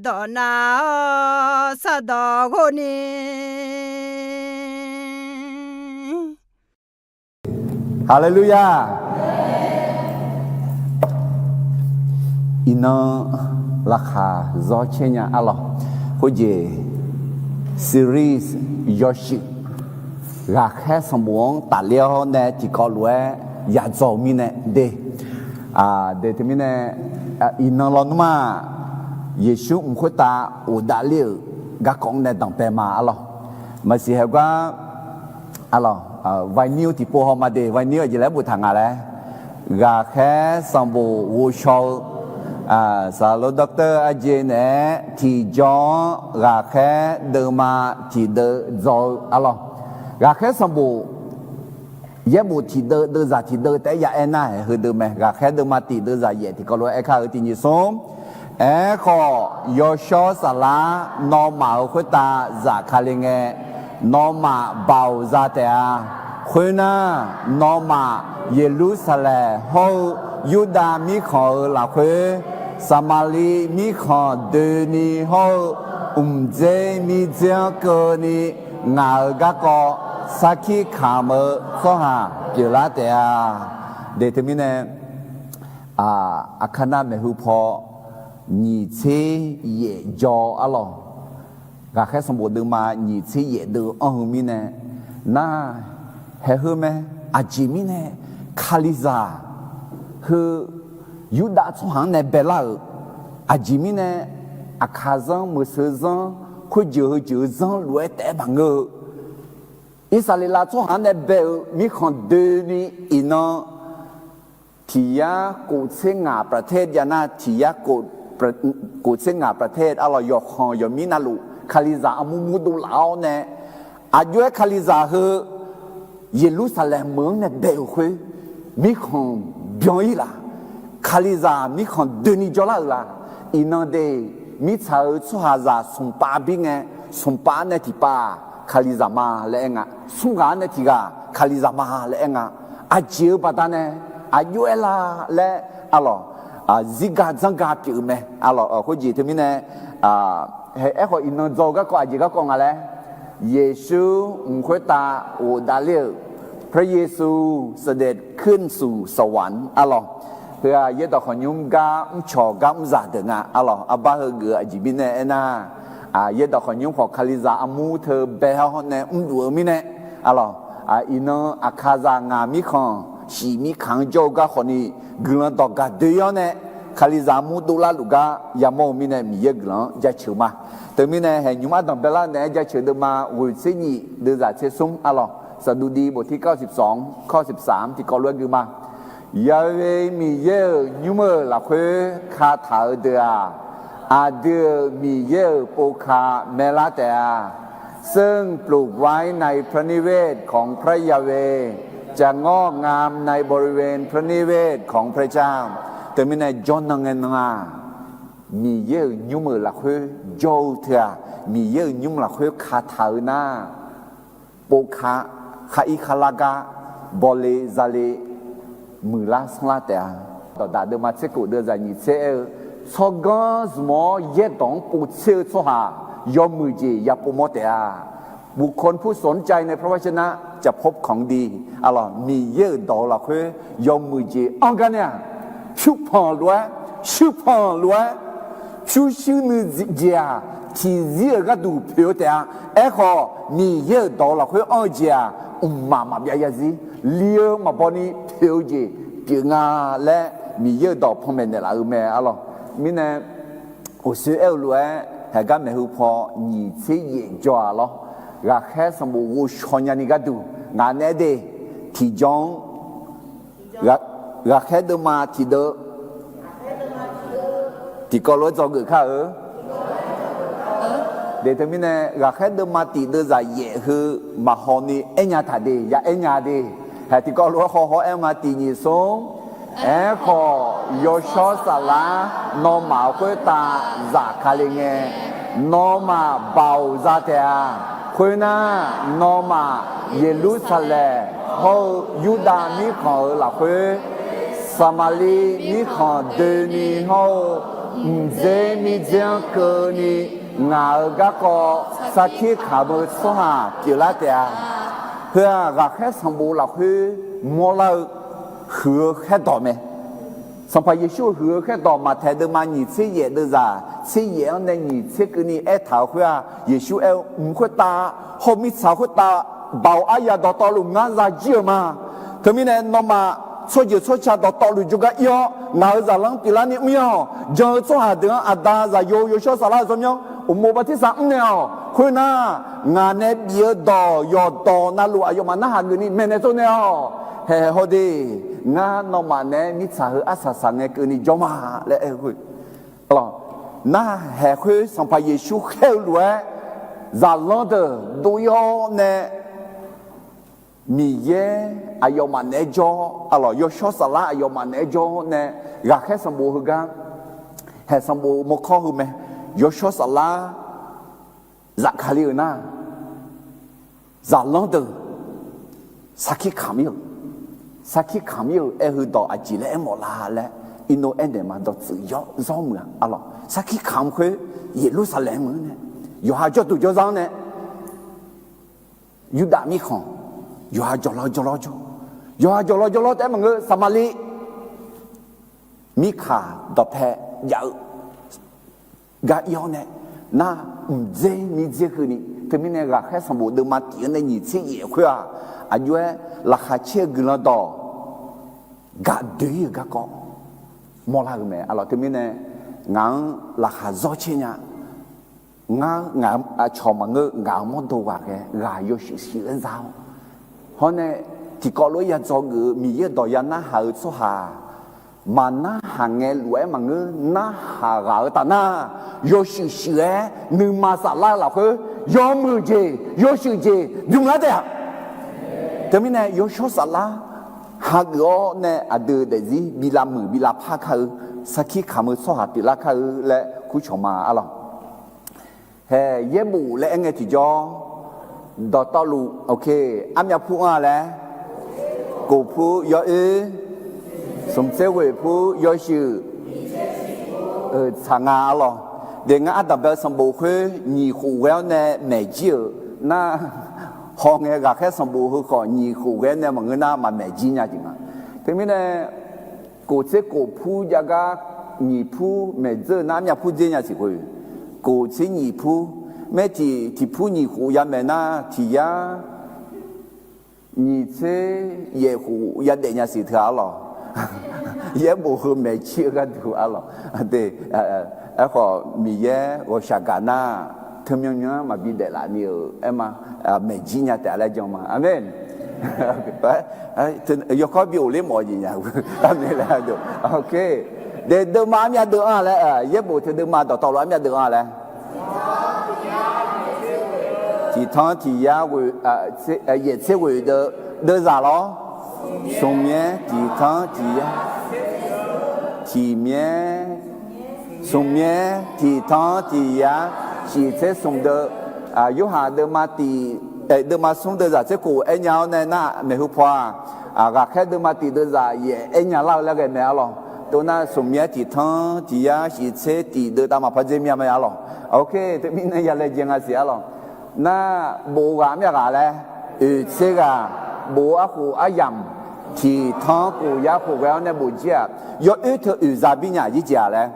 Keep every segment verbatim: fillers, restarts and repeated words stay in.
dawq nav-awr sardawq ghov ni. Haleluya! Iqnan laqkhaq zawr caer nya arlawq. Khoerjeq series yawshuif ghaqkhaer sanqbof-anr tafler-awr nae tiqkawv lof-aer yadzaw-eu mirnae de. De teumirnae, iqnan lawnmr-aq, Yeqsur mq khoertav ghofdav ler-euq garkawv-anr nae danqbae ma arlawq. Maqsiq haegar arlawq, vinyl tiqpov haw ma de, vinyl aqjeq laer boftaq nga laer. Ghaqkhaer sanqbof ghovshaw-eu, saqlaq dawrtawr arjeq naeq-aer tiqjawr-anr ghaqkhaer deuvma tiqdeuv dzaw-eu arlawq. Ghaqkhaer sanqbof yaerbof tiqdeuv deuvzaq tiqdeuv taef-aer ya aer nar-aeq heudeuv mae. Ghaqkhaer deuvma tiq deuvzaq yaef tiqkawv lof-aer aerkar-eu tiq nyiq smr. Aerkhawf, yawshawr saflar nawmaf-euq khoertav zafkale ngae, nawmaf baoq za taef-a. Khoernar, nawmaf Yeqlursaqlaeq hawr-eu Yurdav mirkhanq-euq lafkhoer, Saqmaqliv mirkhanq doeni hawr-eu mqdzer mirdzer-anr keuvni ngaq-euq garkawv sarkir kamq-eu tsawrhaq pyeuflar taef-a. De teumirnae, Aqkaq nav maeqhu paw nyiq tser yaef jaw arlawq. Ghaqkhaer sanqbof deuvma nyiq tser yaef deuv-eu anr-eu mirnae, nar, haeq heu mae. Aqjeq mirnae Kalizaq heu Yurdav tsawrhaq-anr nae baelar-euq, aqjeq mirnae Aqkaq zanr, Meuqseuq zanr, khoerjeuq heu jeuq-eu zanr lof-aer taef-aer maqngeur-eu, Irsaqleqlav tsawrhaq-anr nae bae-euq mirkhanq doeni iqnan tiq yar kof tser ngaq ประเทศ jav nar, tiq yar kof tser ngaq ประเทศ arlawq, yawqkhanq yawqmir navluf Kalizaq armur murdov laf-awr nae, aqjox-aer Kalizaq heu Yeqlursaqlaeq meuq-anr nae bae-euq khoer, mirkhanq byan-ir laf, Kalizaq mirkhanq doeni jawrlar-euq laf, iqnan de, mirtsaq-euq tsawrhaqzaq smqpav bir ngae, smqpav-anr nae tiqpav-aq Kalizaq ma laer aer nga, smr ghaq-anr nae tiq ghaq Kalizaq ma laer aer nga. Aqjeq-eu baqdanae aqjox-aer la laer arlawq, zirga dzanrga pyeuf-eu mae arlawq. Khoerjeq teumirnae, aerkhawf iqnan dzaw-eu garkawv aqjeq garkawv nga laer, Yeqsur mq khoertav ghofdav ler-euq, พระเยซูเสด็จขึ้นสู่สวรรค์ arlawq. Heu-aq yaerdawq khawqnymr gar mrcawq gar mrzaq deuq nga arlawq. Arbar heugeuf-eu aqjeq mirnae aernar, yaerdawq khawqnymr khawf Kalizaq armur teu bae-awr nae mrluf-eu mirnae arlawq, iqnan Aqkaqzaq ngaq mirkhanq shif mirkaq-anr jawr-eu gar khawfni guiqlanq dawq gaq doe-awr nae Kalizaq armur dovlar luf gar yamawr-eu mirnae Miqyaer-euq guiqlanq-anr jaceuq ma. Teumirnae haeqnymr ardanq baelar naeq-aer jaceuq deuvma ghoeq tser nyif deuvzaq tser smr arlawq, สดุดี บทที่เก้าสิบสอง ข้อสิบสาม tiqkawv lof-aer gui ma. Ya'we Miqyaer-euq nymr-euq lafkhoer kataq-eu deuq-aq, aqdui-euq Miqyaer-euq povka maelar taef-a. ซึ่งปลูกไว้ในพระนิเวศของพระยาเวห์ จะงอกงามในบริเวณพระนิเวศของพระเจ้า Teumirnae jawrnan ngae nan-aq, Miqyaer-euq nymr-euq lafkhoer jawr-eu teu-aq, Miqyaer-euq nymr lafkhoer kataq-eu nar, povka khar ir khar lar gar bawle zale muiqlar sanrlar taef-a. Dawqdaq deuvma tser kof deuvzaq nyiq tser aer-eu, tsawrganr zmq-awr yaerdawq-anr povtser-eu tsawrhaq yawmuiq jeq ya povmawr taef-a. บุคคลผู้สนใจในพระวจนะจะพบของดี arlawq, Miqyaer-euq dawq-eu lafkhoer yawmuiq jeq anr gar nae-aq, pyurpanq lof-aer, shuirpanq lof-aer, pyurshuir nuijeq-aq, tiqzir-euq gharduq poeq-eu taef-a. Aerkhawf, Miqyaer-euq dawq-eu lafkhoer anr-eu jeq-aq, mqmaq maqbyav yazir li-eu maqbaw ni poeq-eu jeq pyeuf nga laer Miqyaer-euq dawq panmaeq naeqlaf-eu mae arlawq. Mirnae, uqshoe aer-eu lof-aer haeqgar maeqhu paw nyiq tser yaef jaw-aq lawr. Ghaqkhaer sanqbof ghovshaw nyani gharduq ngaq naeq-aer de, tiqjawr-anr ghaqkhaer deuvma tiqdeuv tiqkawv lof-aer dzawgeuf kar-eu. De teumirnae, ghaqkhaer deuvma tiqdeuv zaq yaef heu maqhaw ni aernya taq de, ya aernya de. Hae tiqkawv lof-aer haw haw-aer ma tiq nyiq smr. Aerkhawf, yawshawr saflar nawmaf-euq khoertav zafkale ngae, nawmaf baoq za taef-a. Khoernar, nawmaf Yeqlursaqlaeq hawr-eu Yurdav mirkhanq-euq lafkhoer, Saqmaqliv mirkhanq doeni hawr-eu mqdzer mirdzer-anr keuvni ngaq-euq garkawv sarkir kamq-eu tsawrhaq pyeuflar taef-a. Heu-aq, ghaqkhaer sanqbof lafkhoer mawrlar-eu huiq-eu khaerdawq mae. Sanqpaq Yeqsur-euq huiq-eu khaerdawq Maqtaeq deuvma nyiq tser yaef deuvzaq tser yaef-anr nae nyiq tser keuvni aertaq-euq khoer-aq, Yeqsur aer-eu mq khoertav hawr mirtsaq khoertav baoq aryaq dawqtawvluf ngar zajir-euq ma. Teumirnae nawmaf tsawrjeuq tsawrca dawqtawvluf jawrgar ir-awr, ngaq-euq zaqlanr pyeuflarni mr-ir-awq. Jan-eu tsawrhaq deuq-anr Aqda, Zaqyo, Yawshawr Saflar-euq tsawrmyanr uqmov bartirsaq mrnaeq-awq. Khoernar, ngaq nae bif-eu dawq yawqdawq navluf aqyawfmaf narhaq geufni maeqnaeq tsovnaeq-awq. Haeq haw de, ngar nawmaf naeq-aer mirtsaq heu arsaq saq ngae keuvni jawr ma laer aer-eu khoer. Nar, haeq khoer Sanqpaq Yeqsur khaer-eu lof-aer, zaqlanr deuq dov-ir-awr nae, Miqyaer aqyawfmaf naeq-aer jawr, aqlawq Yawshawr Saflar aqyawfmaf naeq-aer jawr nae, ghaqkhaer sanqbof heugar, haeq sanqbof mawrkawr heu mae, Yawshawr Saflar Zaqkali-euq nar, zaqlanr deuq sarkir kamq-ir-euq, sarkir kamq-ir-euq aer heudawq aqjeq laer aermawf la laer, irnov aernaeq ma dawqtsuif yawr zawr muiq-a. Aqlawq sarkir kamq khoer, Yeqlursaqlaeq meuq-anr nae, yawqha jawrduq jawrzar-anr nae, Yurdav mirkhanq, yawqha jawqlawr jawrlawr jawr, yawqha jawqlawr jawrlawr taef-aer maqngeur, Saqmaqliv mirkaq dawqpae jav-eu gar ir-awr nae, nar mqdzer mirdzer keuvni, teumirnae ghaqkhaer sanqbof deuvma tif-anr nae nyiq tser yaef khoer-aq, aqjox-aer laqkhaq caer-eu guiqlanq dawq gaq doe-ir-euq garkawv mawrlar-eu mae. Aqlawq teumirnae ngaq-anr laqkhaq zawr caer nya. Ngar, ngaq, aqcawq maqngeur, ngaq-euq mawrdo ghaq ghae ghaq yawshuif shuif-aer za-awr, hawr nae tiqkawv lof-aer ya dzawgeuf-eu Miqyaer-euq dawq ya narhaq-eu tsawrhaq maqnarhaq ngae lof-aer maqngeur, narhaq ghaq-eu taf nar, yawshuif shuif-aer nuima saflar-eu lafkhoer yawmuiq jeq yawshuif jeq bymr lar taef-a. Teumirnae Yawshawr Saflar hageuf-awr nae aqdui daefzir bi lavmuiq bi lavpar kar-eu, sarkir kamq-eu tsawrhaq pyeuflar kar-eu laer kurcawq ma. Aqlawq, haeq yaerbof laer aer ngae tiqjawr, dawqtawvluf, armyav pur-anr-a laer, kof pur yawoer, smq tser ghoeq pur yawshuif, euq tsaq nga. Aqlawq, de ngar ardanqbae-eu sanqbof khoer nyiq khof ghae-awr nae maeq jir-euq nar, hawngae ghaqkhaer sanqbof heu khawf nyiq khof ghae-awr nae maqngeur nar maqmaeq jir nya jeq nga. Teumirnae kof tser kof pur jav gar nyiq pur maeq dzeur-eu nar armyav pur dzer nya siq khoer, kof tser nyiq pur, maer tiq tiq pur nyiq khof ya maeq nar tiq yar nyiq tser yaef khof ya daef nya siq teu-a. Aqlawq, yaerbof heu maeq jir-eu gharduq aqlawq, aerkhawf Miqyaer ghawqshaq gaq nar, teumyanr myanr maqbi daef laf ni-euq aer ma, maeq jir nya taef laer jan ma. Aqmeq. Yawkawr bi of ler mawf-eu jeq nya-eu, aqmeq laer. De deuvma armyav deuv-anr-a laer, yaerbof teu deuvma dawqtawvluf armyav deuv-anr-a laer, tiq tanr tiq yar, yaeq tser ghoeq deuv, deuvzaq lawr, smq myaer tiq tanr tiq yar, tiq myaer, smq myaer tiq tanr tiq yar, shif tser smq deuv, Yorhaq deuvma tiq, deuvma smr deuvzaq tser kof aer nya-awr nae nar maeqhu paw-aq, ghaqkhaer deuvma tiq deuvzaq yaef aer nya lar-eu laer ghae mae. Aqlawq, tov nar smq myaer tiq tanr tiq yar shif tser tiq deuv tav maqpar dzer mir-a mae. Aqlawq, ok, teumirnae ya laejae nga siq. Aqlawq, nar bof-eu ghaq armyav ghaq laer, oeq tser ghaq, bof-eu arkhof aryamq, tiq tanr khof yar khof ghae-awr nae bof jir-aq, yawoer teu oeq za bir nya aqjir jeq-a laer,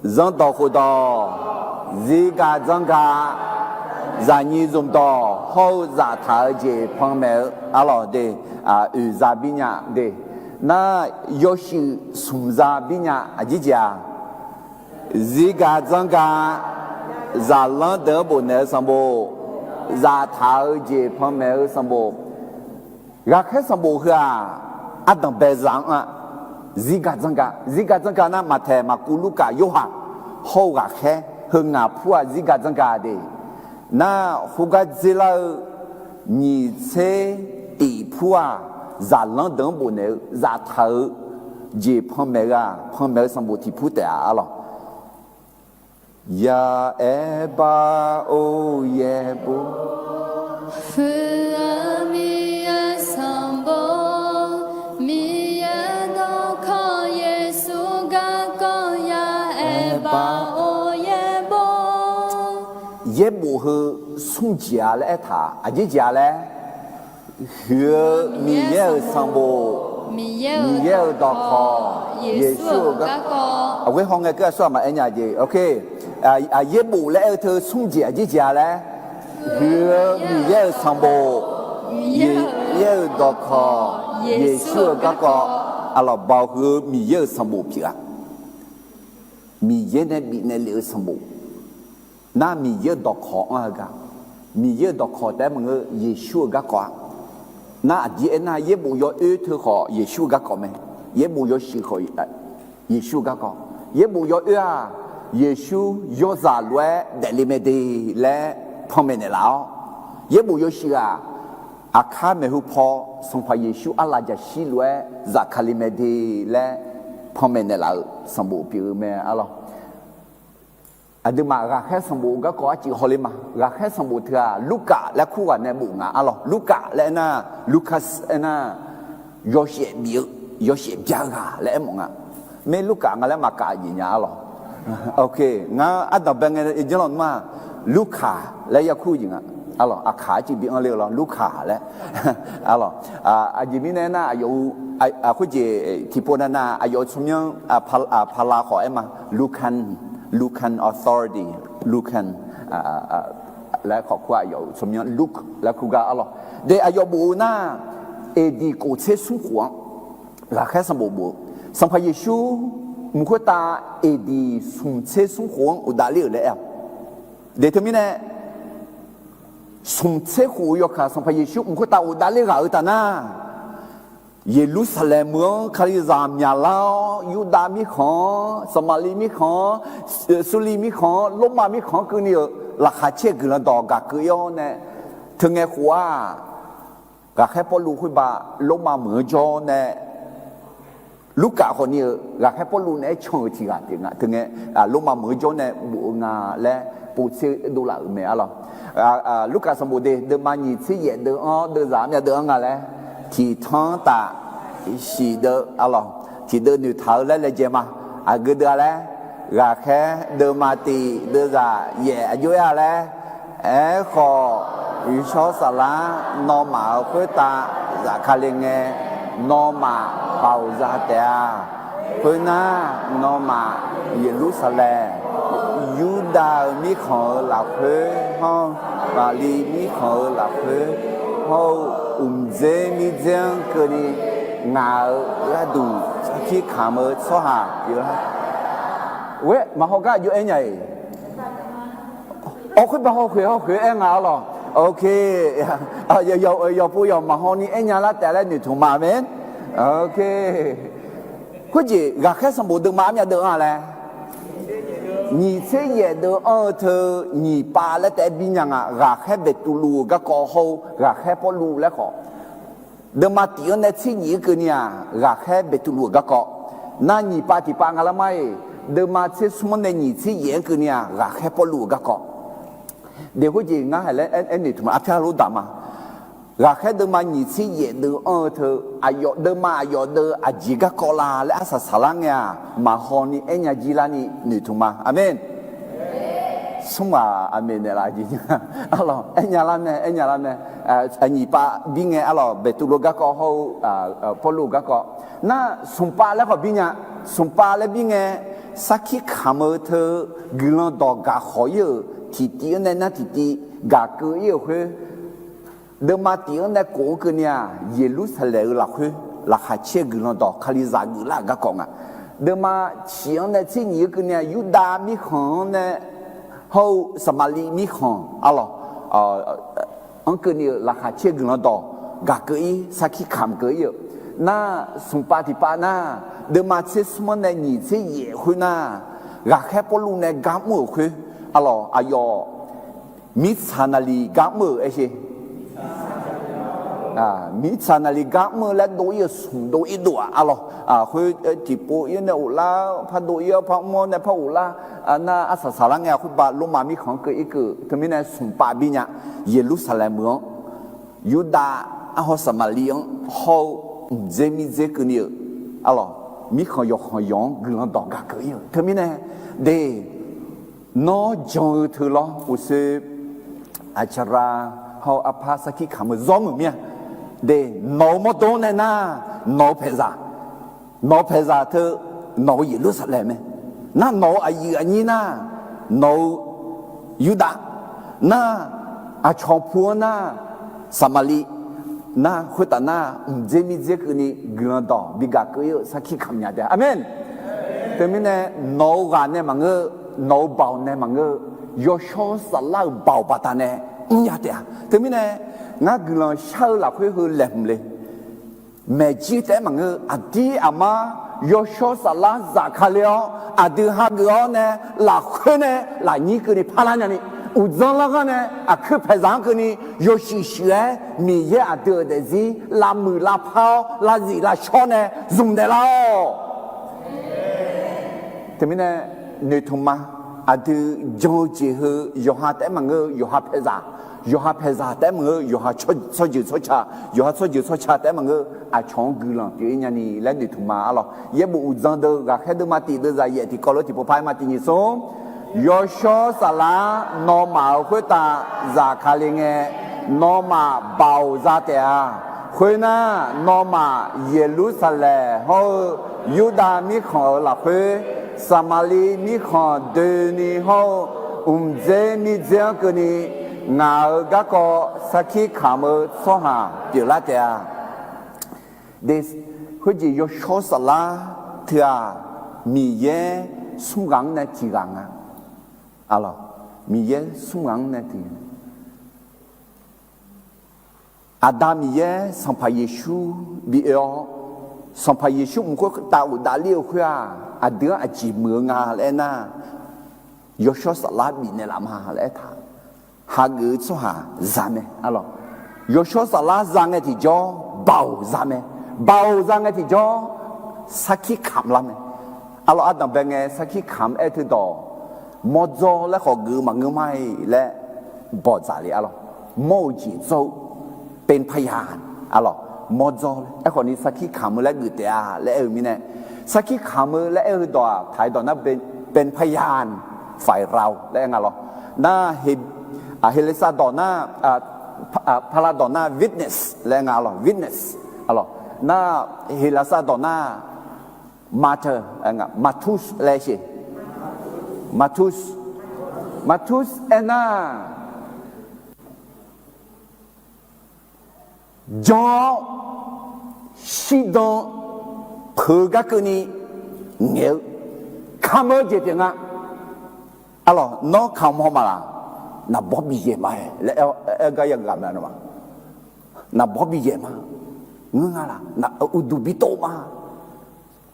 zanrdawq khofdawq, zirgaq dzanrgaq, zaqnyiq zmqdawq hawr-eu zaftaq-eu jeq panmaeq-eu. Aqlawq de, oeq za bir nya de, nar yawshuif smq za bir nya aqjir jeq-a, zirgaq dzanrgaq, zaqlanr deuq-anr bofnaeq-eu sanqbof, zaftaq-eu jeq panmaeq-eu sanqbof, ghaqkhaer sanqbof heu-aq, ardanqbae za-anr-a, zirgaq dzanrgaq, zirgaq dzanrgaq nar Maqtaeq, Maqkuv, Lurkaf, Yorhaq hawr-eu ghaqkhaer heu ngaq pur-aq zirgaq dzanrgaq de. Nar khoergar dzerlar-eu nyiq tser tif pur-aq, zaqlanr deuq-anr bofnaeq-eu zaftaq-eu jeq panmaeq-eu-aq, panmaeq-eu sanqbof tiq pur taef-a. Aqlawq, ya aer bar or yaerbof, fuiq-eu Miqyaer sanqbof, Miqyaer dawq Baoq-or yaerbof. Yaerbof heu smr jeq-a laer aertaq, aqjeq jeq-a laer, huiq-eu Miqyaer-euq sanqbof, Miqyaer-euq dawqkawq, Yeqsur-euq garkawv. Aqghoer hawngae keuv aqsur aqma aer nya jeq. Yaerbof laer aer-eu teu smr jeq aqjeq jeq-a laer, huiq-eu Miqyaer-euq sanqbof, Miqyaer-euq dawqkawq, Yeqsur-euq garkawv. Aqlawq, baoq huiq-eu Miqyaer-euq sanqbof pyeuf-a. Miqyaer nae bifnaeq lef-eu sanqbof. Nar Miqyaer-euq dawqkawq anr-eu gaq. Miqyaer-euq dawqkawq taef-aer maqngeur, Yeqsur-euq garkawv-a. Nar aqdir aernar, yaerbof yawoer teu khawf Yeqsur-euq garkawv mae. Yaerbof yawshuif khawf Yeqsur-euq garkawv. Yaerbof yawoer-aq, Yeqsur yawzaq lof-aer daefle mae de laer panmaeq naeqlaf-awr, yaerbof yawshuif-aq, aqkar maeqhu paw Sanqpaq Yeqsur arlaf jaqshir lof-aer zafkale mae de laer panmaeq naeqlaf-euq sanqbof pyeuf-eu mae arlawq. Aqduimaf ghaqkhaer sanqbof garkawv arcuif hawler ma. Ghaqkhaer sanqbof teu-aq, Lurkaf laer kur ghaq nae bof nga arlawq. Lurkaf laer aernar, Lucas aernar, yawshaef bif-eu, yawshaef bya-eu ghaq laer aermawf nga. Maer Lurkaf nga laer maqkaf jeq nya arlawq. Ngar ardanqbae ngae janrlawq nmr-aq, Lurkaf laer yakur jeq nga arlawq. Aqkaq arcuif bi anr ler-eu lawr, Lurkaf laer arlawq. Aqjeq mirnae aernar, aqyawf-eu khoerjeq tiqpov navnav aqyawf-euq tsawrmyanr pala khawf aer ma. Lucan, Lucan authority, Lucan laer khawf kur-aq, aqyawf-euq tsawrmyanr Luke laer kur gar arlawq. De aqyawf bof-eu nar, A D kof tser smr khof-anr ghaqkhaer sanqbof bof-eu, Sanqpaq Yeqsur mq khoertav A D smq tser smr khof-anr uqdav ler-euq laer aer-awq. De teumirnae, smq tser khof-eu yawkaq Sanqpaq Yeqsur mq khoertav uqdav ler ghaq-eu taf nar, Yeqlursaqlaeq meuq-anr Kalizaq myaqlar-awr, Yurdav mirkhanq-anr, Saqmaqliv mirkhanq-anr, Surliv mirkhanq-anr, Lormav mirkhanq-anr keuvni-euq laqkhaq caer-eu guiqlanq dawq gaq keuv-ir-awr nae, teungae khof-aq, ghaqkhaer Pawrluv khoerba Lormav meuq-anr jawr nae, Lurkaf khawfni-euq ghaqkhaer Pawrluv naeq-aer can-euq tiq ghaq pyeuf nga. Teungae, Lormav meuq-anr jawr nae bof-eu nga laer povtser dovlaf-euq mae arlawq. Lurkaf sanqbof de, deuvma nyiq tser yaef deuv-anr, deuvzaq armyav deuv-anr nga laer, tiqtanr taf siq deuv arlawq. Tiqdeuv noeqtaq-eu laer laejae ma. Aqgeu deuv-a laer, ghaqkhaer deuvma tiq deuvzaq yaef aqjox-aer-a laer, aerkhawf, Gheqshawr Saflar nawmaf-euq khoertav zafkale ngae, nawmaf baoq za taef-a. Khoernar, nawmaf Yeqlursaqlaeq, Yurdav-euq mirkhanq-euq lafkhoer hawr-eu, Saqmaqliv mirkhanq-euq lafkhoer hawr-eu, uqdzer mirdzer-anr keuvni ngaq-euq gharduq sarkir kamq-eu tsawrhaq pyeuflar. Oe, maqhaw gar aqjox aer nya-iq. Awr, khoerba hawkhoeq hawkhoeq aer nga arlawq. Ok. Yawqpov yawq maqhaw ni aer nya lar taef laer noeqtmq ma, aqmeq. Ok. Khoerjeq ghaqkhaer sanqbof deuvma armyav deuv-anr-a laer, nyiq tser yaef deuv-anr-eu teu nyiq pav laer taef-aer bi nya nga. Ghaqkhaer Beqtuvluv-euq garkawv hawr-eu ghaqkhaer Pawrluv laer khawf, deuvma tiq-anr nae tser nyiq-anr keuvni-aq, ghaqkhaer Beqtuvluv-euq garkawv. Nar nyiq pav tiq pav nga lar ma-iq, deuvma tser smr-anr nae nyiq tser yaef-anr keuvni-aq, ghaqkhaer Pawrluv-euq garkawv. De khoerjeq ngar haiq laer aer noeqtmq-a, arpyar lor daq ma. Ghaqkhaer deuvma nyiq tser yaef deuv-anr-eu teu, aqyawf deuvma aqyawf deuv aqjeq garkawv la laer arsaq saqlar ngae-aq, maqhaw ni aer nya jir larni noeqtmq ma. Aqmeq. Smr ghaq aqmeq naeqlaf jeq nya. Arlawq, aer nya lar mae, aer nya lar mae. Nyiq pav bir ngae arlawq, Beqtuvluv garkawv hawr-eu Pawrluv garkawv. Nar smq pav laer khawf bir nya. Smq pav laer bir ngae, sarkir kamq-eu teu guiqlanq dawq gaq khawq-ir-euq tiqtiv-anr nae nar tiqtiv gaq keuv-ir-euq khoer, deuvma tiq-anr nae kof-anr keuvni-aq, Yeqlursaqlaeq-euq lafkhoer laqkhaq caer-eu guiqlanq dawq Kalizaq geuflar-euq garkawv nga. Deuvma ciq-anr nae tser nyiq-anr keuvni-aq, Yurdav mirkhanq-anr nae hawr-eu Saqmaqliv mirkhanq arlawq, anr keuvni-euq laqkhaq caer-eu guiqlanq dawq gaq keuv-ir, sarkir kamq keuv-ir-euq. Nar, smq pav tiq pav nar, deuvma tser smr-anr nae nyiq tser yaef khoer nar, ghaqkhaer Pawrluv nae gar mr-euq khoer arlawq, aqyawf mirtsaq naqliq gar mr-euq aer sher. Mirtsaq naqliq gar mr-eu laer dov-ir-euq smq dov-ir dov-aq arlawq. Khoer tiqpov-ir nae ghoflar, par dov-ir-awr par mr-awr nae par ghoflar. Nar arsaq saqlar ngae-a khoerbav Lormav mirkhanq-anr keuv-ir keuv teumirnae smq pav bir nya. Yeqlursaqlaeq meuq-anr, Yurdav, arhaw Saqmaqliv-anr hawr-eu mqdzer mirdzer keuvni-euq arlawq, mirkhanq yawqkhanq yawq-anr guiqlanq dawq gaq keuv ir-eu. Teumirnae, de, nawr jan-eu teu lawr uqshoe aqcaqra hawr-eu arpar sarkir kamq-eu zawr muiq mir-a. De, nawq-eu mawrdo-anr nae nar, nawq-eu paeqzaq, nawq-eu paeqzaq teu, nawq-eu Yeqlursaqlaeq mae. Nar nawq-eu aqyuif aqnyir nar, nawq-eu Yurdav nar, aqcawq pu-anr nar, Saqmaqliv nar, khoertaf nar mqdzer mirdzer keuvni guiqlanq dawq bi gaq keuv ir-eu sarkir kamq nya taef-a. Aqmeq. Teumirnae, nawq-eu ghaq nae maqngeur-eu, nawq-eu baoq nae maqngeur-eu, yawshawr saflar-euq baoq baqdanae mrnya taef-a. Teumirnae, ngar guiqlanq shar-eu lafkhoer heu laeqhmq le. Maeqjir taef-aer maqngeur-eu, aqdir aqmar yawshawr saflar zafkale-awr, aqdui hageuf-awr nae lafkhoer nae lafnyir keuvni parlar nyani, uqdzan lar ghanr nae aqkuir paeqzaq-anr keuvni yawshuif shuif-aer Miqyaer aqdui-euq daefzir lavmuiq lavpar-awr lavzif lavshawr nae zmq daeflar-awq. Teumirnae, noeqtmq ma. Aqdui jan-eu jeq heu yawqha taef-aer maqngeur-eu, yawqha paeqzaq, yawqha paeqzaq taef-aer maqngeur-eu, yawqha tsawrjeuq tsawrca, yawqha tsawrjeuq tsawrca taef-aer maqngeur-eu, aqcawq-anr guiqlanq pyeuf ir nyani laer noeqtmq ma arlawq. Yaerbof uqdzan deuq ghaqkhaer deuvma tiq deuvzaq yaef tiqkawv lof tiqpov par-aer ma tiq nyiq smr. Yawshawr saflar nawmaf-euq khoertav zafkale ngae, nawmaf baoq za taef-a. Khoernar, nawmaf Yeqlursaqlaeq hawr-eu Yurdav mirkhanq-euq lafkhoer, Saqmaqliv mirkhanq doeni hawr-eu mqdzer mirdzer-anr keuvni, ngaq-euq garkawv sarkir kamq-eu tsawrhaq pyeuflar taef-a. De, khoerjeq yawshawr saflar teu-aq, Miqyaer smr ghaq-anr nae tiq ghaq nga. Arlawq, Miqyaer smr ghaq-anr nae tiq ghaq. Aqda Miqyaer Sanqpaq Yeqsur bi oe-awr, Sanqpaq Yeqsur mq khoertav ghofdav ler-eu khoer-aq, aqdui-anr aqjeq muiq-eu nga laer aernar, yawshawr saflar bifnaeq laf ma laer aertaq. Hageuf-eu tsawrhaq za mae arlawq. Yawshawr saflar za ngae tiqjawr, baoq za mae. Baoq za ngae tiqjawr, sarkir kamq lar mae. Arlawq, ardanqbae ngae sarkir kamq aer-eu teudawq, mawrdzawr laer khawf geuf maqngeur ma-iq laer bawqdzaq le arlawq. Mawr-eu jeq dzawr-eu, เป็นพยาน arlawq. Mawrdzawr laer aerkhawf ni sarkir kamq-eu laer geuf taef-a laer aer-eu mirnae, sarkir kamq-eu laer aer-eu dawq-aq, taq-eu dawq nar เป็นพยานฝ่ายเรา laer aer nga lawr. Nar, Heqleqsav dawq nar, pala dawq nar witness laer aer nga lawr, witness. Nar, Heqleqsav dawq nar martyr, martus laer aer-eu, martus, martus aernar, jan-awr shirdan peuq-eu gar keuvni ngaeq-eu, kamq-eu jeq pyeuf nga. Arlawq, nawr kamq haw ma laq? Naqbawr biyaeq ma-aer laer aer-eu gar yaghaq mae. Naqbawr biyaeq ma, ngeur nga laq? Uqduq bitov ma,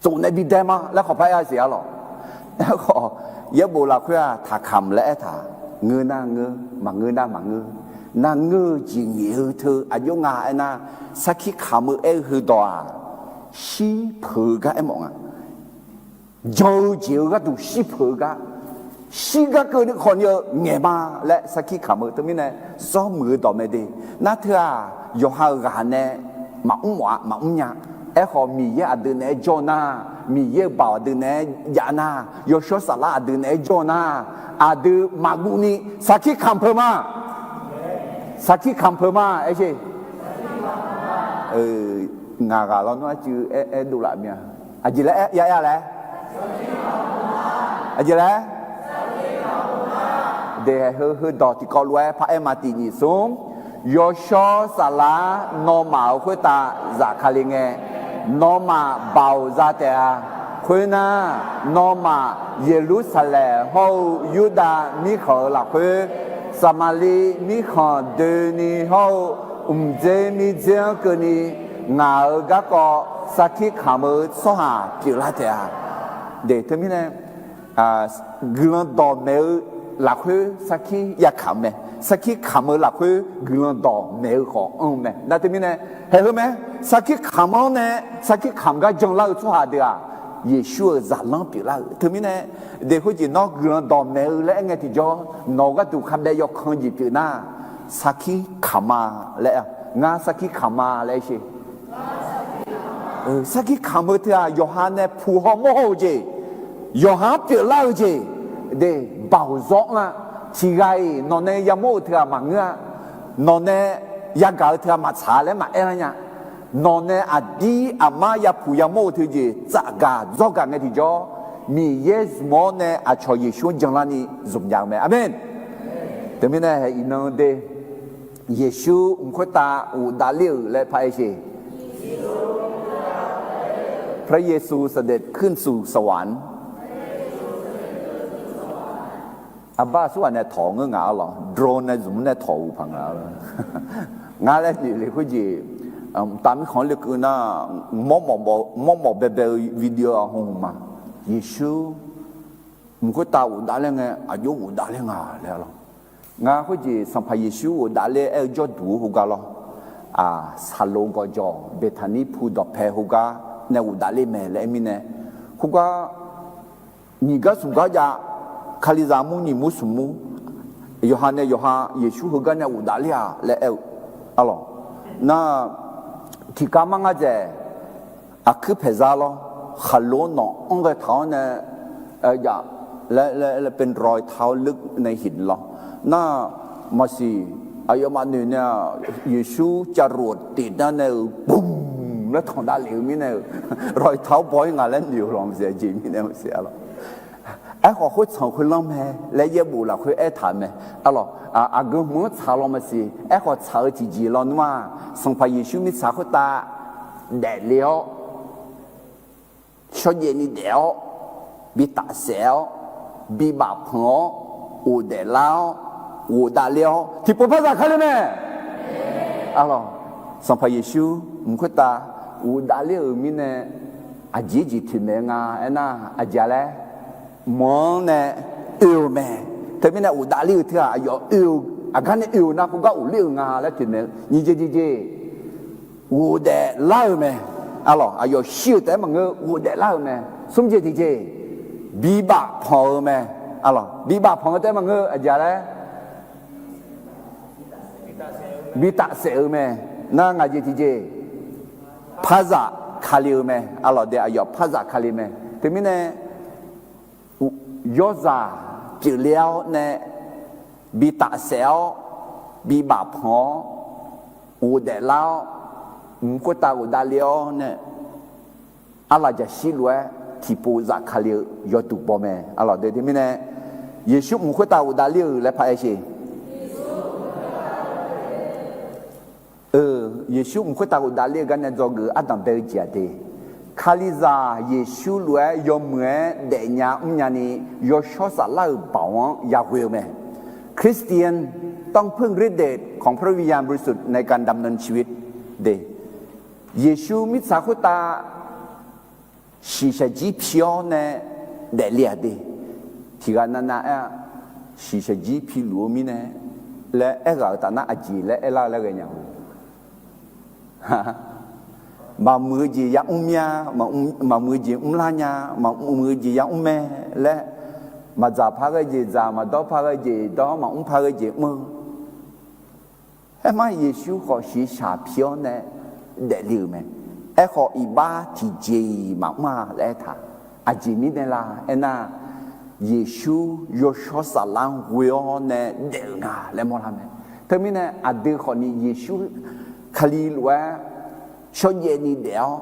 tsofnae bidae ma laer khawf par aer-a siq arlawq. Aerkhawf, yaerbof lafkhoer-aq, taqkamq laer aertaq, ngeur nar ngeur, maqngeur nar maqngeur. Nar ngeur-eu jeq ngaeq-eu teu aqjox nga aernar, sarkir kamq-eu aer-eu heudawq-aq, shir peuq-eu gar aermawf nga. Jan-eu jeq-eu gharduq shir peuq-eu gar, shir gar keuvni khawf ni-eu ngaeq ma laer sarkir kamq-eu teumirnae, zawr muiq-eu dawq mae de. Nar teu-aq, yawqha-euq ghaq nae maqmr mawf-a, maqmr nya. Aerkhawf, Miqyaer aqdui naeq-aer jawr-eu nar, Miqyaer-euq baoq aqdui naeq-aer jav nar, yawshawr saflar aqdui naeq-aer jawr-eu nar, aqdui maqguv ni sarkir kamq peuq ma. Sarkir kamq peuq ma, aer sher. Ngaq ghaq lawnmr arcuiv aer dovlaf mir-a. Aqjeq laer aer, ya aer laer? Aqjeq laer? De, heu heudawq tiqkawv lof-aer par aer ma tiq nyiq smr. Yawshawr saflar nawmaf-euq khoertav zafkale ngae, nawmaf baoq za taef-a. Khoernar, nawmaf Yeqlursaqlaeq hawr-eu Yurdav mirkhanq-euq lafkhoer, Saqmaqliv mirkhanq doeni hawr-eu mqdzer mirdzer-anr keuvni, ngaq-euq garkawv sarkir kamq-eu tsawrhaq pyeuflar taef-a. De, teumirnae, guiqlanq dawqmaeq-eu lafkhoer sarkir yakamq mae. Sarkir kamq-eu lafkhoer guiqlanq dawqmaeq-eu khawf anr-eu mae. Nar teumirnae, haeq heu mae, sarkir kamq-anr nae sarkir kamq gar janlar-eu tsawrhaq deuq-aq, Yeqsur-euq zaqlanr pyeuflar-euq. Teumirnae, de, khoerjeq nawr guiqlanq dawqmaeq-eu laer aer ngae tiqjawr, nawq-eu gharduq khabaev yawkan jeq pyeuf nar, sarkir kamq ma laer, ngar sarkir kamq ma laer aer sher. Sarkir kamq-eu teu-aq, yawqha nae puq haw mawr haw-eu jeq, yawqha-anr pyeuflar-eu jeq, de, baoq zawr anr-a. Tiqghaq-iq nawq nae yamawr-eu teu-aq maqngeur-a. Nawq nae yagaq-eu teu-aq maqtsaq laer maqaer lar nya. Nawq nae aqdir aqmar yapuq yamawr-eu teu jeq tsafgaq dzawrgaq ngae tiqjawr, Miqyaer zmq-awr nae aqcawq Yeqsur-anr janlarni zmq nya-eu mae. Aqmeq. Teumirnae haeq iqnan de, Yeqsur mq khoertav ghofdav ler-euq laer paraer sheq. พระเยซูเสด็จขึ้นสู่สวรรค์ Aqbar aqsurghaq nae tawq ngeur ngaq-a lawq, drone nae zmq nae tawq uq paq nga. Ngar laer noeq le khoerjeq, mqtav mirkhanq-anr lekeuv nar, mawrmawf baebae-eu video-aq hmq ma. Yeqsur mq khoertav ghofdav ler ngae, aqjox ghofdav ler nga laer lawq. Ngar khoerjeq Sanqpaq Yeqsur ghofdav ler aer-eu jawrduq-eu heugar lawr, saqlo gawqjawq Beqtaqnir pu dawqpae heugar nae ghofdav ler mae laer aer mirnae, khoergar nyiq gar smq gar jav, Kalizaq mur nyiq mur smq mur, yawqha nae yawqha Yeqsur heugar nae ghofdav ler-a laer aer-eu, a lawq. Nar, tiqkar mar ngar dzaeq, aqkuir paeqzar lawr, khaqlo nawq-anr ghae taq-awr nae, jav, laer, laer, laer เป็นรอยเท้าลึกในหิน lawr. Nar, maqsiq, aqyawfmaf noeq nae-aq, Yeqsur จรวดติด nar nae-euq bumq laer tanq davlef-eu mirnae-euq, รอยเท้า baw-ir nga laer noeq-eu lawq maqsiq, aqjeq mirnae maqsiq, a lawq. Aerkhawf khoertsanq khoerlanr mae laer yaerbof lafkhoer aertaq-euq mae, a lawq. Aqgeu hmq-anr tsaq lawq maqsiq, aerkhawf tsaq-eu tiqjeq lawnmr-aq, Sanqpaq Yeqsur mirtsaq khoertav daefle-awr, shawrjaev ni daef-awr, bi tafsaef-awr, bi bafpanq-awr, ghofdaef lar-awr, ghofdav ler-awr tiqpov par zafkale mae. A lawq, Sanqpaq Yeqsur mq khoertav ghofdav ler-euq mirnae, aqjeq jeq toeqmaeq-eu nga aernar, aqjeq laer, mq-anr nae oe-eu mae. Teumirnae ghofdav ler-eu teu-aq, aqyawf oe-eu, aqgar nae oe-eu nar khoergar ghofler-eu nga laer toeqmaeq-eu nyiq jeq tiqjeq, ghofdaef lar-eu mae. A lawq, aqyawf shir-eu taef-aer maqngeur, ghofdaef lar-eu mae. Smr jeq tiqjeq, bi bafpanq-eu mae. A lawq, bi bafpanq-eu taef-aer maqngeur, aqjeq laer, bi tafsaef-eu mae. Nar ngaq jeq tiqjeq, par zafkale-eu mae. A lawq de, aqyawf par zafkale mae. Teumirnae yawzaq pyeufle-awr nae, bi tafsaef-awr, bi bafpanq-awr, ghofdaef lar-awr, mq khoertav ghofdav le-awr nae, arlaqjaqshir lof-aer tiqpov zafkale-eu yawduq baw mae. A lawq de, teumirnae Yeqsur mq khoertav ghofdav ler-euq laer paraer sheq. Yeqsur mq khoertav ghofdav ler-eu gar nae dzawgeuf-eu ardanq bae-eu jeq-aq de, Kalizaq Yeqsur lof-aer yawmuiq-aer daefnya mrnya ni, yawshawr saflar-euq baoq-anr yaghoe-eu mae. คริสเตียนต้องพึ่งฤทธิ์เดชของพระวิญญาณบริสุทธิ์ ในการดำเนินชีวิต de, Yeqsur mirtsaq khoertav shiqshaq jir pi-awr nae daefle-aq de. Tiqghaq navnav aer-a, shiqshaq jir piluf-eu mirnae laer aerghaq-euq taf nar aqjeq laer aerlar-eu laer ghaenya-eu Maqmuiq-eu jeq yamr mir-a, maqmuiq-eu jeq mrlar nya, maqmuiq-eu jeq yamr mae laer, maqdzaq par ghae jeq dzaq, maqdawr par ghae jeq dawr, maqmr par ghae jeq mr-eu Aermar Yeqsur khawf shiqshaq pi-awr nae daefle-euq mae. Aerkhawf iqbax tiqjeq-iq maqmr-a laer aertaq. Aqjeq mirnae la aernar, Yeqsur yawshawr saflar-anr ghoe-awr nae daef-euq nga laer mawrlar mae. Teumirnae aqdui khawfni Yeqsur Kali lof-aer shawrjaev ni daef-awr,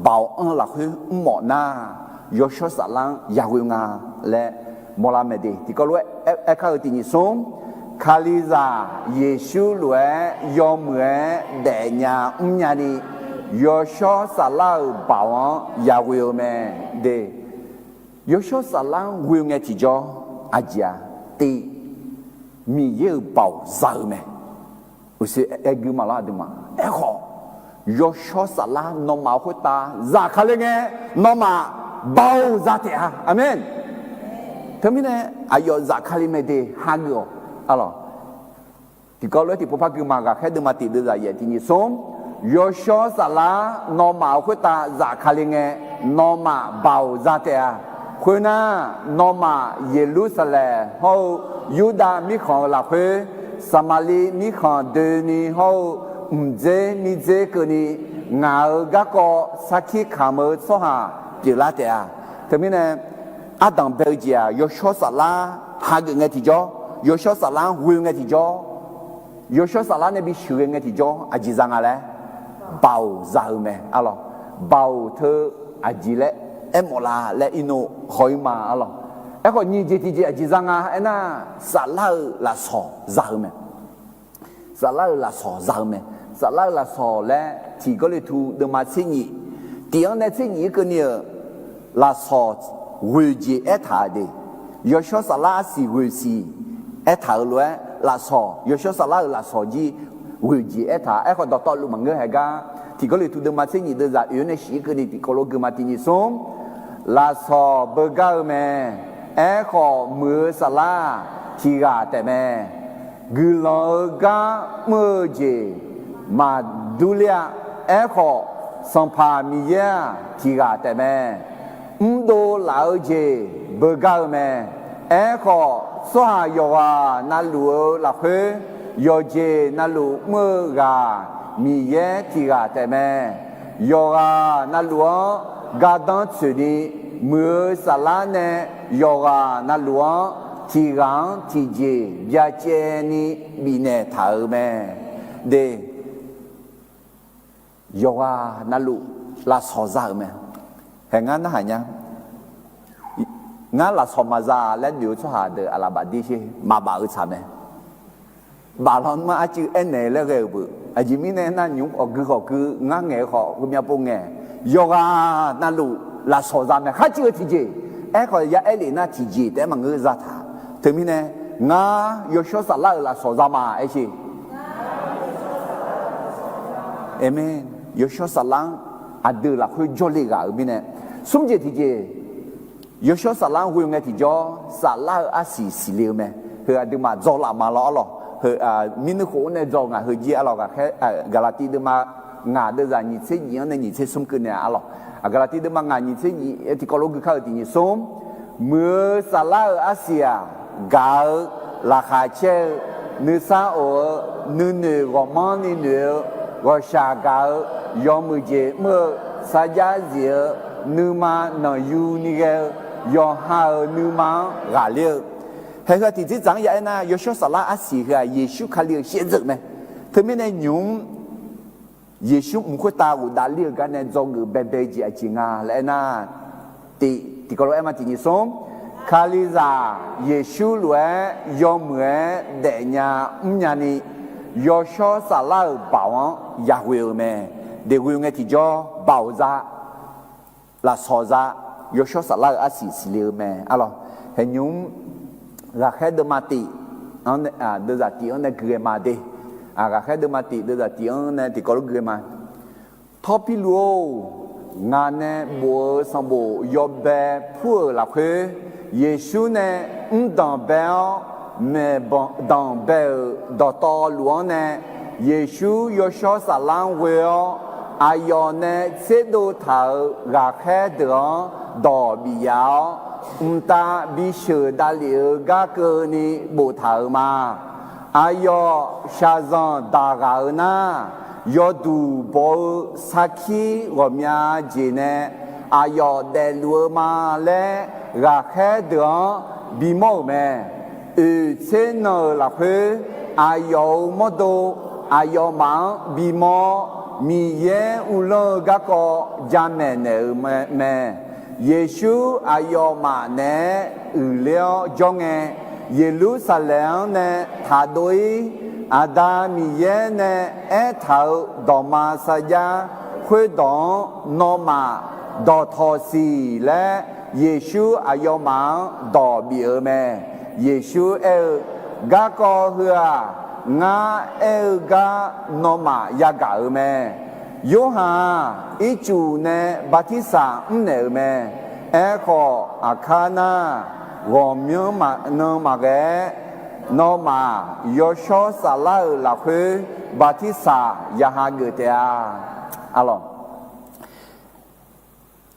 baoq anr-eu lafkhoer mrmawf nar, yawshawr saflar-anr yaghoe nga laer mawrlar mae de. Tiqkawv lof-aer aer kar-eu tiq nyiq smr, Kalizaq Yeqsur lof-aer yawmuiq-aer daefnya mrnya ni, yawshawr saflar-euq baoq-anr yaghoe-eu mae de. Yawshawr saflar-anr ghoe ngae tiqjawr, aqjeq-aq, te, Miqyaer-euq baoq za-eu mae. Uqshoe aer gui maqlar aqduimaf. Aerkhawf, yawshawr saflar nawmaf-euq khoertav zafkale ngae, nawmaf baoq za taef-a. Aqmeq. Teumirnae aqyawf zafkale mae de hageuf-awq. Alawq, tiqkawv lof-aer tiqpov par gui ma. Ghaqkhaer deuvma tiq deuv zaq yaef tiq nyiq smr, yawshawr saflar nawmaf-euq khoertav zafkale ngae, nawmaf baoq za taef-a. Khoernar, nawmaf Yeqlursaqlaeq hawr-eu Yurdav mirkhanq-euq lafkhoer, Saqmaqliv mirkhanq doeni hawr-eu mqdzer mirdzer keuvni, ngaq-euq garkawv sarkir kamq-eu tsawrhaq pyeuflar taef-a. Teumirnae, ardanq bae-eu jeq-aq, yawshawr saflar hageuf ngae tiqjawr, yawshawr saflar-anr ghoe-eu ngae tiqjawr, yawshawr saflar nae bisheuq ghae ngae tiqjawr, aqjeq za nga laer, baoq za-eu mae. Arlawq, baoq teu aqjeq laer aermawf la laer irnov haw-ir ma. Arlawq, aerkhawf nyiq jeq tiqjeq aqjeq za nga aernar, saflar-euq lafsawq za-eu mae. Saflar-euq lafsawq za-eu mae. Saflar-euq lafsawq laer Tiq Gawrliqtu deuvma tser nyif, tiq-anr nae tser nyif-ir keuvni-euq lafsawq ghoeq jeq aertaq-euq de. Yawshawr saflar arsiq ghoeq siq aertaq-euq lof-aer, lafsawq, yawshawr saflar-euq lafsawq jir ghoeq jeq aertaq. Aerkhawf, dawqtawvluf maqngeur haeq gar, Tiq Gawrliqtu deuvma tser nyif deuvzaq oeq-anr nae shif-ir keuvni tiqkawv lof guima tiqnyif smr, lafsawq beugar-eu mae. Aerkhawf, muiq-eu saflar-aq, tiq ghaq taef mae. Guiqlanq-eu gar mr-eu jeq maqdur ler-a. Aerkhawf, Sanqpaq Miqyaer-aq, tiq ghaq taef mae. Mrdov laf-eu jeq beugar-eu mae. Aerkhawf, tsawrhaq yawqghaq na luf-eu lafkhoer, yawqjeq na luf mr-eu ghaq Miqyaer tiq ghaq taef mae. Yawqghaq na luf-anr gardanr tsoeqni, muiq-eu saflar nae yawqghaq na luf-anr tiq ghaq-anr tiqjeq byacaevni bifnaeq taq-euq mae. De, yawqghaq na luf lafsawq za-euq mae. Haeq ngar narhaq nya. Ngar lafsawq maqza laer noeq-eu tsawrhaq deuq aqlaf baf dir sher, maqbaf-eu tsaq mae. Baf lawnmr arcuiv aernaeq laer ghae-euq beuq. Aqjeq mirnae aernar, nymq-mr khawf gui khawf gui, ngar ngaeq-eu khawf heumyav pov ngaeq. Yawqghaq na luf lafsawq za mae, khar cuiv-eu tiqjeq. Aerkhawf, ya aer lef nar tiqjeq taef-aer maqngeur zataq. Teumirnae, ngar yawshawr saflar-euq lafsawq za ma aer sher. Aqmeq. Yawshawr saflar-anr aqdui lafkhoer jawrle ghaq-euq mirnae, smr jeq tiqjeq, yawshawr saflar-anr ghoe ngae tiqjawr, saflar-eu arsiq siqle-eu mae. Heu aqduimaf dzawlaf ma lawr arlawq. Heu, mirnuir khof-anr nae dzaw ngaq heujir arlawq, ghaqkhaer, Gaqlaqtiv deuvma ngaq deuvzaq nyiq tser nyiq-anr nae nyiq tser smr keuvni-a arlawq. Gaqlaqtiv deuvma ngaq nyiq tser nyiq, tiqkawv lof gui kar-euq tiqnyif smr, muiq-eu saflar-euq arsiq-aq, gaq-eu, laqkhaq caer-eu, nuisar of-eu, nuinoeq ghawqmanrni noeq-eu, ghawqshaq gaq-eu, yawmuiq jeq mr-eu, sarjax zif-eu, nuima nanqyuni ghae-eu, yawqha-euq nuima-anr ghaqler-eu. Haeq heu-aq tiqdzerdzaq-anr ya aernar, yawshawr saflar arsiq heu-aq Yeqsur Kali-euq shaevdzeuf mae. Teumirnae nymq-mr Yeqsur mq khoertav ghofdav ler-eu gar nae dzawgeuf baebae-eu jeq aqjeq nga laer aernar, tiq, tiqkawv lof aer ma tiqnyif smr, Kalizaq Yeqsur lof-aer yawmuiq-aer daefnya mrnya ni, yawshawr saflar-euq baoq-anr yaghoe-eu mae. Deuq ghoe ngae tiqjawr baoq za, lafsawq za, yawshawr saflar-euq arsiq siqle-eu mae arlawq. Haeqnymr-mr ghaqkhaer deuvma tiq, deuvzaq tiq-anr nae gui ghae ma de. Ghaqkhaer deuvma tiq deuvzaq tiq-anr nae tiqkawv lof gui ghae ma. Tawrpirluf-or, ngaq nae bof-eu sanqbof yawbae pur-euq lafkhoer, Yeqsur nae mrdanq bae-awr, maeqdanq bae-euq dawqtawvluf-anr nae, Yeqsur yawshawr saflar-anr ghoe-awr, aqyawf nae tserdov taq-euq ghaqkhaer deuq-anr dawq bif yaf-awr, mqtav bisheuq davlef-eu gar keuvni boftaq-euq ma. Aqyawf shaqzanq daq ghaq-eu nar, yawduq baw-eu sarkir ghawqmya jeq nae aqyawf daefluf-eu ma laer, ghaqkhaer deuq-anr bimawr-euq mae. Oeq tser nan-euq lafkhoer, aqyawf-euq mawrdo aqyawfmaf-anr bimawr-awr, Miqyaer uvlanr-eu garkawv jamaeq naeq-euq mae. Yeqsur aqyawfmaf naeq-aer uiqler-awr jawr ngae, Yeqlursaqlaeq-anr nae taqdov-ir. Aqda Miqyaer nae aertaq-euq dawqma sarjax khoerdawq-anr nawmaf dawqtawq siq laer, Yeqsur aqyawfmaf-anr dawq bif-eu mae. Yeqsur aer-eu, Garkawv heu-aq, ngar aer-eu gar nawmaf yagaq-euq mae. Yorhaq-aq, ircuf nae bartirsaq mrnaeq-euq mae. Aerkhawf, aqkar nar, ghawqmyanr nan maqghae-aer, nawmaf yawshawr saflar-euq lafkhoer bartirsaq ya hageuf taef-a. Arlawq,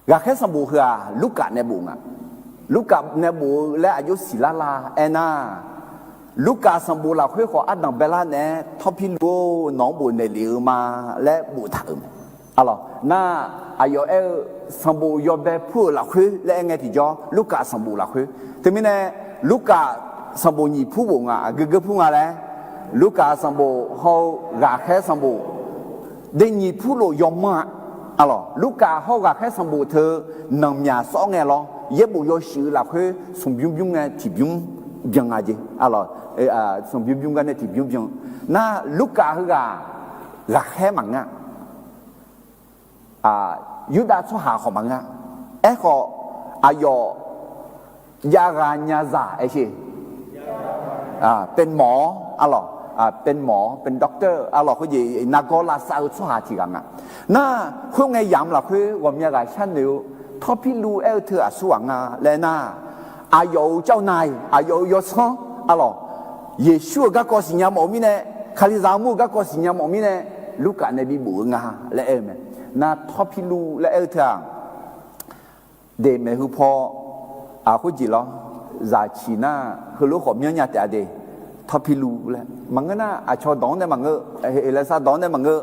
ghaqkhaer sanqbof heu-aq, Lurkaf nae bof nga. Lurkaf nae bof-eu laer aqjox siqlar la aernar, Lurkaf sanqbof lafkhoer khawf ardanq baelar naeq-aer, Tawrpirluf-or, nawq-anr bofnaeq lef-eu ma laer boftaq-euq mae. Arlawq nar, aqyawf aer-eu sanqbof yawbae pur-euq lafkhoer laer aer ngae tiqjawr, Lurkaf sanqbof lafkhoer. Teumirnae, Lurkaf sanqbof nyiq pur bof nga, aqgeu geu pur nga laer. Lurkaf sanqbof hawr-eu ghaqkhaer sanqbof, de nyiq pur lof yawmanr-a. Arlawq, Lurkaf hawr-eu ghaqkhaer sanqbof teu nanqmyaq sawr ngae lawr, yaerbof yawshuif-eu lafkhoer smq bymr bymr ngae tiqbymr byan nga jeq. Arlawq, smq bymr bymr gar nae tiqbymr byan. Nar, Lurkaf heughaq ghaqkhaer maqngeur-a. Yurdav tsawrhaq khawf maqngeur-a. Aerkhawf, aqyawf jav ghaq nyazaq aer sher. เป็นหมอ arlawq, เป็นหมอ เป็นด็อกเตอร์ arlawq, khoerjeq nargawr lavsav-eu tsawrhaq tiq ghaq nga. Nar, khoerngae yamq lafkhoer ghawqmya ghaq sharnoeq-eu, Tawrpirluv aer-eu teu aqsur ghaq nga laer nar, aqyawf-euq cawv nav-iq, aqyawf-euq yawsanr, arlawq, Yeqsur-euq garkawv siqnya mawf-eu mirnae, Kalizaq armur-euq garkawv siqnya mawf-eu mirnae, Lurkaf nae bibof-eu nga laer aer-eu mae. Nar, Tawrpirluv laer aer-eu teu-aq, de maeqhu paw, aq, khoerjeq lawr, zaqciq nar, heulof khawf myanrnya taef-a de. Tawrpirluv laer maqngeur nar, aqcawq dawq-anr nae maqngeur, Heqlaqsar dawq-anr nae maqngeur,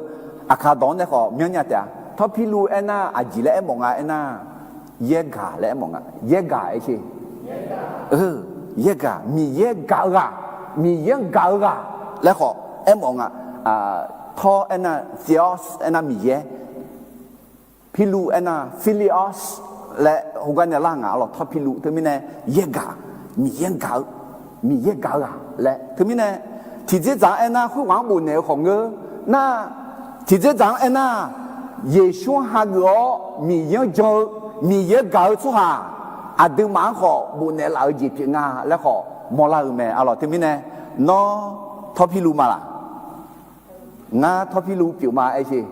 Aqkaq dawq-anr nae khawf myanrnya taef-a. Tawrpirluv aernar, aqjeq laer aermawf nga aernar, yaergaq laer aermawf nga. Yaergaq aer sher. Yaergaq, Miqyaer gaq-eu ghaq, Miqyaer-anr gaq-eu ghaq laer khawf aermawf nga. Tawr aernar, theos aernar Miqyaer, pirluv aernar, phileos laer heugar nae lar nga. Arlawq, Tawrpirluv teumirnae yaergaq, Miqyaer-anr gaq-eu, Miqyaer gaq-eu ghaq laer. Teumirnae, tiqdzerdzaq-anr aernar, khoerghaq-anr bofnaeq-eu khawf ngeur nar, tiqdzerdzaq-anr aernar, Yeqsur-anr hageuf-awr Miqyaer-anr jan-eu, Miqyaer gaq-eu tsawrhaq aqduimaf-anr khawf bofnaeq laf-eu jeq pyeuf nga laer khawf mawrlar-eu mae. Arlawq, teumirnae, nawr Tawrpirluv ma laq? Ngar Tawrpirluv pyeuf ma aer sher.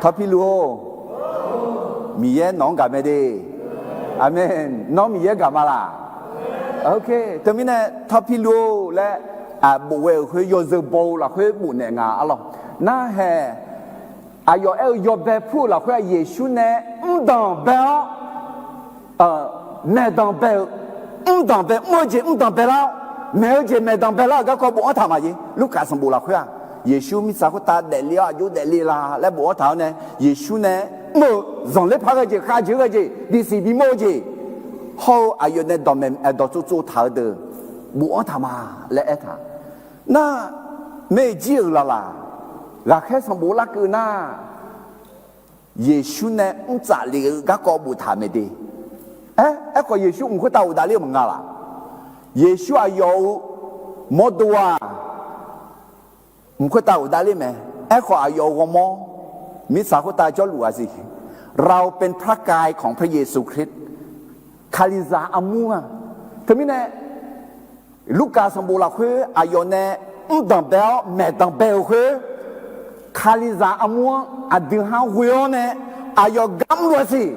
Tawrpirluv-or, Miqyaer nawq-anr gaq mae de. Aqmeq. Nawr Miqyaer gaq ma laq? Teumirnae Tawrpirluv-or laer bof ghae-euq khoer yawzeu baw-eu lafkhoer bofnaeq nga. Arlawq, narhae, aqyawf aer-eu yawbae pur-eu lafkhoer-aq, Yeqsur nae mrdanq bae-awr maeqdanq bae-eu, mrdanq bae, mr-eu jeq mrdanq baelar-awr, maeq-eu jeq maeqdanq baelar-euq garkawv bofanr taq maqjeq. Lurkaf sanqbof lafkhoer-aq, Yeqsur mirtsaq khoertav daefle-awr aqjox daefle la laer bofanr taq-awr nae, Yeqsur nae mr-eu zanqler par ghae jeq, khavjeuq ghae jeq, bisiq bimawr-eu jeq, hawr-eu aqyawf nae dawqmaeq dawqtsov tsov taq-eu deuq bofanr taq ma laer aertaq. Nar, maerjir-euq laqlaq, ghaqkhaer sanqbof larkeuv nar, Yeqsur nae mrtsaf lef-eu garkawv boftaq mae de. Aer, aerkhawf Yeqsur mq khoertav ghofdav ler-eu maqnga laq? Yeqsur aqyawf-euq mawrdo-aq, mq khoertav ghofdav ler mae. Aerkhawf aqyawf-euq ghawrmawr mirtsaq khoertav jawrluf-a siq. เราเป็นพระกายของพระเยซูคริสต์ Kalizaq armur-a. Teumirnae, Lurkaf sanqbof lafkhoer aqyawf nae mrdanq bae-awr maeqdanq bae-euq khoer, Kalizaq armur-anr aqdui ha-anr ghoe-awr nae aqyawf gar mrluf-a siq.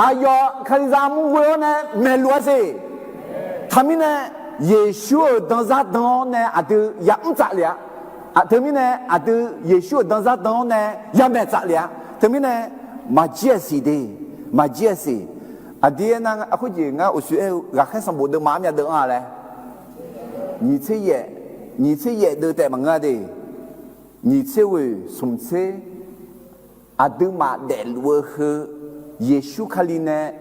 Aqyawf Kalizaq armur ghoe-awr nae maeqluf-a siq. Teumirnae, Yeqsur-euq danzar dan-awr nae aqdui ya mrtsaf lef-a. Teumirnae aqdui Yeqsur-euq danzar dan-awr nae ya maeqtsaf lef-a. Teumirnae, maqjir-aq siq de, maqjir-aq siq. Aqdir aernar, khoerjeq ngar uqshoe aer-eu ghaqkhaer sanqbof deuvma armyav deuv-anr-a laer, nyiq tser yaef, nyiq tser yaef deuv taef maqngeur-a de. Nyiq tser ghoeq smq tser, aqduimaf daefluf-eu heu, Yeqsur Kali nae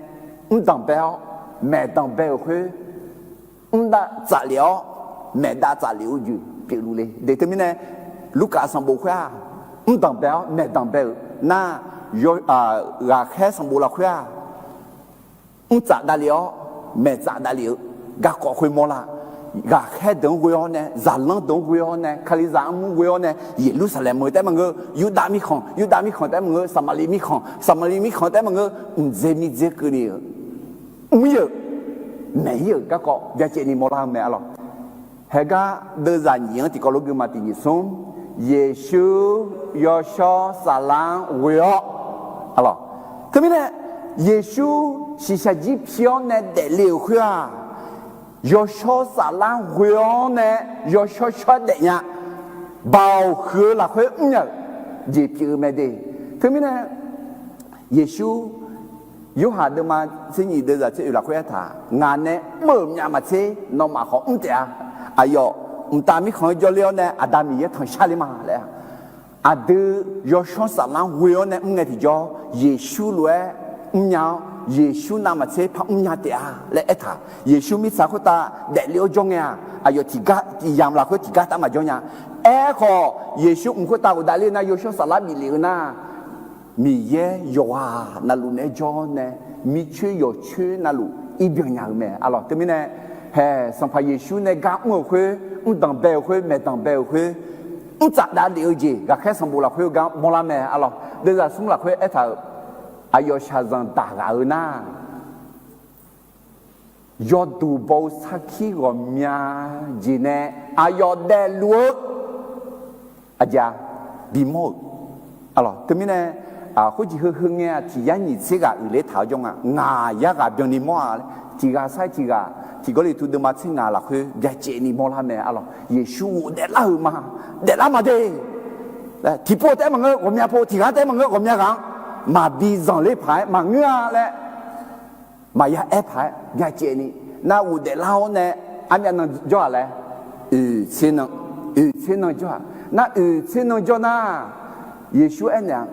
mrdanq bae-awr maeqdanq bae-euq khoer, mrdav tsaflef-awr maeqdav tsaflef-eu jeq pyeufluf le de. Teumirnae, Lurkaf sanqbof khoer-aq, mrdanq bae-awr maeqdanq bae-euq nar, ghaqkhaer sanqbof lafkhoer-aq, mrtsaf davlef-awr maeqtsaf davlef-eu garkawv khoermawr lar. Ghaqkhaer deuq-anr ghoe-awr nae, zaqlanr deuq-anr ghoe-awr nae, Kalizaq armur ghoe-awr nae, Yeqlursaqlaeq meuq taef maqngeur, Yurdav mirkhanq, Yurdav mirkhanq taef maqngeur, Saqmaqliv mirkhanq, Saqmaqliv mirkhanq taef maqngeur, mqdzae miqdzae keuvni-eu, mr-ir-euq, maeq-ir-euq garkawv byacaevni mawrlar-eu mae. Arlawq, haegar deuvzaq nyiq-anr tiqkawv lof guima tiq nyiq smr, Yeqsur yawshawr saflar-anr ghoe-awr, arlawq, teumirnae Yeqsur shiqshaq jir pi-awr nae daefle-euq khoer-aq, yawshawr saflar ghoe-awr nae yawshawr shawr-aer daefnya, baoq huiq-eu lafkhoer mrnya-euq jeq pyeuf-eu mae de. Teumirnae Yeqsur, Yorhaq deuvma tser nyiq deuvzaq tser oeq lafkhoer aertaq, ngaq nae mr-euq myav maqtser nawmaf khawf mr taef-a. Aqyawf mqtav mirkhanq-anr jawrler-awr nae Aqda Miqyaer tanqshar ler ma laer-a. Aqdui yawshawr saflar ghoe-awr nae mr ngae tiqjawr, Yeqsur lof-aer mrnya-awr, Yeqsur navmaqtser par mrnya taef-a laer aertaq. Yeqsur mirtsaq khoertav daefle-awr jawr ngae-aq, aqyawf tiqgar yamq lafkhoer tiqgar taf maqjawr nya. Aerkhawf, Yeqsur mq khoertav ghofdav ler-eu nar, yawshawr saflar bif lef-eu nar, Miqyaer yawqghaq navluf naeq-aer jawr nae, mircoer yawqcoer navluf irbyan nya-eu mae. Arlawq, teumirnae, hae, Sanqpaq Yeqsur nae gar mr-euq khoer, mrdanq bae-euq khoer, maeqdanq bae-euq khoer, mrtsaf davlef-eu jeq ghaqkhaer sanqbof lafkhoer-eu gar mawrlar mae. Arlawq, deuvzaq smr lafkhoer aertaq-euq, aqyawf shaqzanq daq ghaq-eu nar, yawduq baw-eu sarkir ghawqmya jeq nae aqyawf daefluf-eu aqjeq-a, bimawr-euq. Arlawq, teumirnae, khoerjeq heu heu ngae-aq, tiq yar nyiq tser ghaq uiqler taq-awr jawr nga. Ngaq yar ghaq byanni mawr-a laer, tiq ghaq sar-iq tiq ghaq, Tiq Gawrliqtu deuvma tser ngaq lafkhoer byacaevni mawrlar mae. Arlawq, Yeqsur ghofdaef lar-euq ma, daeflar maqde. Tiqpov taef-aer maqngeur, ghawqmya pov, tiq ghaq taef-aer maqngeur, ghawqmya ghaq-anr maqbi zanqler paq-aer maqngeur-a laer, maqya aer paq-aer byacaevni, nar ghofdaef lar-awr nae armyav nan jawr-aq laer, oeq tser nan, oeq tser nan jawr-aq. Nar oeq tser nan jawr nar, Yeqsur aernaeq-a,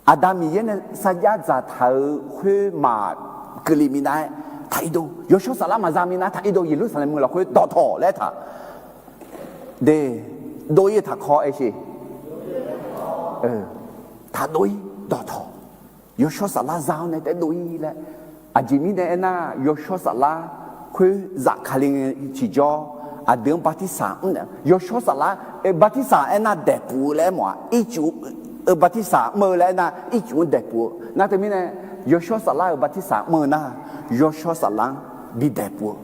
Aqda Miqyaer nae sarjax dzaqtaq-euq khoer maqkeuvle minav-aer taq irdov, yawshawr saflar maqza minav taq irdov, Yeqlursaqlaeq meuq lafkhoer dawqtawq laer aertaq. De, dov-ir-eu taqkawv aersheq. Taqdov-ir dawqtawq. Yawshawr saflar za-awr nae taef dov-ir laer. Aqjeq mirnae aernar, yawshawr saflar khoer zaf Kali ngae tiqjawr, aqdui-anr bartirsaq mr-a. Yawshawr saflar, bartirsaq aernar daeqpuf-eu laer aermawf-a. Ircuf-eu bartirsaq mr-eu laer aernar, ircuf-anr daeqpuf-eu. Nar teumirnae, yawshawr saflar-euq bartirsaq mr-eu nar, yawshawr saflar-anr bi daeqpuf-eu.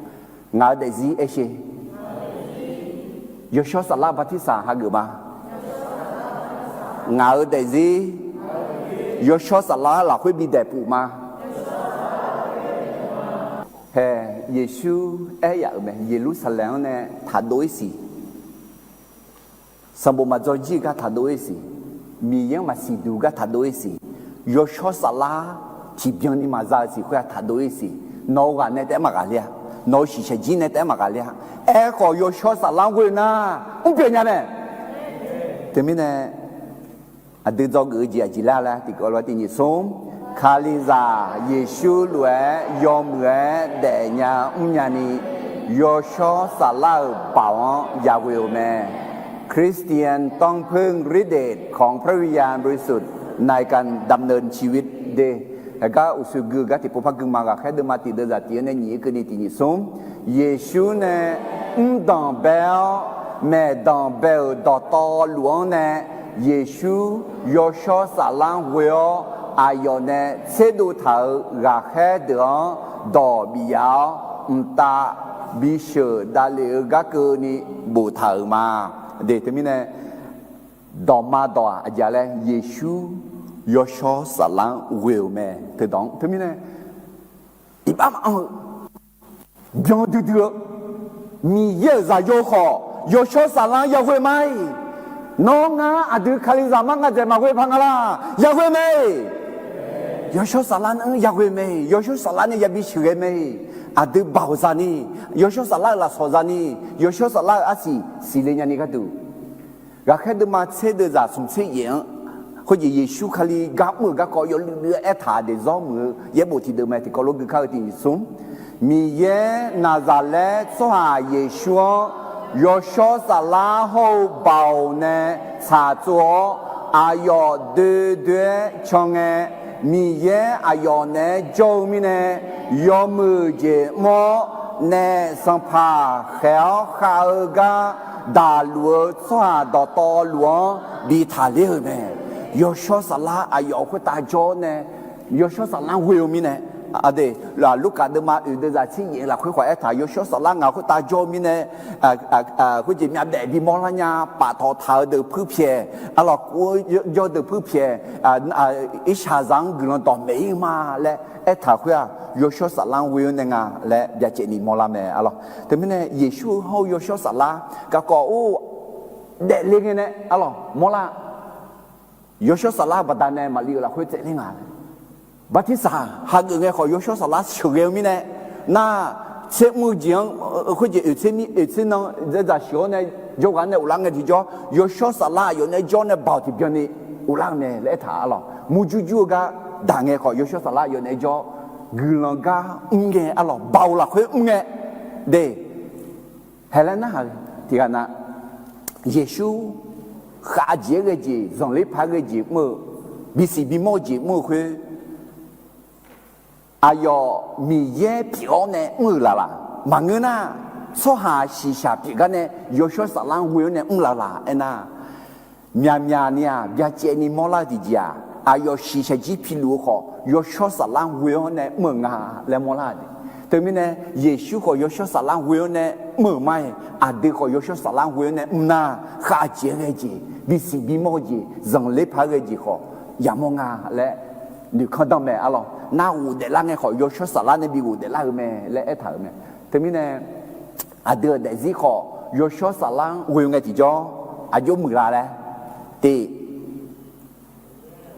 Ngaq-euq daefzir aersheq. Yawshawr saflar bartirsaq hageuf ma. Ngaq-euq daefzir yawshawr saflar lafkhoer bi daeqpuf ma. Hae, Yeqsur aer yaf-euq mae, Yeqlursaqlaeq-anr nae taqdov-ir siq. Sanqbof maqdzaw jir-eu gar taqdov-ir siq. Miqyaer-anr maqsiq duq gar taqdov-ir siq. Yawshawr saflar tiqbyan ni maqza-eu siq khoer-aq taqdov-ir siq. Nawq-eu ghaq nae taef-aer maqghaqler-a. Nawq-eu shiqshaq jir nae taef-aer maqghaqler-a. Aerkhawf, yawshawr saflar ghoe nar, mr pyeuf nya mae. Teumirnae, aqdui dzawgeuf-eu jeq aqjeq laer laer tiqkawv lof-aer tiq nyiq smr, Kalizaq Yeqsur lof-aer yawmuiq-aer daefnya mrnya ni, yawshawr saflar-euq baoq-anr yaghoe-eu mae. คริสเตียนต้องพึ่งฤทธิ์เดชของพระวิญญาณบริสุทธิ์ในการดำเนินชีวิต de. Aqgar uqshoe gui-eu gar tiqpov par gui ma. Ghaqkhaer deuvma tiq deuvzaq tiq-anr nae nyiq-ir keuvni tiq nyiq smr, Yeqsur nae mrdanq bae-awr maeqdanq bae-euq dawqtawv luf-anr nae, Yeqsur yawshawr saflar-anr ghoe-awr aqyawf nae tserdov taq-euq ghaqkhaer deuq-anr dawq bif yaf-awr, mqtav bisheuq davlef-eu gar keuvni boftaq-euq ma. De, teumirnae, dawqma dawq-aq aqjeq laer, Yeqsur yawshawr saflar-anr ghoe-euq mae. Teudawq-anr teumirnae, iqbax maqanr-eu, byan duidui-eu, Miqyaer-euq zaqyo khawf yawshawr saflar-anr yaghoe ma-iq. Nawr ngar aqdui Kalizaq mar ngadzaeq maqghoe paq nga laq, yaghoe mae. Yawshawr saflar-anr yaghoe mae. Yawshawr saflar nae yabi sheuqghae mae. Aqdui baoq zani, yawshawr saflar-euq lafsawq zani, yawshawr saflar-euq arsiq siqle nyani gharduq, ghaqkhaer deuvma tser deuvzaq smq tser yaef-anr, khoerjeq Yeqsur Kali gar mr-euq garkawv yawluiv luiv-aer aertaq daefzawr muiq-eu yaerbof tiqdeuq mae. Tiqkawv lof gui kar-eu tiq nyiq smr, Miqyaer Naqzaqlaer tsawrhaq Yeqsur-anr yawshawr saflar hawr-eu baoq nae tsaqtsov-awr, aqyawf doe doe-aer can ngae, Miqyaer aqyawf naeq-aer jawr-eu mirnae, yawmuiq jeq mr-awr nae sanqpaq khaeq-awr khav-eu gar daqluf-eu tsawrhaq dawqtawvluf-anr bi taqler-euq mae. Yawshawr saflar aqyawf khoertav jawr-awr nae, yawshawr saflar ghoe-eu mirnae, aqdui, Lurkaf deuvma oeq deuvzaq tser yaef lafkhoer khawf aertaq, yawshawr saflar ngaq khoertav jawr-eu mirnae, khoerjeq myavbaef bimawr lar nya, paftawf taq-eu deuq puirpyaeq, arlawq, jawr deuq puirpyaeq, irshaqzaq-anr guiqlanq dawqmaeq-ir ma laer aertaq khoer-aq, yawshawr saflar-anr ghoe-awr nae nga laer byacaevni mawrlar mae, arlawq. Teumirnae Yeqsur-eu hawr-eu yawshawr saflar garkawv or daefle ngae nae, arlawq, mawrlar. Yawshawr saflar baqdanae maqli-euq lafkhoer tsaevler nga. Bartirsaq hageuf ngae khawf yawshawr saflar sheuqghae-eu mirnae, nar, tser mr-eu jeq-anr, khoerjeq oeq tser mir oeq tser nan dzaq sheuq-awr nae jawrghaq nae ghoflar ngae tiqjawr, yawshawr saflar aqyawf nae jawr nae baoq tiqbyan ni ghoflar-eu mae laer aertaq-a lawq. Murjur jur-eu gar daq ngae khawf, yawshawr saflar aqyawf nae jawr guiqlanq gar mr ngae-a lawq, baoq lafkhoer mr ngae de. Haeq laer narhaq-eu tiqghaq na, Yeqsur khavjeq-aer ghae jeq, zanqler paq-aer ghae jeq mr-eu, bisiq bimawr-eu jeq mr-eu khoer, aqyawf Miqyaer pyeuf-awr nae mr-euq laqlaq maqngeur nar, tsawrhaq shiqshaq pyeuf gar nae yawshawr saflar ghoe-awr nae mr laqlaq aernar, myaqmyaq ni-aq byacaevni mawrlar-eu tiqjeq-aq, aqyawf shiqshaq jir piluf-eu khawf, yawshawr saflar ghoe-awr nae mr-euq nga laer mawrlar-euq de. Teumirnae, Yeqsur khawf yawshawr saflar ghoe-awr nae mr-euq ma-iq, aqdui khawf yawshawr saflar ghoe-awr nae mr nar, khavjeq-aer ghae jeq, bisiq bimawr-eu jeq, zanqler paq-aer ghae jeq khawf yamawr nga laer noeqkanr danr mae-a lawq. Nar ghofdaef lar ngae khawf, yawshawr saflar nae bi ghofdaef lar-eu mae laer aertaq-euq mae. Teumirnae, aqdui-euq daefzir khawf, yawshawr saflar-anr ghoe ngae tiqjawr, aqjox muiqla laer, tiq,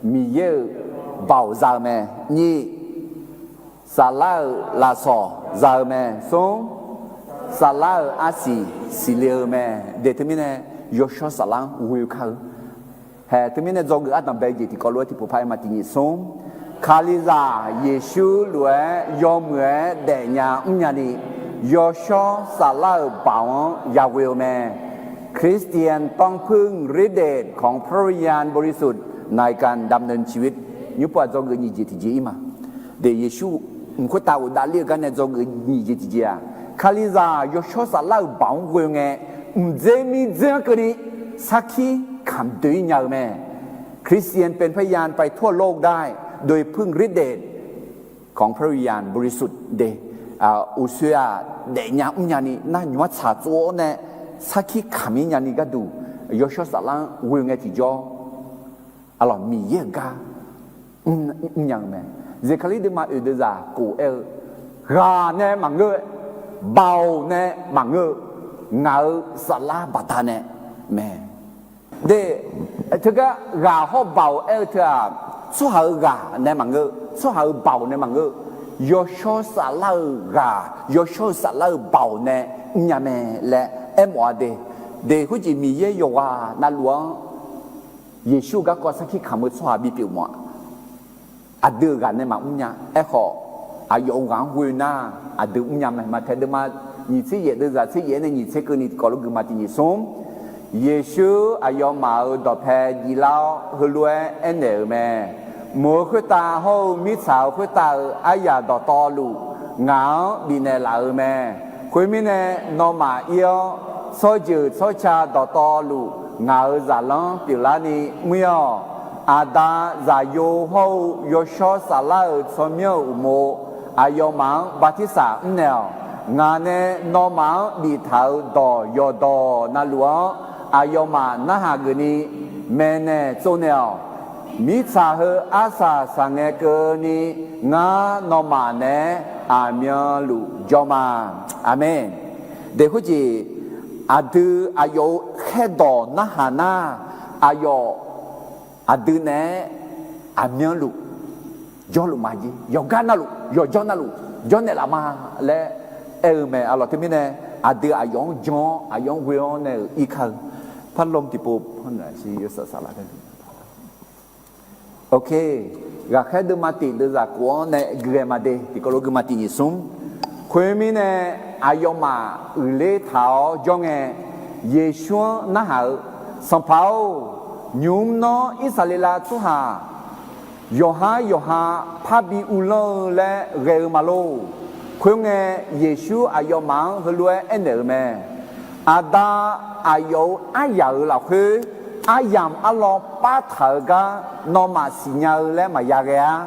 Miqyaer-euq baoq za-eu mae. Nyiq, saflar-euq lafsawq za-eu mae. Smr, saflar-euq arsiq siqle-eu mae. De teumirnae, yawshawr saflar-anr ghoe kar-eu. Haeq teumirnae dzawgeuf ardanq bae jeq tiqkawv lof-aer tiqpov par-aer ma. Tiq nyiq smr, Kalizaq Yeqsur lof-aer yawmuiq-aer daefnya mrnya ni, yawshawr saflar-euq baoq-anr yaghoe-eu mae. Christian ต้องพึ่งฤทธิ์เดชของพระวิญญาณบริสุทธิ์ในการดำเนินชีวิต nymr pov-aq dzawgeuf nyiq jeq tiqjeq ir ma. De Yeqsur mq khoertav ghofdav ler-eu gar nae dzawgeuf nyiq jeq tiqjeq-aq, Kalizaq yawshawr saflar-euq baoq-anr ghoe ngae, mqdzer mirdzer-anr keuvni sarkir kamq doe-ir nya-eu mae. Christian เป็นพยานไปทั่วโลกได้โดยพึ่งฤทธิ์เดชของพระวิญญาณบริสุทธิ์ de. Uqshoe-aq daefnya mrnya ni nar nymq-ar tsaq tsov-awr nae sarkir kamq-ir nya ni gharduq, yawshawr saflar-anr ghoe ngae tiqjawr, aqlawq Miqyaer-euq gar mrnya-eu mae. Zeqkaqlir deuvma oeq deuvzaq kof aer-eu, ghaq nae maqngeur, baoq nae maqngeur-eu, ngaq-euq saflar baqdanae mae. De, teugar ghaq hawr baoq aer-eu teu-aq, tsawrhaq-euq ghaq nae maqngeur, tsawrhaq-euq baoq nae maqngeur, yawshawr saflar-euq ghaq, yawshawr-eu saflar-euq baoq nae mrnya mae laer aermawf-a de. De khoerjeq Miqyaer yawqghaq navluf-anr Yeqsur-eu garkawv sarkir kamq-eu tsawrhaq bipyeuf mawf-aq, aqdui-euq ghaq nae maqmr nya. Aerkhawf, aqyawf-euq ghaq-anr ghoe nar, aqdui mrnya mae. Maqtaeq deuvma nyiq tser yaef deuvzaq tser yaef-aer nae nyiq tser keuvni tiqkawv lof gui ma. Tiq nyiq smr, Yeqsur aqyawfmaf-euq dawqpae jivlar-awr heulof-aer aernaeq-euq mae. Mq-euq khoertav hawr-eu mirtsaq-euq khoertav-euq aryaq dawqtawvluf ngaq-anr bifnaeq laf-euq mae. Khoermirnae, nawmaf ir-awr tsawrjeuq tsawrca dawqtawvluf ngaq-euq zaqlanr pyeuflarni mr-ir-awq. Aqda, Zaqyo hawr-eu Yawshawr Saflar-euq tsawrmyanr-euq uqmov aqyawfmaf-anr bartirsaq mrnaeq-awq. Ngaq nae nawmaf-anr biftaq-euq dawq yawqdawq navluf-anr aqyawfmaf narhaq geufni maeqnaeq tsovnaeq-awq. Mirtsaq heu arsaq saqngae keuvni ngar nawmaf naeq-aer aqmyanluf jawr ma. Aqmeq. De khoerjeq, aqdui aqyawf-euq khaerdawq narhaq nar, aqyawf aqdui naeq-aer aqmyanluf jawrluf maqjir, yawqgar navluf yawqjawr navluf jawrnaeq laf ma laer aer-eu mae. Aqlawq teumirnae, aqdui aqyawf-anr jan-awr aqyawf-anr ghoe-awr nae-euq irkar-eu parlawm tiqpov par naeq-a siq yawsaf saflar Ok, ghaqkhaer deuvma tiq deuvzaq kof-anr nae guiqghae ma de. Tiqkawv lof gui ma. Tiq nyiq smr. Khoermirnae, aqyawfmaf uiqler taq-awr jawr ngae, Yeqsur-anr narhaq-eu, Sanqpaq-or, nymq-mr nawr Irsaqleqlav tsawrhaq yawqhar yawqha parbi uvlanr-eu laer ghae-eu ma lor. Khoerngae, Yeqsur aqyawfmaf-anr heulof-aer aernaeq-euq mae. Aqda, aqyawf-euq aryaq-euq lafkhoer aryamq arlawr partaq-euq gar nawmaf siqnya-eu laer maqya ghae-ar.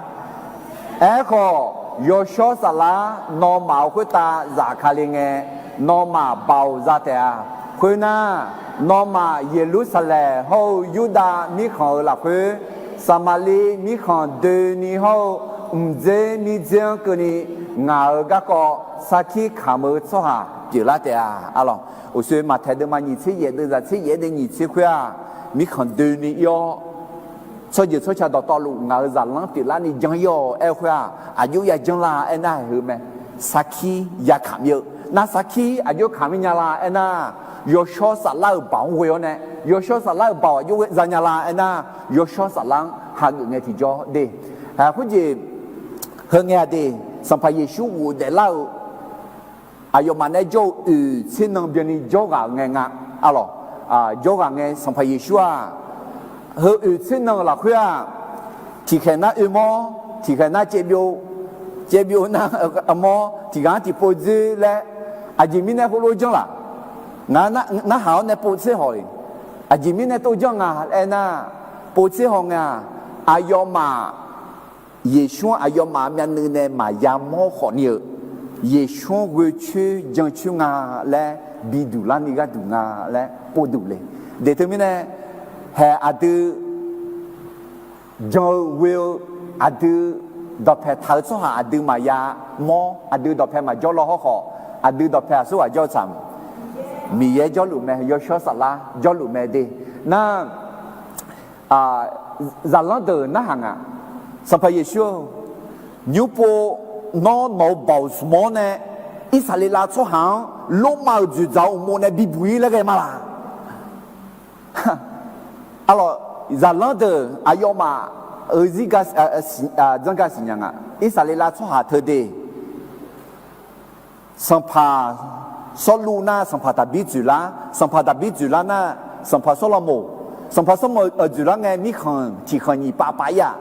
Aerkhawf, Yawshawr Saflar nawmaf-euq khoertav zafkale ngae, nawmaf baoq za taef-a. Khoernar, nawmaf Yeqlursaqlaeq hawr-eu Yurdav mirkhanq-euq lafkhoer, Saqmaqliv mirkhanq doeni hawr-eu mqdzer mirdzer-anr keuvni ngaq-euq garkawv sarkir kamq-eu tsawrhaq pyeuflar taef-a. Aqlawq, uqshoe Maqtaeq deuvma nyiq tser yaef deuvzaq tser yaef-aer nae nyiq tser khoer-aq, mirkhanq doeni ir-awr, tsawrjeuq tsawrca dawqtawvluf ngaq-euq zaqlanr pyeuflarni jan ir-awq aer-eu khoer-aq, aqjox ya janr la aernar-aer heu mae. sarkir yakamq ir-eu. Nar sarkir aqjox kamq ir nya la aernar, yawshawr saflar-euq baoq-anr ghoe-awr nae, yawshawr saflar-euq baoq aqjox za nya la aernar, yawshawr saflar-anr hageuf ngae tiqjawr de. Khoerjeq, heu ngae-a de, Sanqpaq Yeqsur ghofdaef lar-eu aqyawfmaf nae jawr-eu oeq tser nan byanni jawrghaq-euq ngae nga, arlawq, jawrghaq ngae Sanqpaq Yeqsur-aq, heu oeq tser nan-euq lafkhoer-aq, tiqkhaeq nar oermawr, tiqkhaeq nar caevbyov, caevbyov nar armawr, tiqghaq-anr tiqpov dzoer laer, aqjeq mirnae khoerlof janr laf? Ngar narhaq-awr nae pov tser haw-iq, aqjeq mirnae tov janr nga aernar, pov tser haw ngae-aq, aqyawfmaf Yeqsur-anr aqyawfmaf myavnuiv nae maqya mawr khawf ni-eu, Yeqsur-anr ghoe coer jan coer nga laer biduq larni gharduq nga laer povduq le. Deq teumirnae, haeq aqdui jan-eu ghoe-eu, aqdui dawqpae taq-eu tsawrhaq aqdui maqya mawr, aqdui dawqpae maqjawr law hawrkhawf, aqdui dawqpae aqsurghaq jawr-eu tsaq, Miqyaer jawrluf mae, yawshawr saflar jawrluf mae de. Nar, zaqlanr deuq narhaq nga, Sanqpaq Yeqsur-eu, nymrpov nawr nawq-eu baoq smq-awr nae Irsaqleqlav tsawrhaq-anr Lormav-euq dzoeqdzaq-eu uqmov nae bibuq ir laer ghae ma laq? Arlawq, zaqlanr deuq aqyawfmaf-euq zirga, janrgaq siqnya nga. Irsaqleqlav tsawrhaq teu de, sanqpaq Sawrluv nar sanqpaq Daqbir dzoeqlar, sanqpaq Daqbir dzoeqlar nar sanqpaq Sawrlaqmoq, sanqpaq Sawrlaqmoq-euq dzoeqlar ngae mirkhanq tiqkhanq nyiq pav pav ir-aq,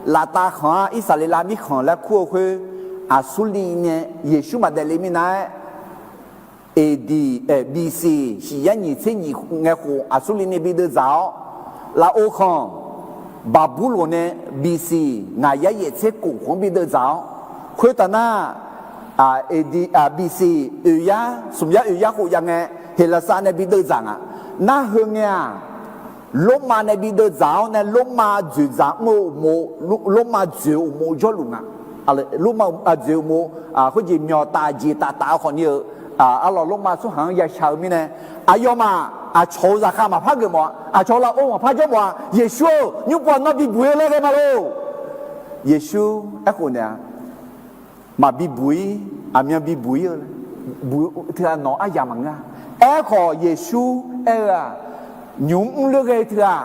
laftav khanq-anr Irsaqleqlav mirkhanq laer kur-eu khoer, Aqsurliv nae Yeqsur maqdaef le minav-aer, AD, eh, BC, shiq yar nyiq tser nyiq ngae khof Aqsurliv nae bi deuvdzaq-awr, lafov khanq Baqburloq nae BC ngaq yar yaef tser kof khof-anr bi deuvdzaq-awr, khoertaf nar, AD, BC oeq yar smq yar oeq yar khof jav ngae, Heqlaqsar nae bi deuvdzaq nga. Nar heu ngae-aq, Lormav nae bi deuvdzaq-awr nae Lormav dzoeqdzaq mr-eu uqmov, Lormav dzoeq-eu uqmov jawrluf nga. Lormav dzoeq uqmov, khoerjeq myawq taf jeq taf taf-eu khawf ni-eu, arlawq Lormav tsawrhaq-anr yashaq-eu mirnae, aqyawfmaf aqcawq-euq zaqkhav maqpar geufmawf-a, aqcawq lafov maqpar jawr mawf-a. Yeqsur-eu, nymrpov-aq nawr bibuq-ir laer ghae ma lor. Yeqsur aerkhof naeq-a, maqbi buq-ir, aqmyan bibuq-ir-eu, buq teu-aq nawq aryamq maqngeur-a. Aerkhawf Yeqsur aer-eu-aq, nymq mr ler ghae teu-aq,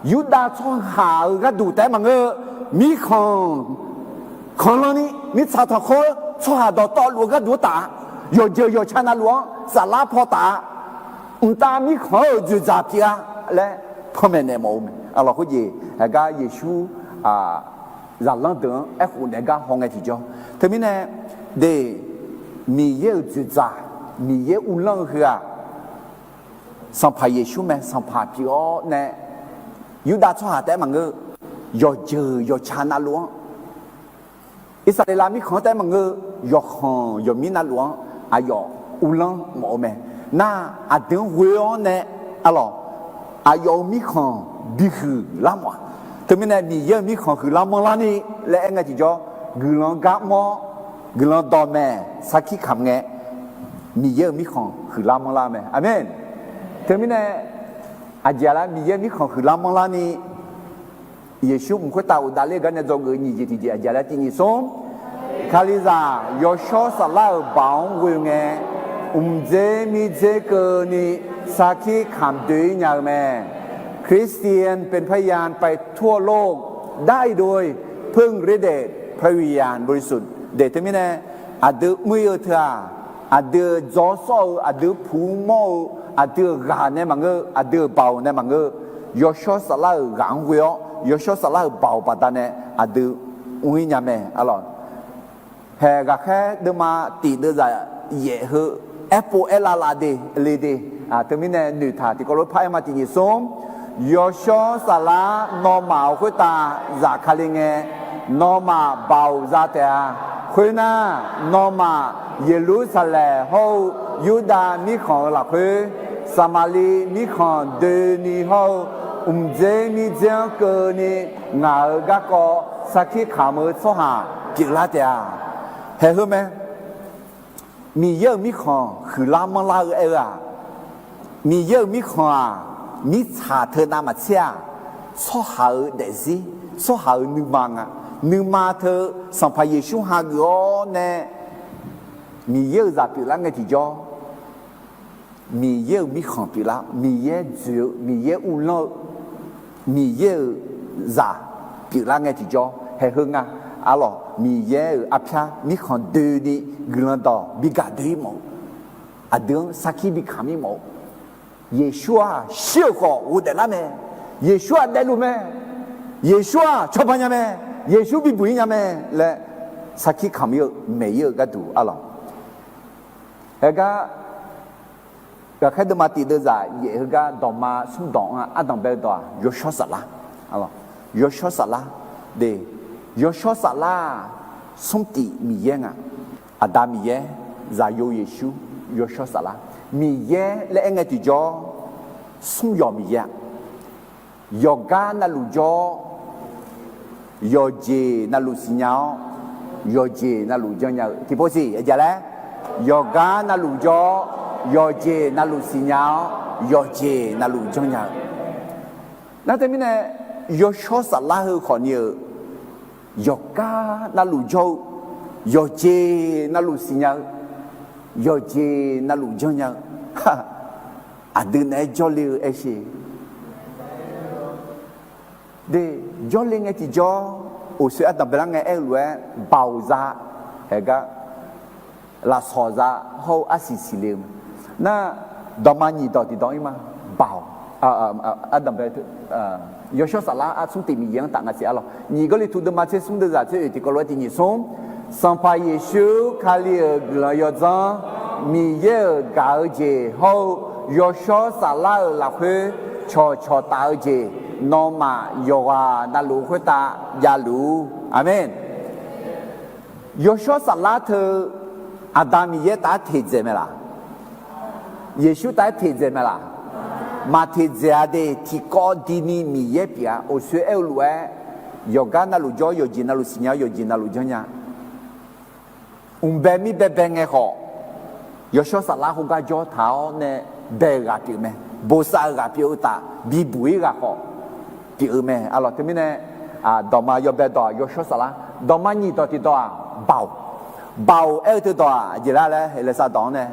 Yurdav tsawrhaq-euq gharduq taef-aer maqngeur-eu, mirkhanq khanqlanni mirtsaq tanqkhawr tsawrhaq dawqtawvluf-eu gharduq-anr taf-a, yawqjeuq yawqca navluf-anr saflar paw taf-a, mqtav mirkhanq-euq dzoeqdzaq pyeuf-a laer panmaeq naeq mawf-eu mae. Arlawq khoerjeq, aqgar Yeqsur zaqlanr deuq-anr aerkhof naeq gar hawngae tiqjawr. Teumirnae, de, Miqyaer-euq dzoeqdzaq, Miqyaer uvlanr-eu heu-aq, Sanqpaq Yeqsur mae. Sanqpaq pyeuf-awr nae, Yurdav tsawrhaq taef-aer maqngeur, yawqjeuq yawqca navluf-anr, Irsaqleqlav mirkhanq-anr taef-aer maqngeur, yawqkhanq yawqmir navluf-anr aqyawf uvlanr mawf-eu mae. Nar, aqdui-anr ghoe-awr nae, arlawq, aqyawf-euq mirkhanq bihuiq lar mawf-a. Teumirnae Miqyaer-euq mirkhanq huiqlar manrlar ni laer aer ngae tiqjawr, guiqlanq gar mr-awr, guiqlanq dawqmaeq sarkir kamq ngae, Miqyaer-euq mirkhanq huiqlar manrlar mae. Aqmeq. Teumirnae aqjeq-aq laer Miqyaer mirkhanq huiqlar manrlar ni, Yeqsur mq khoertav uqdav ler gar nae dzawgeuf nyiq jeq tiqjeq aqjeq-aq laer tiq nyiq smr, Kalizaq yawshawr saflar-euq baoq-anr ghoe ngae, mqdzer mirdzer keuvni sarkir kamq doe-ir nya-eu mae. คริสเตียนเป็นพยานไปทั่วโลกได้โดยพึ่งฤทธิ์เดชพระวิญญาณบริสุทธิ์ Deq teumirnae, aqdui mr-ir-eu teu-aq, aqdui dzawr sawr-eu, aqdui puq mawr-eu, aqdui-euq ghaq nae maqngeur, aqdui-euq baoq nae maqngeur, yawshawr saflar-euq ghaq-anr ghoe-awr, yawshawr saflar-euq baoq baqdanae aqdui mr-ir nya mae. Arlawq, haeq ghaqkhaer deuvma tiq deuvzaq yaef heu aerpov aerlav lav de le de. Teumirnae noeqtaq tiqkawv lof par aer ma tiq nyiq smr, yawshawr saflar nawmaf-euq khoertav zafkale ngae, nawmaf baoq za taef-a. Khoernar, nawmaf Yeqlursaqlaeq hawr-eu Yurdav mirkhanq-euq lafkhoer, Saqmaqliv mirkhanq doeni hawr-eu mqdzer mirdzer-anr keuvni ngaq-euq garkawv sarkir kamq-eu tsawrhaq pyeuflar taef-a. Haeq heu mae. Miqyaer-euq mirkhanq huiqlar manrlar-eu aer-eu-aq, Miqyaer-euq mirkhanq-aq, mirtsaq teu navmaqtser-aq, tsawrhaq-euq daefzir, tsawrhaq-euq nuima nga. Nuima teu Sanqpaq Yeqsur hageuf-awr nae Miqyaer-euq zaq pyeuflar ngae tiqjawr, Miqyaer-euq mirkhanq pyeuflar, Miqyaer dzoeq-eu, Miqyaer uvlanr-eu, Miqyaer-euq zaq pyeuflar ngae tiqjawr haeqheu nga. Arlawq, Miqyaer-euq arpyar mirkhanq doeni guiqlanq dawq bi gaq doe-ir mawf-eu, aqdui-anr sarkir bi kamq-ir mawf-eu, Yeqsur-aq shir-euq khawf ghofdaef lar mae, Yeqsur-aq daefluf mae, Yeqsur-aq cawba nya mae, Yeqsur bibuq-ir nya mae laer sarkir kamq-ir-eu maeq-ir-eu gharduq arlawq. Haegar, ghaqkhaer deuvma tiq deuvzaq yaef heugar dawqma smr dawq-anr ardanq bae-eu dawq-aq, yawshawr saflar. Yawshawr saflar-aq, Smrtif Miqyaer nga. Aqda Miqyaer, Zaqyo Yeqsur, Yawshawr Saflar. Miqyaer laer aer ngae tiqjawr, smr yawq Miqyaer-a. Yawqgar navluf jawr-awr, yawqjeq navluf siqnya-awr, yawqjeq navluf janrnya-eu tiqpov siq aqjeq laer, yawqgar navluf jawr-awr, yawqjeq navluf siqnya-awr, yawqjeq navluf janrnya-eu. Nar teumirnae, Yawshawr Saflar heu khawfni-euq, yawqgar navluf jawr-eu, yawqjeq navluf siqnya-eu, yawqjeq navluf janrnya-eu, aqdui naeq-aer jawrle-eu aershe. De, jawrle ngae tiqjawr, uqsoer ardanq baelar ngae aer-eu lof-aer, baoq za, haegar, lafsawq za, hawr-eu arsiq siqle-eu. Nar, dawqma nyiq dawq tiqdawq-ir ma, baoq, ardanq bae, Yawshawr Saflar ar smrtif Miqyaer-anr taf nga siq arlawq. Nyiq Gawrliqtu deuvma tser smr deuvzaq tser oeq tiqkawv lof-aer tiq nyiq smr. Sanqpaq Yeqsur Kali-euq guiqlanq yawdzanr, Miqyaer-euq gaq-eu jeq hawr-eu Yawshawr Saflar-euq lafkhoer cawqcawq taf-eu jeq, nawmaf yawqghaq navluf khoertav javluf-ur. Aqmeq. Yawshawr Saflar teu Aqda Miqyaer taf-aer teqdzaeq mae laq? Yeqsur taf-aer teqdzaeq mae laq? Maq teqdzaeq-a de. Tiqkawv dini Miqyaer pyeuf-a. Uqsoer aer-eu lof-aer, yawqgar navluf jawr, yawqjeq navluf siqnya, yawqjeq navluf janrnya. Mqbae mir baebae ngae khawf, Yawshawr Saflar khoergar jawr taq-awr nae bae-eu ghaq pyeuf mae. Bosav-eu ghaq pyeuf-eu taf bibuq-ir ghaq khawf pyeuf-eu mae arlawq. Teumirnae, dawqma yawbae dawq-aq Yawshawr Saflar. Dawqma nyiq dawq tiqdawq-aq, baoq. Baoq aer-eu teudawq-aq aqjeq lar laer, Heqlaqsar dawq-anr nae,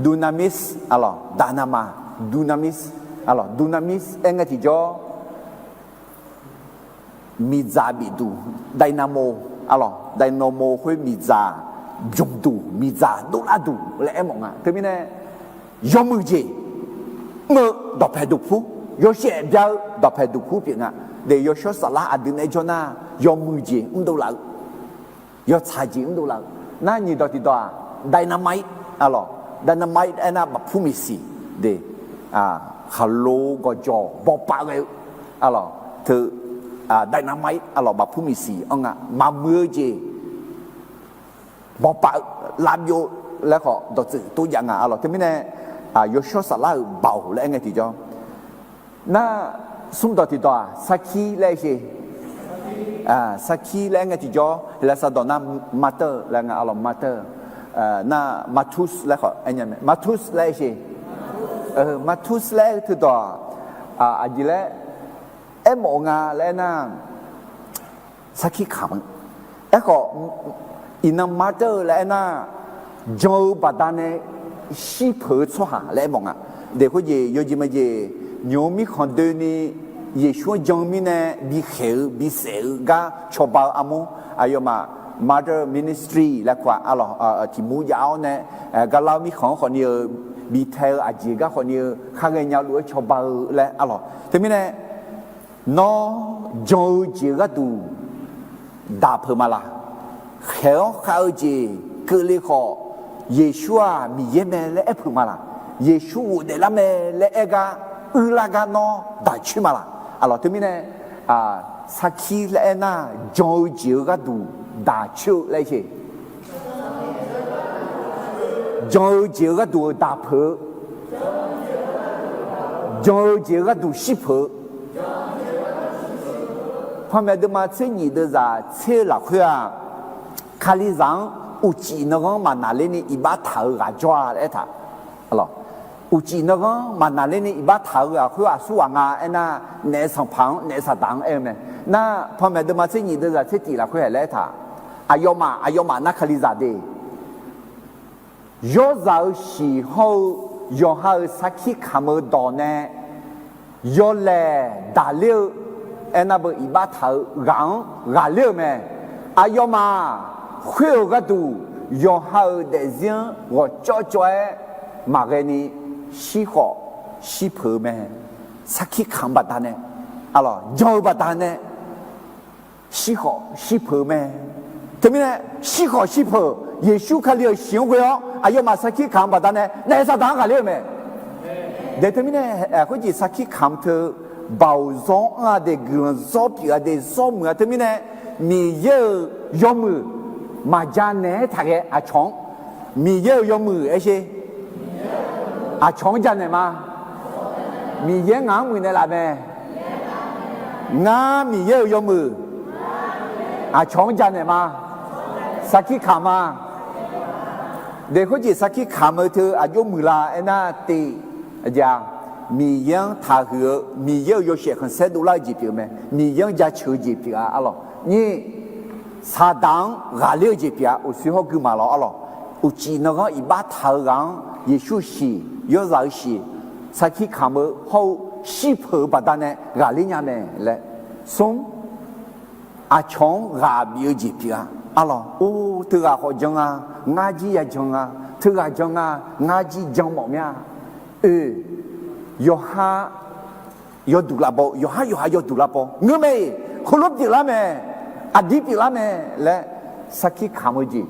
dunamis arlawq, dynama, dunamis arlawq, dunamis aer ngae tiqjawr, miqdzaq bifduq, dynamo arlawq, dynamo khoer miqdzaq bymqduq, miqdzaq dovlar duq laer aermawf nga. Teumirnae, yawmuiq jeq mr-eu dawqpae duqpur, yawshaef bya-eu dawqpae duqpur pyeuf nga. De, Yawshawr Saflar aqdui naeq-aer jawr nar, yawmuiq jeq mrdov laf-eu, yawtsaq jeq mrdov laf-eu. Nar nyiq dawq tiqdawq-aq, dynamite arlawq, dynamite aernar bafpur miqsiq de, khaqlo gawqjawq bawpav ghae-eu arlawq, teu, dynamite arlawq, bafpur miqsiq anr nga. Maqmuiq-eu jeq bawpav-eu, lavbyov laer khawf dawqtsuif tov jav nga arlawq. Teumirnae, Yawshawr Saflar-euq baoq laer aer ngae tiqjawr, nar, smr dawq tiqdawq-aq, sarkir laer aer she. Sarkir laer aer ngae tiqjawr, Heqlaqsar dawq nar, martyr laer nga arlawq, martyr. Nar, martus laer khawf aer nya mae, martus laer aer she. Martus laer aer-eu teudawq-aq, aqjeq laer aermawf-eu nga laer aernar, sarkir kamq-eu. Aerkhawf, iqnan martyr laer aernar, jan-eu baqdanae shir peuq-eu tsawrhaq laer aermawf nga. De, khoerjeq yawjeq majeq, nymq-mr mirkhanq doeni Yeqsur-anr jan-eu mirnae bikhaeq-eu bisaef-eu gar cawba-eu armur, aqyawfmaf martyr ministry laer kur-a arlawq, tiqmur jav-awr nae, garlar-eu mirkhanq-anr khawfni-eu, bitae-eu aqjeq gar khawfni-eu khar ghaenya luf-aer cawba-eu laer arlawq. Teumirnae, nawr jan-eu jeq-eu gharduq daq peuq ma laq? Khaeq-awr khav-eu jeq keuvle khawf, Yeqsur-aq Miqyaer mae laer aer peuq ma laq? Yeqsur ghofdaef lar mae laer aer gar, uirlar gar nawr daq coer ma laq? Arlawq, teumirnae, sarkir laer aernar, jan-eu jeq-eu gharduq daq coer-eu laer aer she. Jan-eu jeq-eu gharduq-eu daq peuq-eu, jan-eu jeq-eu gharduq shir peuq-eu. Panmaeq deuvma tser nyiq deuvzaq tser-eu lafkhoer-aq, Kalizaq-anr uqcif nanghanr maqnaqlerni iqbax taq-eu ghaq jawr-a laer aertaq. Uqcif nanghanr maqnaqlerni iqbax taq-eu ghaq khoer aqsur ghaq nga aernar, naef sanqpaq-anr naef saqdaq-anr aer-eu mae. Nar, panmaeq deuvma tser nyiq deuvzaq tser tif lafkhoer haeq laer aertaq. Aqyawfmaf aqyawfmaf nar Kalizaq de. Yawrzaq-euq shiq hawr-eu yawqha-euq sarkir kamq-eu dawq nae yawlaeq daqler-eu, aernar beu iqbax taq-eu ghaq-anr ghaqler-euq mae. Aqyawfmaf khoer-euq gharduq yawqha-euq daefzir-anr ghawqcawv cawv-aer maqghae ni shirkhawf shirpeuq-eu mae. Sarkir kamq baqdanae, aqlawq jan-eu baqdanae shirkhawf shirpeuq-eu mae. Teumirnae shirkhawf shirpeuq, Yeqsur Kali-euq shiq-anr ghoe-awr aqyawfmaf sarkir kamq baqdanae naef saqdaq-anr ghaqler-euq mae. Daeq teumirnae khoerjeq sarkir kamq teu, baoq zawr anr-a de, guiqlanq zawr pyeuf-a de, zawr muiq-a teumirnae, Miqyaer-euq yawmuiq maqja naeq-aer taqghae aqcawq-anr. Miqyaer-euq yawmuiq aer sher. Aqcawq-anr janaeq ma. Miqyaer ngaq-anr muiqnaeq laf mae. Ngar Miqyaer-euq yawmuiq aqcawq-anr janaeq ma. Sarkir kamq ma. Daeq khoerjeq sarkir kamq-eu teu aqjox muiqla aernar tif, aqjeq-a, Miqyaer-anr taqhuiq-eu, Miqyaer-euq yawshaef khanqsaer dovlar-eu jeq pyeuf mae. Miqyaer-anr jaceuq-eu jeq pyeuf-a arlawq. Nyiq, saqdaq-anr ghaqler-eu jeq pyeuf-a, uqshoe hawr gui maqlawq arlawq. Uqcif nanghanr iqbax taq-eu ghaq-anr Yeqsur shiq, yawrzaq-eu shiq, sarkir kamq-eu hawr-eu shirpeuq-eu baqdanae ghaqler nya mae laer. Smr, aqcawq-anr ghaq bif-eu jeq pyeuf-a arlawq. Or, teughaq khawf jan-a, ngar jir ya jan-a, teughaq jan-a, ngar jir jan mawf mir-a. Oe, yawqha yawduq lavbaw, yawqhar yawqha yawduq lavbaw ngeur mae-iq, heulof pyeuflar mae, aqdir pyeuflar mae laer sarkir kamq-eu jeq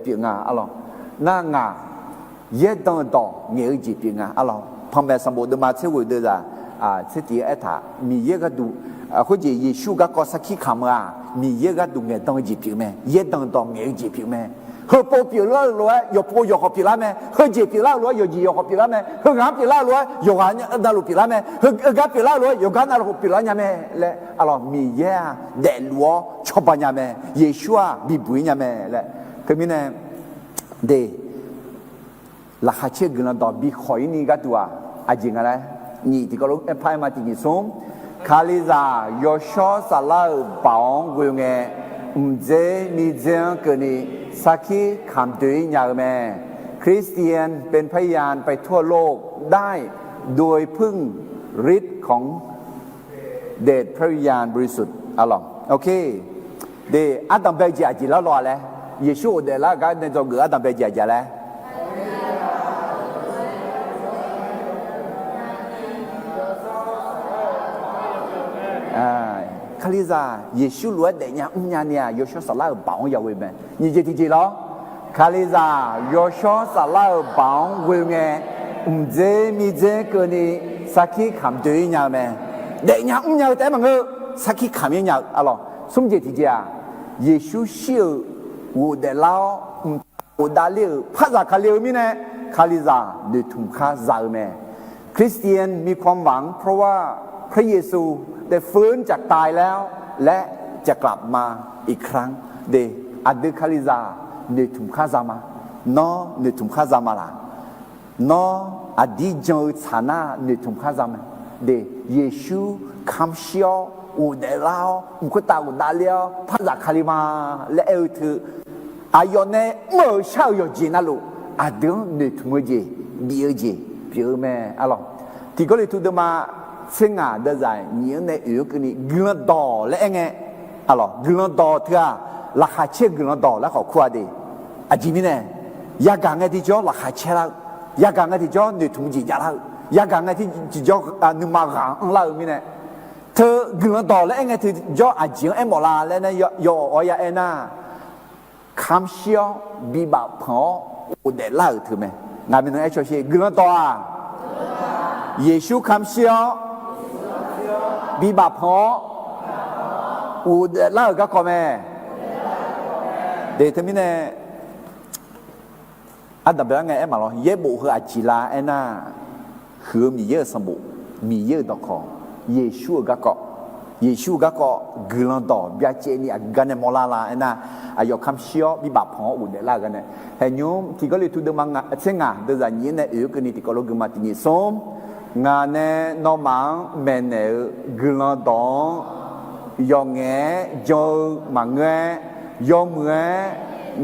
pyeuf nga arlawq. Nar ngaq yaerdan-eu dawq ngaeq-eu jeq pyeuf nga arlawq. Panmaeq sanqbof deuvma tser ghoeq deuvzaq tser tiq-aer aertaq, Miqyaer gharduq, khoerjeq Yeqsur garkawv sarkir kamq-eu-aq, Miqyaer gharduq ngaeqdan-eu jeq pyeuf mae, yaerdan dawq ngaeq-eu jeq pyeuf mae. Heupov pyeuflar-eu lof-aer yawqpov yawqkhawf pyeuflar mae, heujeq pyeuflar-eu lof-aer yawqjeq yawqkhawf pyeuflar mae, heughaq-anr pyeuflar-eu lof-aer yawqghaq navluf pyeuflar mae, heugar pyeuflar-eu lof-aer yawqgar navluf pyeuflar nya mae laer arlawq, Miqyaer-aq daefluf-awr cawba nya mae, Yeqsur-aq bibuq-ir nya mae laer. Teumirnae de, laqkhaq caer-eu guiqlanq dawq bi khawq-ir ni gharduq-aq, aqjeq nga laer, nyiq tiqkawv lof-aer par-aer ma, tiq nyiq smr. Kalizaq yawshawr saflar-euq baoq-anr ghoe ngae, mqdzer mirdzer-anr keuvni sarkir kamq doe-ir nya-eu mae. Kristian เป็นพยานไปทั่วโลก ได้โดยพึ่งฤทธิ์ของเดชพระวิญญาณบริสุทธิ์ arlawq. Ok. De, ardanq bae-eu jeq aqjeq lar law-a laer, Yeqsur ghofdaef lar-eu gar nae dzawgeuf ardanq bae-eu jeq aqjeq laer, Kalizaq Yeqsur lof-aer daefnya mrnya ni-aq, yawshawr saflar-euq baoq-anr ya ghoe mae. Nyiq jeq tiqjeq lawr, Kalizaq yawshawr saflar-euq baoq-anr ghoe ngae, mqdzer mirdzer keuvni sarkir kamq doe-ir nya-eu mae. Daefnya mrnya-eu taef-aer maqngeur, sarkir kamq-ir nya-eu arlawq. Smr jeq tiqjeq-aq, Yeqsur shir-euq ghofdaef lar-awr mqtav ghofdav ler-euq par zaq Kali-eu mirnae, Kalizaq noeqtmq khar za-eu mae. คริสเตียนมีความหวัง เพราะว่าพระเยซูได้ฟื้นจากตายแล้ว และจะกลับมาอีกครั้ง De, aqdui Kalizaq noeqtmq khar za ma. Nawr noeqtmq khar za ma laq? Nawr aqdir jan-eu tsaq nar noeqtmq khar za mae. De, Yeqsur kamq shir-awr ghofdaef lar-awr mq khoertav ghofdav ler-awr par zaq Kali ma laer aer-eu teu, aqyawf nae mr-euq shar-euq yawqjeq navluf aqdui-anr noeqtmq-eu jeq, bif-eu jeq pyeuf-eu mae arlawq. Tiq Gawrliqtu deuvma tser ngaq deuvzaq nyiq-anr nae oeq-anr keuvni guiqlanq dawq laer aer ngae, arlawq, guiqlanq dawq teu-aq, laqkhaq caer-eu guiqlanq dawq laer khawf kur-a de. Aqjeq mirnae, yagaq ngae tiqjawr laqkhaq caer lar-eu, yagaq ngae tiqjawr noeqtmq jeq javlar-eu, yagaq ngae tiqjawr nuima ghaq anrlar-eu mirnae, teu guiqlanq dawq laer aer ngae tiqjawr aqjeq-anr aermawf la laer nae yaw-awq-awr ya aer nar, kamq shir-awr bibaf panq-awr ghofdaef lar-euq teu mae. Ngaq maeqnan aer caw sher, guiqlanq dawq-aq, Yeqsur kamq shir-awr bibaf panq-awr ghofdaef lar-euq garkawv mae. De, teumirnae ardanq bae-awr ngae aer maqlawr, yaerbof heu aqjeq la aernar, huiq-eu Miqyaer-euq sanqbof, Miqyaer-euq dawqkawq, Yeqsur-euq garkawv, Yeqsur-euq garkawv guiqlanq dawq byacaevni aqgeu gar nae mawrlar la aernar, aqyawf kamq shir-awr bibaf panq-awr ghofdaef lar-euq gar nae. Haeqnymr tiq Gawrliqtu deuvma tser ngaq deuvzaq nyiq-anr nae oeq-anr keuvni tiqkawv lof geuma tiq nyiq smr. Ngaq nae nawmaf-anr maeqnaeq-eu guiqlanq dawq-anr yawqngaef-aer jan-eu maqngeur-aer, yawmuiq-aer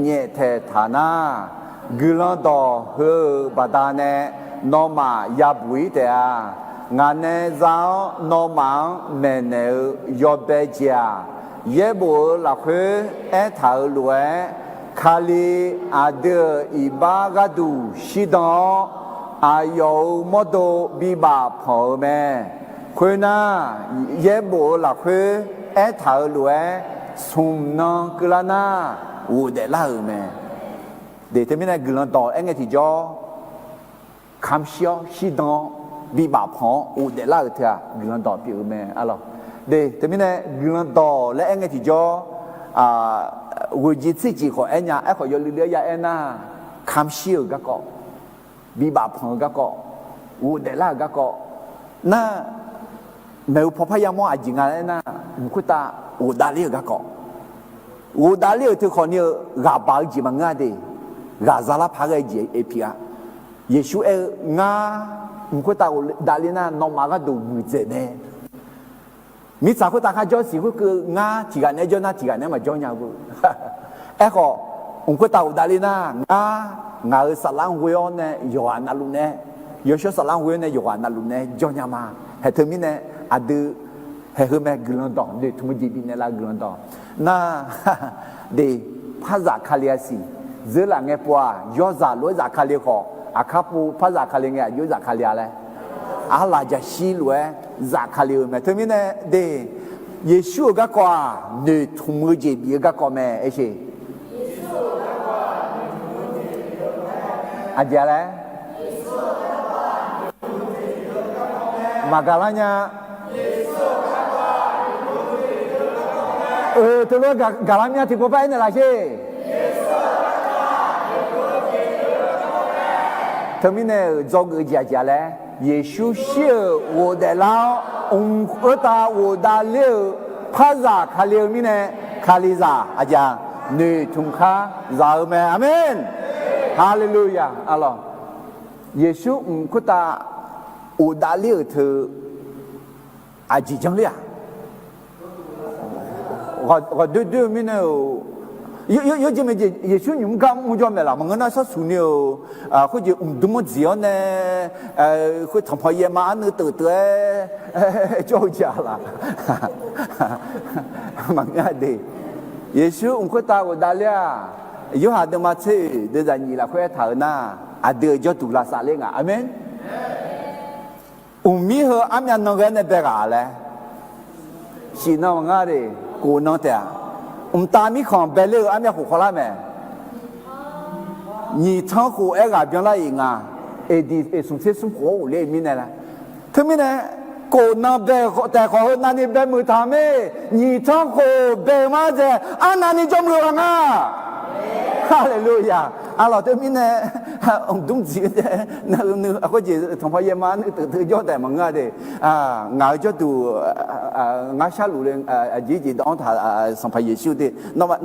nyaeftaeq taq nar, Guiqlanq dawq heu-euq baqdanae nawmaf yabuq-ir taef-a. Ngaq nae za-awr nawmaf-anr maeqnaeq-eu yawbae jeq-aq, yaerbof-euq lafkhoer aertaq-euq lof-aer, Kali aqdui-euq iqbax gharduq shirdan-awr, aqyawf-euq mawrdo bibaf panq-euq mae. Khoernar, yaerbof-euq lafkhoer aertaq-euq lof-aer, smq nan keuvlar nar, ghofdaef lar-euq mae. Teumirnae guiqlanq dawq aer ngae tiqjawr, kamq shir-awr shirdan-awr bibaf panq-awr ghofdaef lar-euq teu-aq guiqlanq dawq pyeuf-eu mae, arlawq. De, teumirnae guiqlanq dawq laer aer ngae tiqjawr, ghoeqjeq tserjeq khawf aernya. Aerkhawf yawluivluiv-aer ya aernar, kamq shir-euq garkawv, bibaf panq-eu garkawv, ghofdaef lar-euq garkawv nar, maeqhu paw parya mawr aqjeq nga laer aernar, mq khoertav ghofdav ler-euq garkawv, ghofdav ler-euq teu khawfni-eu ghaq baq-eu jeq maqngeur-a de. Ghaq zalar paq ghae jeq aer pyeuf-a. Yeqsur aer-eu, Ngar mq khoertav ghofdav ler nar, nawmaf gharduq muiqdzaeq mae. Mirtsaq khoertav kharjawr siq khoerkeuv ngar tiq ghaq naeq-aer jawr nar, tiq ghaq naeq-aer maqjawr nya-eu. Aerkhawf, mq khoertav ghofdav ler nar, ngar ngaq-euq saflar-anr ghoe-awr nae yawqghaq navluf nae, yawshawr saflar-anr ghoe-awr nae yawqghaq navluf nae jawr nya ma. Haeq teumirnae aqdui haeq heu mae, guiqlanq dawq noeqtmq-eu jeq bifnaeq lar-eu guiqlanq dawq nar, de, parzaq Kali-a siq. Zeurlaf ngae pov-aq, yawrzaq lof-aer zafkale khawf, aqkar pov parzaq Kali ngae aqjox zafkale-a laer, arlaq jaqshir lof-aer zafkale-eu mae. Teumirnae de, Yeqsur-euq garkawv-aq noeqtmq-eu jeq bif-eu garkawv mae, aersheq. Aqjeq laer maqgaq lar nya. Oe, teulof-aer gaq, gaq lar mya tiqpov par aernaeq laf sher. Teumirnae-euq dzawgeuf jeq aqjeq laer, Yeqsur shir-euq ghofdaef lar-awr, mq khoertav ghofdav ler-euq parzaq Kali-eu mirnae, Kalizaq aqjeq noeqtmq khar zaq-eu mae. Aqmen. Haleluya. Arlawq, Yeqsur mq khoertav ghofdav ler-euq teu aqjeq janr ler-aq, ghawqdoer doer-eu mirnae-euq, yawjeq mae jeq Yeqsur nymq mr gar mr jawr mae laf. Maqngeur nar sharsuq ni-euq khoerjeq mqdmr-anr dziq-awr nae, khoer tanqpanq yaev ma arnuiv teuf teuf-aer jawr-eu jeq-a laf. Maqngeur-a de. Yeqsur mq khoertav ghofdav ler-aq, Yorhaq deuvma tser-oeq deuvzaq nyiq lafkhoer aertaq-euq nar, aqdui-euq jawrduq lavsav ler nga. Aqmen. Mqmir heu armyav nan ghae-aer nae bae ghaq laer, shif nan maqngeur de, kof nan taef-aq, mqtav mirkhanq bae ler-eu armyav khof khawvlar mae. Nyiq tanr khof-aer ghaq byanlar-iq nga, eqdiq eqsmq tser smr khof-anr ghofler-eu mirnae laer. Teumirnae, kof nan bae taef khawf heu navni bae muiq taq-euq mae. Nyiq tanr khof bae-eu ma dzaeq arnavni jawrmuiq-eu ghaq nga. Haleluya. Arlawq teumirnae, mqdmr dziq-eu nae, khoerjeq tanqpanq yaev ma arnuiv teuf teuf jawr taef maqngeur-a de. Ngaq-euq jawrduq ngar sharluf le, aqjeq jeq dawv-anr taq, Sanqpaq Yeqsur de, nawr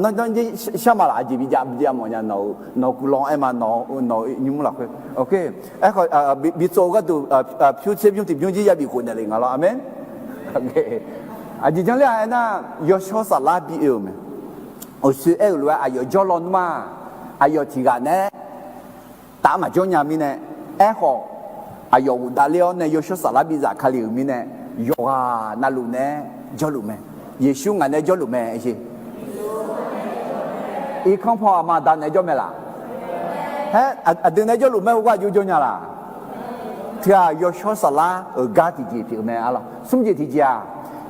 shar ma laf, aqjeq bijav bijav mawf nya, nawq-euq guiqlanq aer ma, nawq-euq nymr lafkhoer. Aerkhawf, bitsov-eu gharduq pyur tser bymr tiqbymr jir yabif khofnaeq le nga lawr. Aqmen. Aqjeq janr ler-aq aernar, yawshawr saflar bi oe-euq mae. Uqshoe aer-euq lof-aer aqyawf jawrlaw nmr-aq, aqyawf tiq ghaq naeq-aer taf maqjawr nya mirnae, aerkhawf, aqyawf ghofdav ler-awr nae yawshawr saflar bizaf kali-euq mirnae, yawqghaq navluf naeq-aer jawrluf mae. Yeqsur ngaq naeq-aer jawrluf mae, aersheq. Irkanr paw aqma aqda naeq-aer jawr mae laf? Haer, aqdui naeq-aer jawrluf mae, heugar aqjox jawr nya laf? Teu-aq, yawshawr saflar-euq gar tiqjeq pyeuf-eu mae, arlawq. Smr jeq tiqjeq-aq,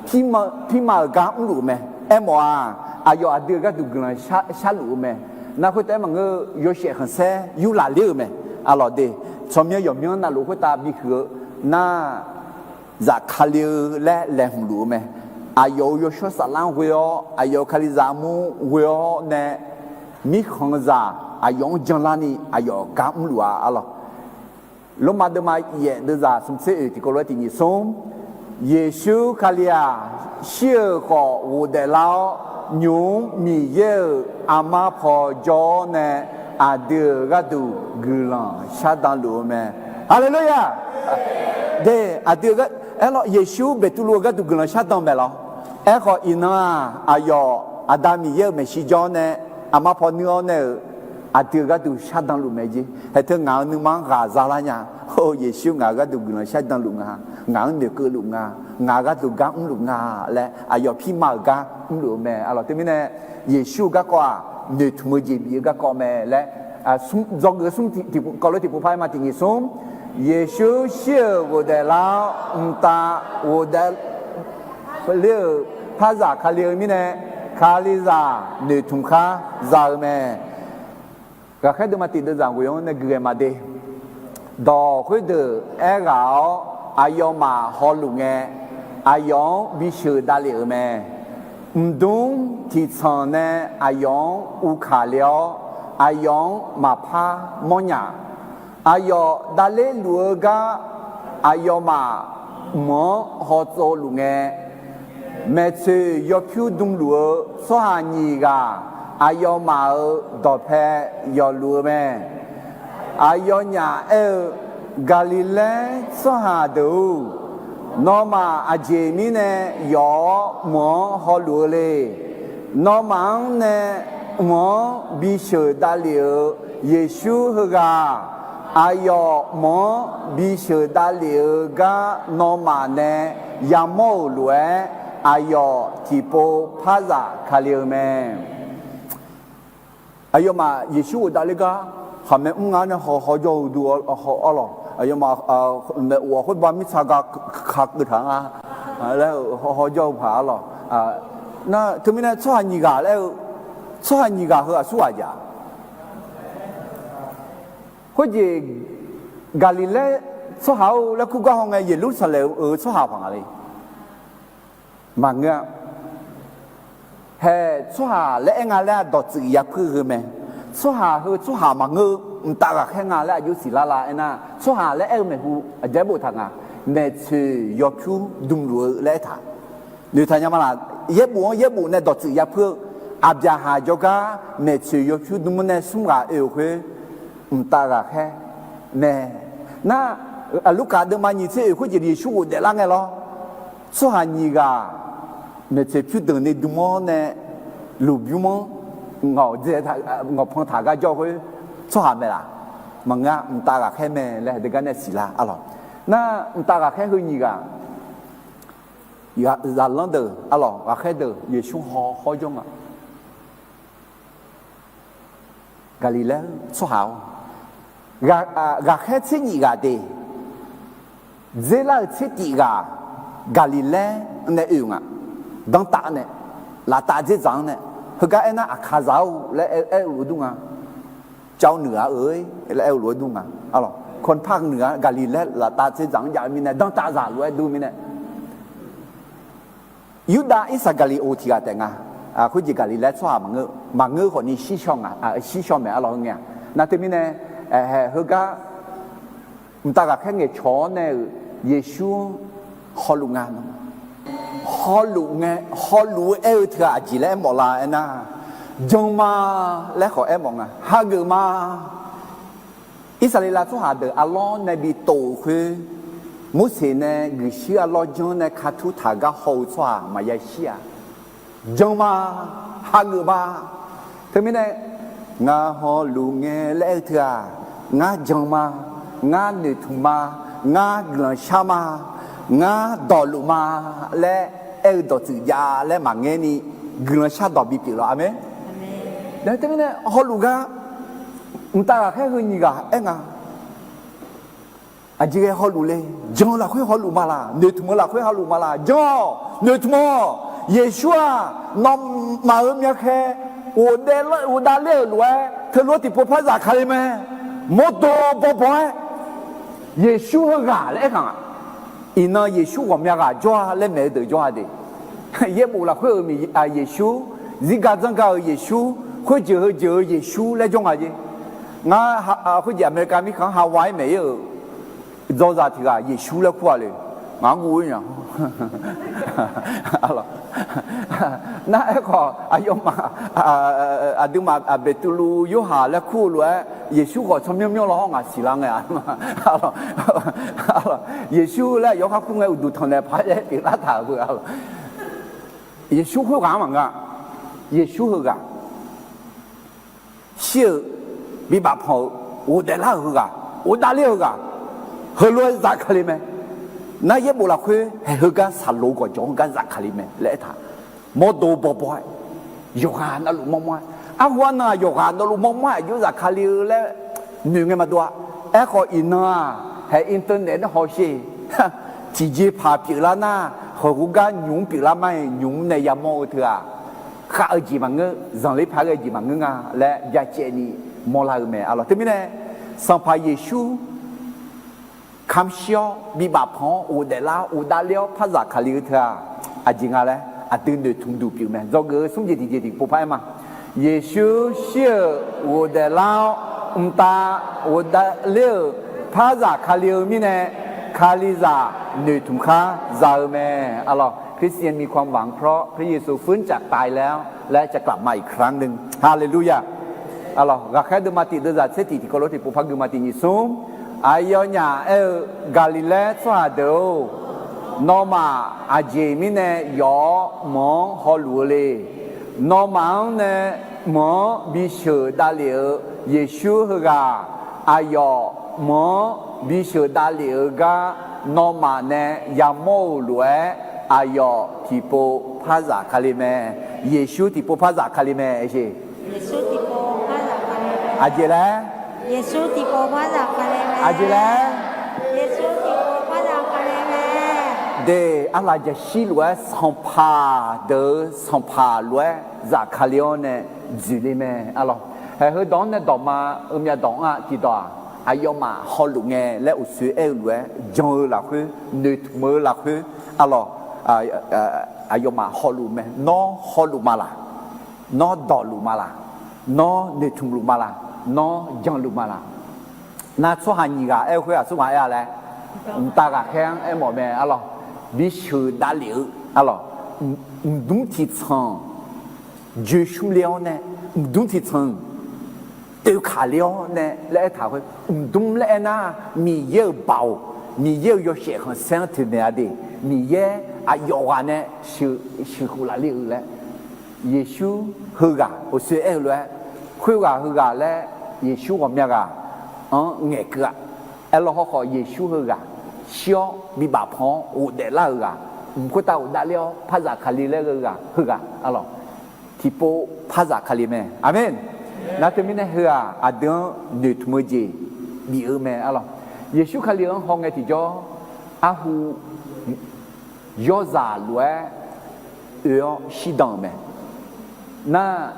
pirma, pirma-euq gar mrluf-eu mae. Aermawf-aq, aqyawf aqdui-euq gharduq guiqlanq sharluf-eu mae. Nar khoertav-aer maqngeur-eu, yawshaef khanqsaer yurlaf ler-euq mae. Arlawq de, tsawrmyanr yawqmyanr navluf khoertav bikuiq-eu nar, zafkale-eu laer laeqhmq luf-eu mae. Aqyawf-euq yawshawr saflar-anr ghoe-awr, aqyawf-euq kalizaq armur ghoe-awr nae, mirkhanqzaq aqyawf-anr janlarni aqyawf gar mrluf-a, arlawq. Lormav deuvma yaef deuvzaq smq tser oeq tiqkawv lof-aer tiq nyiq smr. Yeqsur Kali-aq, shir-euq khawf ghofdaef lar-awr, nymq-mr Miqyaer-euq aqma paw jawr-awr nae, aqdui-euq gharduq guiqlanq shardan luf-eu mae. Haleluya! De, aqdui-eu gar, aerlawr, Yeqsur Beqtuvluv-euq gharduq guiqlanq shardan mae lawr. Aerkhawf, iqnan-aq, aqyawf Aqda Miqyaer-euq maeqshi jawr-awr nae, aqma paw nuir-awr nae-euq Aqdui-euq gharduq shardan luf mae jer. Haeq teu ngaq-euq nuima-anr ghaq za lar nya. Or, Yeqsur ngaq-euq gharduq guiqlanq shardan luf nga. Ngaq-anr noeqkeuv luf nga. Ngaq-euq gharduq gar mr luf nga laer aqyawf pirma-euq gar mrluf-eu mae. Arlawq, teumirnae Yeqsur-eu garkawv-aq, noeqtmq-eu jeq bif-eu garkawv mae laer, dzawgeuf smr tiq, kawvlof tiqpov par-aer ma tiq nyiq smr. Yeqsur shir-euq ghofdaef lar-awr, mqtav ghofdaef ler-euq parzaq Kali-eu mirnae, Kalizaq noeqtmq khar za-eu mae. Ghaqkhaer deuvma tiq deuvzaq ghoe-anr nae guiqghae ma de. Dawq khoerdeuq aerghaq-awr, aqyawfmaf hawluf ngae, aqyawf-anr bisheuq davlef-euq mae. Mqdmr tiqtsanq nae aqyawf-anr uvkaq le-awr, aqyawf-anr maqpar mawrnya. Aqyawf davler luf-eu gar aqyawfmaf mq-anr hawtsov luf ngae, maeqtsoeq yawpyur dm luf-eu tsawrhaq nyiq ghaq aqyawfmaf-euq dawqpae yawfluf-eu mae. Aqyawfnyaf aer-eu, Gaqliqlaer tsawrhaq deuq-or, nawmaf aqjeq mirnae yawf-awr mq-anr hawluf-eu le. Nawmaf-anr nae mq-anr bisheuq davlef-euq Yeqsur heughaq, aqyawf mq-anr bisheuq davlef-eu gar nawmaf nae yamawr-euq lof-aer, aqyawf tiqpov parzaq Kali-eu mae. Aqyawfmaf Yeqsur ghofdaef ler gar khaqmae mr nga nae haw, hawjawr-eu du, arlawq. Aqyawfmaf maeqof-awq khoer ba mirtsaq ga kakeuv taq nga laer haw, hawjawr-eu paq arlawq. Nar teumirnae tsawrhaq nyiq ghaq laer-eu, tsawrhaq nyiq ghaq heu aqsur ghaq jav. Khoerjeq Gaqliqlaer tsawrhaq-or laer kur gar haw ngae, Yeqlursaqlaeq-euq tsawrhaq paq nga le. Maqngeur-a. Haeq tsawrhaq laer aer nga laer-aq, dawqtsuif yapui-eu mae. Tsawrhaq heu tsawrhaq maqngeur-eu mqtav ghaqkhaer nga laer aqjox siqlar la aernar, tsawrhaq laer aer-eu maeqhu aqjeq boftaq nga. Maeqtsoeq yawpyur dm luf-eu laer aertaq. Noeqtaq nya ma laq? Yaerbof-anr yaerbof nae dawqtsuif yapui-eu, Aqbyaqhaq jawrgar maeqtsoeq yawpyur dm-anr nae smr ghaq oe-euq khoer, mqtav ghaqkhaer mae. Nar, Lurkaf deuvma nyiq tser oeq khoerjeq Yeqsur ghofdaef lar ngae lawr. Tsawrhaq nyiq ghaq maeqtsoeq pyur danqni dm-awr nae lmqbymr-anr ngawqdzae, ngawqpan taq gar jawr khoer, tsawrhaq mae laf? Maqngeur-a, mqtav ghaqkhaer mae laer haeq deuq gar nae siqlar arlawq. Nar, mqtav ghaqkhaer heu nyiq ghaq, zaqlanr deuq arlawq, ghaqkhaer deuq Yeqsur haw hawr jawr nga. Gaqliqlaer tsawrhaq-awr, ghaqkhaer tser nyif ghaq de, dzerlar-euq tser tif ghaq Gaqliqlaer nae oe nga. Danrtav nae, laftav dzerdzaq-anr nae, heugar aernar, Aqkaqzaq-or laer aer-eu lof-aer dur nga. Cawv nuiq-a-eu laer aer-eu lof-aer dur nga. Arlawq, kawqpaq nuiq-a, Gaqliqlaer laftav dzerdzaq-anr jav-eu mirnae, danrtav zaq lof-aer dur mirnae, Yurdav Irsaqgaqliqoq tiq ghaq taef nga. Khoerjeq Gaqliqlaer tsawrhaq maqngeur, maqngeur khawfni shir shaw nga, shir shaw maeq arlawq heu ngae-aq. Nar teumirnae, heugar mqtav ghaqkhaer ngaeqcawq-awr nae-euq Yeqsur-anr hawluf nga. Hawluf ngae, hawluf-eu aer-eu teu-aq aqjeq laer aermawf la aernar, jan ma laer khawf aermawf nga. Hageuf ma. Irsaqleqlav tsawrhaq deuq arlawr nae bi tov-euq khoer, Morseq nae guiqshuir arlawr janr nae katur taq gar haw-eu tsawrhaq maqya shir-a. Jan ma, hageuf ma. Teumirnae, ngar hawluf ngae laer aer-eu teu-aq, ngar jan ma, ngar noeqtmq ma, ngar guiqlanq shar ma, ngar dawqluf ma laer aer-eu dawqtsuif jav laer maqngaer ni, guiqlanq shardawq bipyeuf lawq. Aqmeq. Teumirnae hawluf gar, mqtav ghaqkhaer heu nyiq ghaq aer nga. Aqjeq ghae hawluf le. Jan-eu lafkhoer hawluf ma laq? Noeqtmq-eu lafkhoer hawluf ma laq? Jan-awq, noeqtmq-awq. Yeqsur-aq, nawmaf-euq myavkhae ghofdav ler-euq lof-aer teulof-aer tiqpov par zafkale mae. Mawrdo bawbaw-aer Yeqsur heughaq laer aerkaq nga. Iqnan Yeqsur ghawqmya ghaq jawr-a laer maeq-eu deuq jawr-a de. Yaerbof lafkhoer-euq Yeqsur, zirga dzanrga-euq Yeqsur, khoerjeuq heujeuq-eu Yeqsur laer jawr nga jeq. Ngar khoerjeq America mirkhanq-anr Hawaii maeq-ir-euq dzawzaq tiq ghaq Yeqsur laer kur-a le. Ngaq-anr guv-ir nya. Nar aerkhawf aqyawfmaf aqduimaf Beqtuvluv Yorhaq laer kur-eu lof-aer Yeqsur khawf tsawrmyanr myanr law hawr ngaq siqlar ngae-a. Yeqsur laer aqyawf khar kur ngae uqduq tanqnaeq paq-aer pyeuflar taq-euq beu-a lawq. Yeqsur khoerghaq-anr maqngeur-a. Yeqsur heughaq shir-eu bibaf panq-euq, ghofdaef lar-euq heughaq, ghofdaef ler-eu heughaq, heulof-aer zafkale mae. Nar yaerbof lafkhoer haeq heugar saqloq gawqjawq-anr gar zafkale mae laer aertaq. Mawrdo bawbaw-aer, yawqghaq navluf mawrmawr-aer, arhu arnan-aq yawqghaq navluf mawrmawr-aer aqjox zafkale-eu laer noeq ngae maqdov-a. Aerkhawf iqnan-aq, haeq internet nar hawsher, tiqjeqpaq pyeuflar nar, heuq khoergar nymq-mr pyeuflar mar-iq nymq-mr nae yamawr-eu teu-aq, khav-eu jeq maqngeur, zanqler paq-aer ghae jeq maqngeur nga laer byacaevni mawrlar-eu mae. Arlawq teumirnae, Sanqpaq Yeqsur kamq shir-awr bibaf panq-awr ghofdaef lar-awr ghofdaef ler-awr par zafkale-eu teu-aq, aqjeq nga laer aqdui noeqtmq duq pyeuf mae. Dzawgeuf-eu smr jeq tiqjeq tiqpov par-aer ma. Yeqsur shir-euq ghofdaef lar-awr mqtav ghofdaef ler-euq par zafkale-eu mirnae, Kalizaq noeqtmq khar za-eu mae. Arlawq, พระเยซูฟื้นจากตายแล้ว และจะกลับมาอีกครั้งหนึ่ง Haleluya. Arlawq, ghaqkhaer deuvma tiq deuvzaq tser tiq tiqkawv lof tiqpov par guima tiq nyiq smr. Aqyawfnyaf aer-eu, Gaqliqlaer tsawrhaq deuq-or, nawmaf aqjeq mirnae yawf-awr mq-anr hawluf-eu le. Nawmaf-anr nae mq-anr bisheuq davlef-eu Yeqsur heughaq, aqyawf mq-anr bisheuq davlef-eu gar nawmaf nae yamawr-euq lof-aer, aqyawf tiqpov par zafkale mae. Yeqsur tiqpov par zafkale mae. Aqjeq laer, aqjeq laer, de, arlaqjaqshir lof-aer sanqpaq deuq-eu sanqpaq lof-aer zafkale-awr nae dzoeqle mae. Arlawq, haeq heudawq-anr nae dawqma, heumyav dawq-anr-aq tiqdawq-aq, aqyawfmaf hawluf ngae laer uqshoe aer-eu lof-aer jan-eu lafkhoer, noeqtmq-eu lafkhoer, arlawq, aqyawfmaf hawluf mae. Nawr hawluf ma laq? Nawr dawqluf ma laq? Nawr noeqtmq luf ma laq? Nawr janluf ma laq? Nar tsawrhaq nyiq ghaq aer-eu khoer aqsur ghaq aer-a laer, mqtav ghaqkhaer-anr aermawf mae. Arlawq, bisheuq davlef-eu, arlawq, mqdmr tiqtsanq joeqshmr le-awr nae, mqdmr tiqtsanq toeqkaq le-awr nae laer aertaq khoer, mqdmr laer aernar, Miqyaer-euq baoq, Miqyaer-euq yawshaef khanqsaer-anr toeqmaeq-a de, Miqyaer aqyawf ghaq nae sheuqkhof laf le-eu laer. Yeqsur heughaq uqshoe aer-eu lof-aer, khoerghaq heughaq laer Yeqsur ghawqmya ghaq-anr ngaeqkeuv-a. Aerlawr hawkhawf Yeqsur heughaq shir-awr bibaf panq-awr ghofdaef lar-euq ghaq, mq khoertav ghofdaef ler-awr par zafkale laer-eu ghaq heughaq, arlawq, tiqpov par zafkale mae. Aqmeq. Nar teumirnae heughaq aqdui-anr noeqtmq-eu jeq bif-eu mae. Arlawq, Yeqsur Kali-anr hawngae tiqjawr, arhu yawrzaq lof-aer oe-awr shirdan-euq mae. Nar,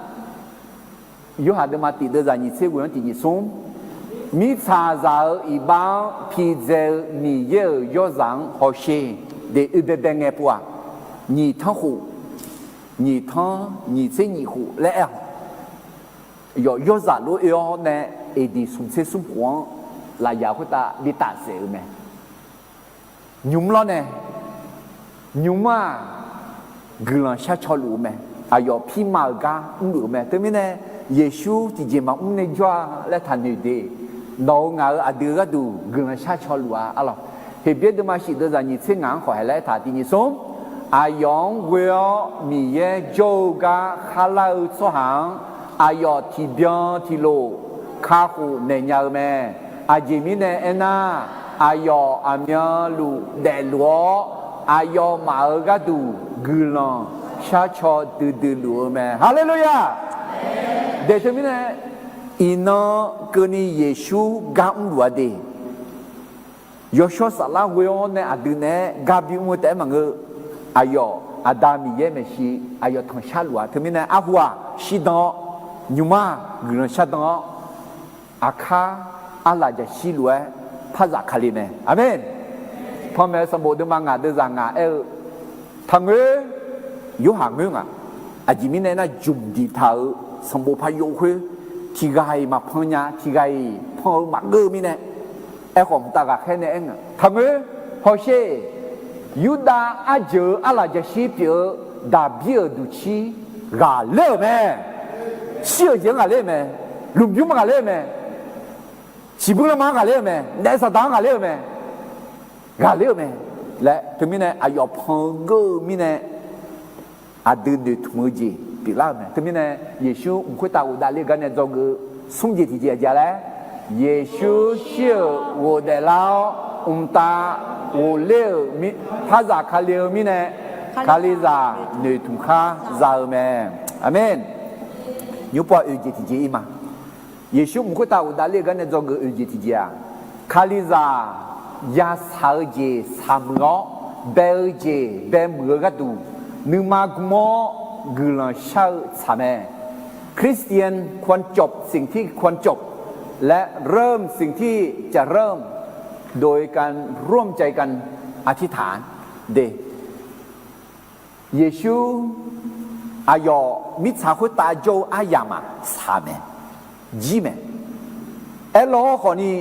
Yorhaq deuvma tiq deuvzaq nyiq tser ghoe-anr tiq nyiq smr, mirtsaqzaq-euq iqbax-anr pidzae-eu Miqyaer-euq yawrzaq-anr hawsher de, oe baebae ngae pov-aq, nyiq tanrkhof, nyiq tanr nyiq tser nyiq khof laer aer-awq. Yawf yawrzaq lof oe-awr nae, eqdiq smq tser smr khof-anr lafyaq khoertav bi tafsaef-eu mae. Nymq-mr lawr nae, nymq-mr-aq, guiqlanq shar caw luf-eu mae. Aqyawf pirma-euq gar mrluf-eu mae. Teumirnae, Yeqsur tiqjeq maqmr nae jawr-a laer taqnoeq de. Nawq-euq ngaq-euq aqdui-eu gharduq guiqlanq shar caw luf-a. Arlawq, Heqbyaer deuvma shif deuvzaq nyiq tser ngaq-anr khawf haeq laer aertaq tiq nyiq smr, aqyawf-anr ghoe-awr Miqyaer jawr-eu gar kharlar-eu tsawrhaq-anr, aqyawf tiqbyan tiqlof kakhof naeq nya-eu mae. Aqjeq mirnae aernar, aqyawf aqmyanluf daefluf-awr, aqyawfmaf-euq gharduq guiqlanq shar caw duidui luf-eu mae. Haleluya! Daeq teumirnae, iqnan keuvni Yeqsur gar mrluf-a de. Yawshawr saflar ghoe-awr nae aqdui naeq-aer gar bimr-eu taef-aer maqngeur. Aqyawf Aqda Miqyaer maeqshi, aqyawf tanqshar luf-a. Teumirnae arhu-aq shirdan-awr, nymq-mr-aq guiqlanq shardan-awr, aqkar arlaqjaqshir lof-aer par zafkale mae. Aqmeq. Panmaeq-eu sanqbof deuvma ngaq deuvzaq ngaq aer-eu, taqngoer, Yorhaq ngoer ngaq. Aqjeq mirnae aernar, jmq diqtaq-euq sanqbof par yov khoer, tiqghaq-iq maqpan nya, tiqghaq-iq pan-eu maqgeur-eu mirnae, aerkhawf mqtav ghaqkhaer nae aer nga, taqngoer, hawsher, Yurdav arjeuq-eu arlaqjaqshir pyeuf-eu Daqbir-euq duqcir ghaqler-euq mae. Shir-euq jeq-anr ghaqler-euq mae. Lmqbymr ghaqler-euq mae. Siqbur lanma-anr ghaqler-euq mae. Naef saqdaq-anr ghaqler-euq mae. Ghaqler-euq mae laer, teumirnae aqyawf pan-eu geur-eu mirnae, aqdui noeqtmq-eu jeq pyeuflar-euq mae. Teumirnae, Yeqsur mq khoertav ghofdav ler-eu gar nae dzawgeuf-eu smr jeq tiqjeq aqjeq laer, Yeqsur shir-euq ghofdaef lar-awr, mqtav ghofler-euq mir, parzaq Kali-eu mirnae, Kalizaq noeqtmq khar za-eu mae. Aqmeq. Nymrpov oeq jeq tiqjeq ir ma. Yeqsur mq khoertav ghofdav ler-eu gar nae dzawgeuf oeq jeq tiqjeq-aq, Kalizaq yashaq-eu jeq shaqmuiq-awr, bae-eu jeq baemuiq-eu gharduq, nuima gm-awr guiqlanq shar-eu tsaq mae. คริสเตียนควรจบ สิ่งที่ควรจบ และเริ่มสิ่งที่จะเริ่ม โดยการร่วมใจกันอธิษฐาน de. Yeqsur aqyawf mirtsaq khoertav jawr-eu aryamq-aq shaq mae, jir mae. Aerlawr khawfni,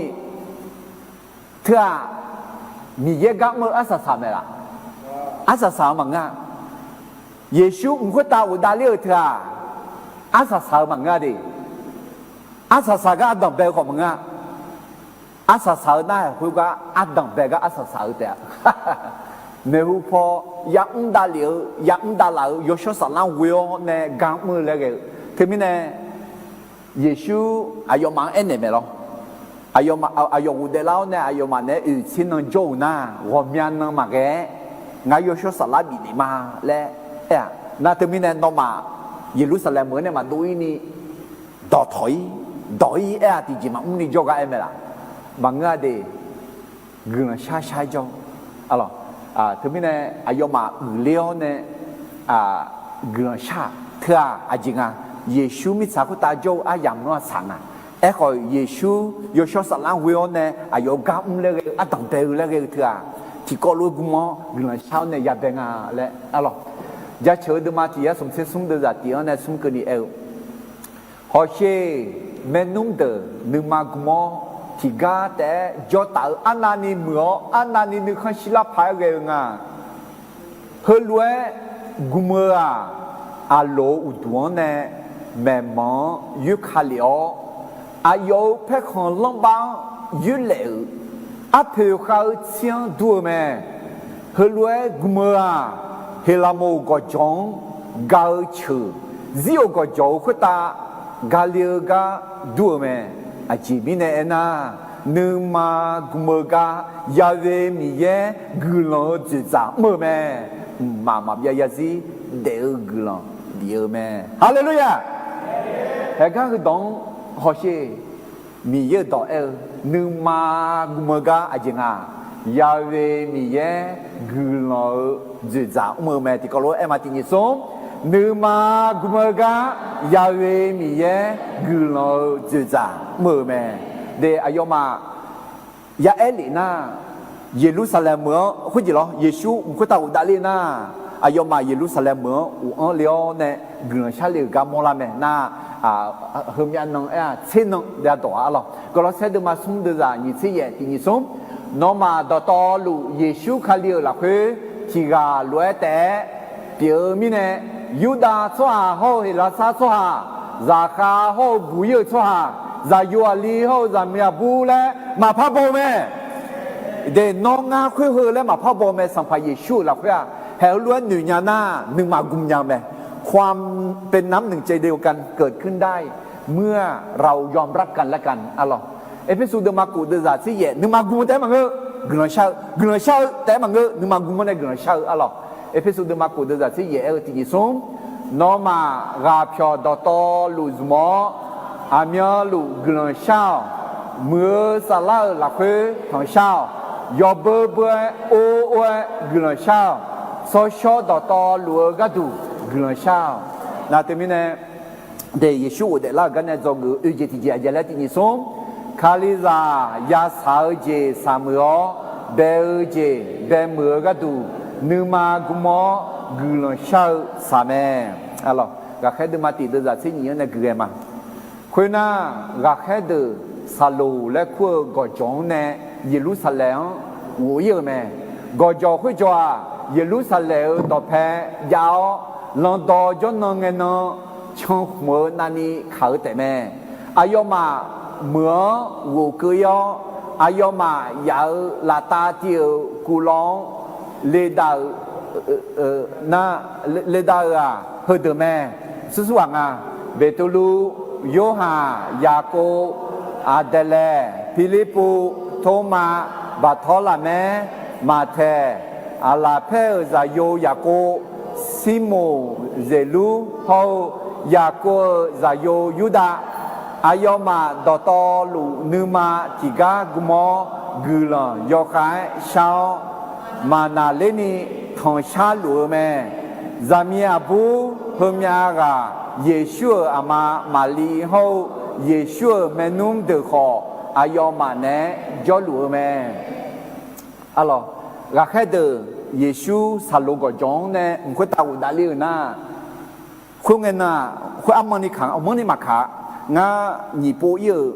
teu-aq, Miqyaer gar mr-eu arsaq saq mae laf? Arsaq saq-eu maqngeur-a. Yeqsur mq khoertav ghofdav ler-euq teu-aq, arsaq saq-eu maqngeur-a de. Arsaq saq gar ardanq bae-eu khawf maqngeur-a. Arsaq saq-eu nar-aq, khoergar ardanq bae gar arsaq saq-eu taef-a. Maeqhu paw yamr davlef-eu, yamr davlaf-eu yawshawr saflar ghoe-awr nae gar mr-eu laer ghae-eu. Teumirnae, Yeqsur aqyawfmaf-anr aernaeq maeq lawr. Aqyawf ghofdaef lar-awr nae aqyawfmaf naeq-aer oeq tser nan jawr-euq nar, ghawqmya nan maqghae-aer, ngar yawshawr saflar bifnaeq ma laer aer-aq. Nar teumirnae nawmaf Yeqlursaqlaeq meuq-anr nae maqdov ir ni, dawqtawq-ir, dawq-ir aer-aq tiqjeq maqmr ni jawrgar aer mae laf? Maqngeur-a de. Guiqlanq shar shar-aer jawr-eu. Teumirnae aqyawfmaf uiqler-awr nae guiqlanq shar-aq teu-aq aqjeq nga. Yeqsur mirtsaq khoertav jawr-eu aryamq-anr aqsaq nga. Aerkhawf Yeqsur yawshawr saflar ghoe-awr nae aqyawf-eu gar mr laer ghae-eu ardanq bae-eu laer ghae-eu teu-aq, tiqkawv lof-aer gm-awr guiqlanq shar-awr nae yabae nga laer arlawq. Jaceuq-eu deuvma tiq yar smq tser smr deuvzaq tiq-anr nae smr keuvni aer-eu, hawsher, maernmr deuq nuima gm-awr tiqgar taef-aer jawr taf-eu arnavni muiq-awr arnavni nuikhanr shirlar paq-aer ghae-eu nga. Heulof-aer gm-eu-aq, aqloq-eu uqduq-anr nae maeqmanq-anr yoerka lef-awr, aqyawf-euq paerkhanq lanrbar-anr yoerlaef-euq arpoeq khav-eu tsir-anr dur-eu mae. Heulof-aer gm-eu-aq, Heqlaqmoq gawqjawq-anr ga-eu ceuq, zir-euq gawqjawq-eu khoertav ga le-eu gar dur-eu mae. Aqjeq mirnae aernar, nuima gm-eu gar Yahweh Miqyaer guiqlanq-eu dzoeqdzaq mr-eu mae. Mqmaq maqbyav yarzir daef-eu guiqlanq bif-eu mae. Haleluya! Haegar heudawq-anr hawsher, Miqyaer-euq dawq aer-eu, nuima gm-eu gar aqjeq nga, Yahweh Miqyaer guiqlanq-eu dzoeqdzaq mr-eu mae. Tiqkawv lof-aer aer ma tiq nyiq smr, nuima gm-eu gar Yahweh Miqyaer guiqlanq-eu dzoeqdzaq mr-eu mae. De aqyawfmaf ya aer lef nar, Yeqlursaqlaeq meuq-anr khoerjeq lawr, Yeqsur mq khoertav ghofdav ler nar, aqyawfmaf Yeqlursaqlaeq meuq-anr of-anr le-awr nae guiqlanq shar le-euq gar mawrlar mae nar, heumyav nan aer-aq tser nan dav dawq-a arlawq. Gawqlawrsaer deuvma smr deuvzaq nyiq tser yaef tiq nyiq smr, nawmaf dawqtawvluf Yeqsur Kali-euq lafkhoer tiq ghaq lof-aer taef-aer pyeuf-eu mirnae, Yurdav tsawrhaq hawr-eu Heqlaqsar tsawrhaq, zaqkhav hawr-eu buq-ir-eu tsawrhaq, zaqyo aqli hawr-eu zaqmiq aqbur laer maqpar baw-eu mae. De nawr ngar khoer heu laer maqpar baw-eu mae. Sanqpaq Yeqsur-euq lafkhoer-aq, haeq heulof-aer noeq nya nar, nuima gm nya-eu mae. ความเป็นน้ำหนึ่งใจเดียวกันเกิดขึ้นได้เมื่อเรายอมรับกันและกัน arlawq. Erpersu deuvma kof deuvzaq tser yaef nuima gm-eu taef-aer maqngeur, guiqlanq shar-eu, guiqlanq shar-eu taef-aer maqngeur, nuima gm-anr nae guiqlanq shar-eu arlawq. Erpersu deuvma kof deuvzaq tser yaef aer-eu tiq nyiq smr, nawmaf ghaqpyawq dawqtawvluf zmq-awr, aqmyanluf guiqlanq shar-awq. Muiq-eu saflar-euq lafkhoer tanqshar-awq. Yawbeu beu-aer or or-aer guiqlanq shar-awq. Tsawrshawr dawqtawvluf-eu gharduq guiqlanq shar-awq. Nar teumirnae, de Yeqsur ghofdaef lar-euq gar nae dzawgeuf-eu oeq jeq tiq jeq aqjeq laer tiq nyiq smr, Kalizaq yashaq-eu jeq shaqmuiq-awr, bae-eu jeq baemuiq-eu gharduq, nuima gm-awr guiqlanq shar-eu tsaq mae. Ghaqkhaer deuvma tiq deuvzaq tser nyiq-anr nae guiqghae ma. Khoernar, ghaqkhaer deuq Saqloq laer kur-eu gawqjawq-anr nae Yeqlursaqlaeq-anr ghof-ir-euq mae. Gawqjawq khoerjawq-aq, Yeqlursaqlaeq-euq dawqpae jav-awr, landawv jawrnan ngae nan cankhmq-eu navni kaq-eu taef mae. Aqyawfmaf meuq-anr ghofkeuv-ir-awr, aqyawfmaf yaf-euq laftav tiv-euq kuvlawv-anr ledav-eu nar, ledav-euq-aq heudeuq mae. Sursur ghaq nga, Beqtuvluv Yorhaq, Yaqkov, Aqdaeqlaeq, Pirlirpuv, Tormav, Baqtawrlaqmaer, Maqtaeq, Aqlaqpaer-euq zaqyo Yaqkov, Sirmoq Zeqlur hawr-eu Yaqkov-euq zaqyo Yurdav, aqyawfmaf dawqtawvluf nuima tiqgar gm-awr guiqlanq yawkhav-aer shar-awr, maqnaqlerni tanqshar luf-eu mae. Zaqmiq aqbur heumyav ghaq Yeqsur-euq aqma Maqliv hawr-eu Yeqsur-euq maernmr deuq khawf, aqyawfmaf naeq-aer jawrluf-eu mae. Aqlawq, ghaqkhaer deuq Yeqsur saqlo gawqjawq-anr nae mq khoertav ghofdav ler-eu nar, khoerngae nan-aq, khoer armanni kaq-a, manrni maqkaq-a. Ngar nyiq pov ir-euq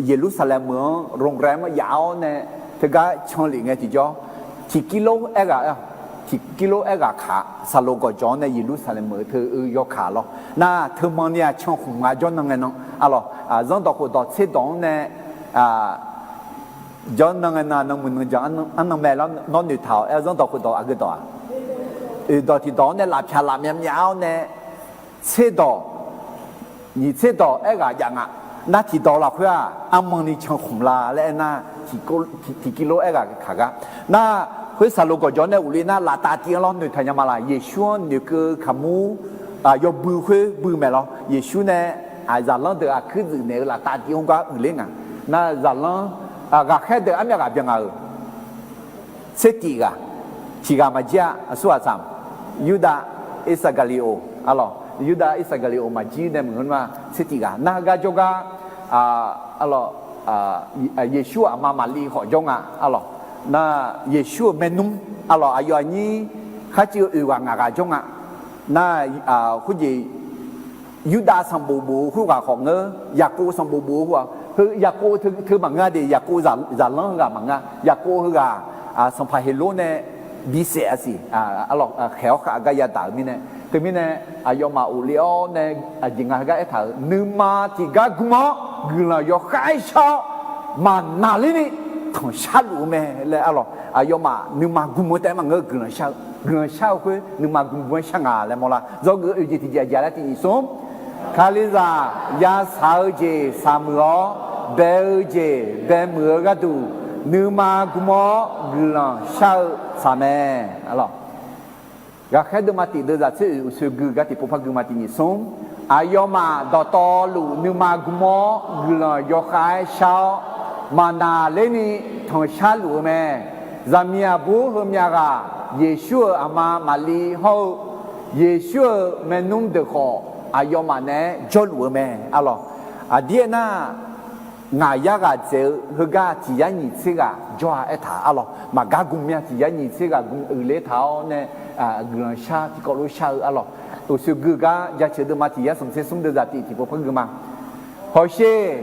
Yeqlursaqlaeq meuq-anr โรงแรม-anr yaf-awr nae teugar canlef ngae tiqjawr, tiqkirlor aerghaq, tiqkirlor aerghaq kaq-a. Saqlo gawqjawq-anr nae Yeqlursaqlaeq meuq teu-eu yawkaq lawr nar, teumanni-aq cankhmq nga jawrnan ngae nan. Aqlawq, zanrdawq khofdawq tserdawq-anr nae jawrnan ngae nan, nan muiq nan jaq arnan mae lar nawr noeqtaq-awq. Aer zanrdawq khofdawq aqgeu dawq-aq, oeqdawq tiqdawq-anr nae lafpyaq laf myav myav-awr nae tserdawq, nyiq tserdawq aerghaq jav nga. Nar tiqdawq lafkhoer-aq armanni cankhmq la laer aernar, tiqkirlor aerghaq kaq gar. Nar khoer saqlo gawqjawq nae uqle nar laftav tiv-anr lawr noeqtaq nya ma laq. Yeqsur-anr noeqkeuv kaqmur yawbui khoer bui maeq lawr. Yeqsur nae zaqlanr deuq aqkuir dzuif naeq-eu laftav tiv-anr gar uiqler nga. Nar zaqlanr, ghaqkhaer deuq armyav ghaq byan nga-euq tsertif ghaq, tiq ghaq maqjir-a. Aqsur aqsam, Yurdav Irsaqgaqliqoq, aqlawq, Yurdav Irsaqgaqliqoq maqjir nae maqngeur nar tsertif ghaq nar heugar jawrgar, aqlawq, Yeqsur-euq aqma Maqliv khawf jawr nga. Aqlawq, nar Yeqsur-euq maernmr, aqlawq, aqyawf aqnyir kharciv-eu oeq ghaq ngaq ghaq jawr nga. Nar khoerjeq Yurdav sanqbof bof-eu khoerghaq khawf ngeur, Yaqkov sanqbof bof-eu khoerghaq, heu Yaqkov teu maqngeur-a de. Yaqkov zaqlanr heughaq maqngeur-a. Yaqkov heughaq sanqpaq Heqlor nae bisaef-a siq, khaeq-awr khav gar yadaq-euq mirnae. Teumirnae aqyawfmaf ghofle-awr nae, aqjeq nga heugar aertaq-euq, nuima tiqgar gm-awr guiqlanq yawkhav-aer shar-awr, maqnaqlerni tanqshar luf-eu mae laer. Aqlawq, aqyawfmaf nuima gm-eu taef-aer maqngeur-eu guiqlanq shar-eu, guiqlanq shar-eu khoer nuima gm gm-aer shar nga laer mawrlar. Dzawgeuf-eu oeq jeq tiqjeq aqjeq laer tiq nyiq smr, Kalizaq yasaq-eu jeq saqmuiq-awr, bae-eu jeq baemuiq-eu gharduq, nuima gm-awr guiqlanq shar-eu tsaq mae. Ghaqkhaer deuvma tiq deuvzaq tser oeq uqsoe gui gar tiqpov par guima tiq nyiq smr, aqyawfmaf dawqtawvluf nuima gm-awr guiqlanq yawkhav-aer shar-awr, maqnaqlerni tanqshar luf-eu mae. Zaqmiq aqbur heumyav ghaq Yeqsur-euq aqma Maqliv hawr-eu Yeqsur-euq maernmr deuq khawf, aqyawfmaf naeq-aer jawrluf-eu mae. Aqlawq, aqdir aernar, ngaq yar ghaq dzaeq-eu heugar tiq yar nyiq tser ghaq jawr-a aertaq. Aqlawq, maqgar gm mya tiq yar nyiq tser ghaq gm uiqler taq-awr nae, guiqlanq shar tiqkawv lof shar-eu. Aqlawq, uqsoe gui gar jaceuq deuvma tiq yar smq tser smr deuvzaq tiq tiqpov par guima. Hawsher,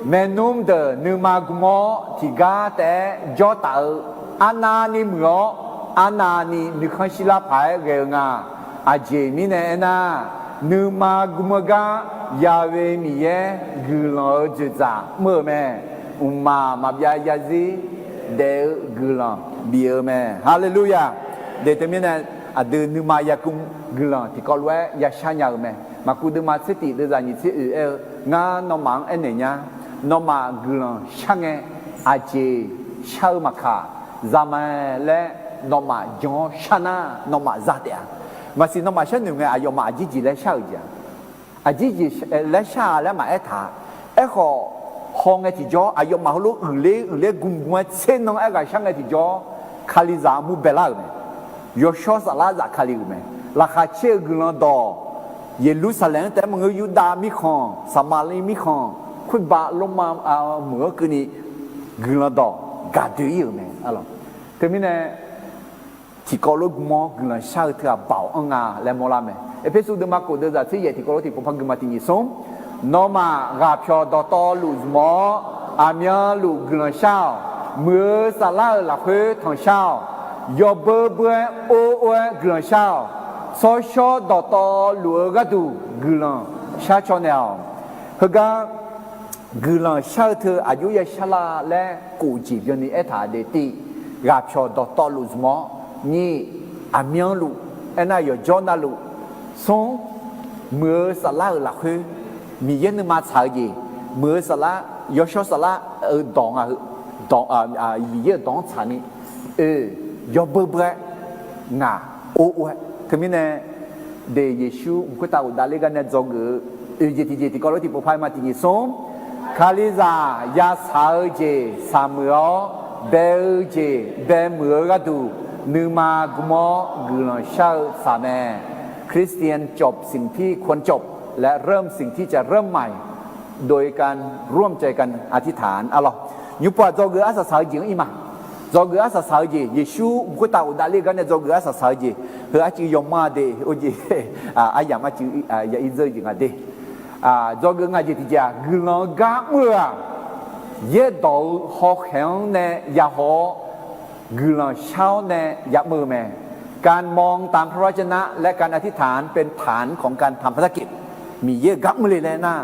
maernmr deuq nuima gm-awr tiqgar taef-aer jawr taf-eu, arnavni muiq-awr, arnavni nuikhanr shirlar paq-aer ghae-eu nga. Aqjeq mirnae aernar, nuima gm-eu gar Ya'we Miqyaer guiqlanq-eu dzoeqdzaq mr-eu mae. Mqmaq maqbyav zarzir daef-eu guiqlanq bif-eu mae. Haleluya! De teumirnae, aqdui nuima yagm guiqlanq tiqkawv lof-aer yashar nya-euq mae. Maqkuv deuvma tser tif deuvzaq nyiq tser oeq aer-eu, ngar nawmaf-anr aernaeq nya. Nawmaf guiqlanq shar ngae, aqjeq shar-eu maqkaq, zamaeq laer nawmaf jan-awr shar nar, nawmaf za taef-a. Maqsiq nawmaf sharnoeq ngae, aqyawfmaf aqjir jeq laer shar-euq jeq-a. Aqjir jeq laer shar-a laer maqaer taq. Aerkhawf, hawngae tiqjawr aqyawfmaf heulof uiqler uiqler gm gm-aer tser nan aerghaq shar ngae tiqjawr, Kalizaq armur baelar-euq mae. Yawshawr saflar zaf Kali-euq mae. Laqkhaq caer-eu guiqlanq dawq, Yeqlursaqlaeq-anr taef-aer maqngeur, Yurdav mirkhanq, Saqmaqliv mirkhanq, khoerbav Lormav meuq-anr keuvni guiqlanq dawq gaqdoe ir-euq mae. Teumirnae, tiqkawv lof gm-awr guiqlanq shar-eu teu-aq baoq anr nga laer mawrlar mae. Erpersu deuvma kof deuvzaq tser yaef tiqkawv lof tiqpov par guima tiq nyiq smr, nawmaf ghaqpyawq dawqtawvluf zmq-awr, aqmyanluf guiqlanq shar-awq. Muiq-eu saflar-euq lafkhoer tanqshar-awq. Yawbeu beu-aer or or-aer guiqlanq shar-awq. Tsawrshawr dawqtawvluf-eu gharduq guiqlanq shar caw naeq-awq. Heugar guiqlanq shar-eu teu aqjox yashar la laer kof jeq byanni aertaq daef tiv, ghaqpyawq dawqtawvluf zmq-awr, nyiq, aqmyanluf, aernar yawqjawr navluf, smr, muiq-eu saflar-euq lafkhoer Miqyaer nuima tsaq-eu jeq, muiq-eu saflar, yawshawr saflar-eu dawq nga heu, dawq, Miqyaer-euq dawq-anr tsaqni, oe, yawbeur beur-aer ngaq or or-aer. Teumirnae, de Yeqsur mq khoertav ghofdav ler gar nae dzawgeuf-eu oeq jeq tiqjeq tiqkawv lof tiqpov par-aer ma. Tiqjeq smr, Kalizaq ya shaq-eu jeq shaqmuiq-awr, bae-eu jeq bae muiq-eu gharduq, nuima gm-awr guiqlanq shar-eu tsaq mae. คริสเตียนจบสิ่งที่ควรจบ และเริ่มสิ่งที่จะเริ่มใหม่ โดยการร่วมใจกันอธิษฐาน arlawq. Nymrpov-aq dzawgeuf arsaq saq-eu jeq-anr ir ma. Dzawgeuf arsaq saq-eu jeq, Yeqsur mq khoertav ghofdav ler gar nae dzawgeuf arsaq saq-eu jeq, heu arcuiv yawmanr-a de, or jeq, aryamq arcuiv ya ir dzeur-eu jeq nga de. Dzawgeuf nga jeq tiqjeq-aq, guiqlanq-eu gar mr-eu-aq, yaerdawq-eu hawkhaeq-anr nae yahaw-awr, guiqlanq shar-awr nae yamr-eu mae. การมองตามพระวจนะ และการอธิษฐานเป็นฐานของการทำภารกิจ Miqyaer-euq gar mr le laer nar,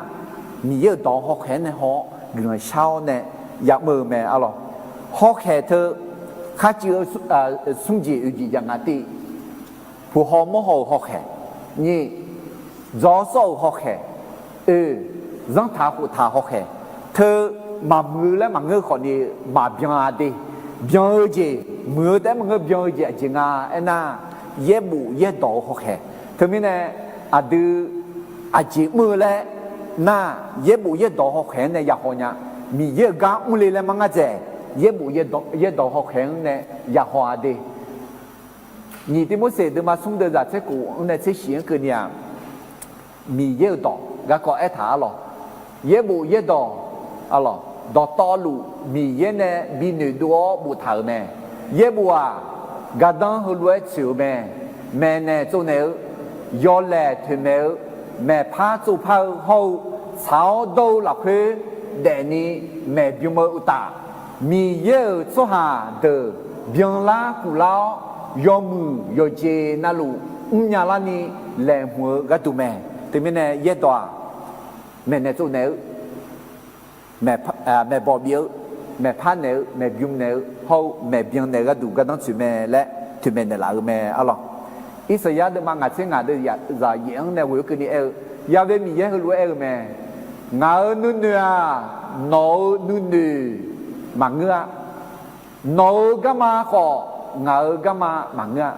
Miqyaer-euq dawq hawkhaeq-anr nae haw-awr guiqlanq shar-awr nae yamr-eu mae arlawq. Hawkhaeq teu kharcuiv-eu smr jeq oeq jeq jav nga tiv, puq haw mawr haw-euq hawkhaeq, nyiq, dzaw sawr-euq hawkhaeq, oe, zanrtaq khoftaq hawkhaeq, teu maqmuiq-eu laer maqngeur khawfni maqbyan-a de. Byan-eu jeq, muiq-eu taef-aer maqngeur, byan-eu jeq aqjeq nga aernar, yaerbof yaerdawq-eu hawkhaeq. Teumirnae aqdui aqjeq mr-eu laer nar, yaerbof yaerdawq hawkhaeq-anr nae yahaw nya. Miqyaer-euq gar mr le laer mar ngar dzaeq, yaerbof yaerdawq hawkhaeq-anr nae yahaw-a de. Nyiq Tirmorseq deuvma smr deuvzaq tser khof-anr nae tser shif-anr keuvni-aq, Miqyaer-euq dawq garkawv aertaq arlawq. Yaerbof yaerdawq, arlawq, dawqtawvluf Miqyaer nae bi noeqdov-awr boftaq-euq mae. Yaerbof-aq, gardanr heulof-aer tsoeq-eu mae. Maeqnaeq tsovnaeq-eu, yawlaeq toeqmaeq-eu, maeqpar tsovpar-eu hawr-eu, tsaq-awr dawr-eu lafkhoer daefni maeqbym-eu uqtaf, Miqyaer-euq tsawrhaq deuq byanlar kuflar-awr, yawmuiq yawqjeq navluf mrnya larni laeqhmq-eu gharduq mae. Teumirnae yaerdawq-aq, maeqnaeq tsovnaeq-eu, maeqbawq bif-eu, maeqpar naeq-eu, maeqbym naeq-eu hawr-eu maeqbyan naeq-eu gharduq gardanr tsoeq mae laer toeqmaeq naeqlaf-eu mae arlawq. Irsaqyar deuvma ngaq tser ngaq deuvzaq yaef-anr nae ghoe-eu keuvni aer-eu, Ya've Miqyaer heulof-aer aer-eu mae. Ngaq-euq nuinoeq-aq, nawq-euq nuinoeq maqngeur-a. Nawq-euq garma khawf, ngaq-euq garma maqngeur-a.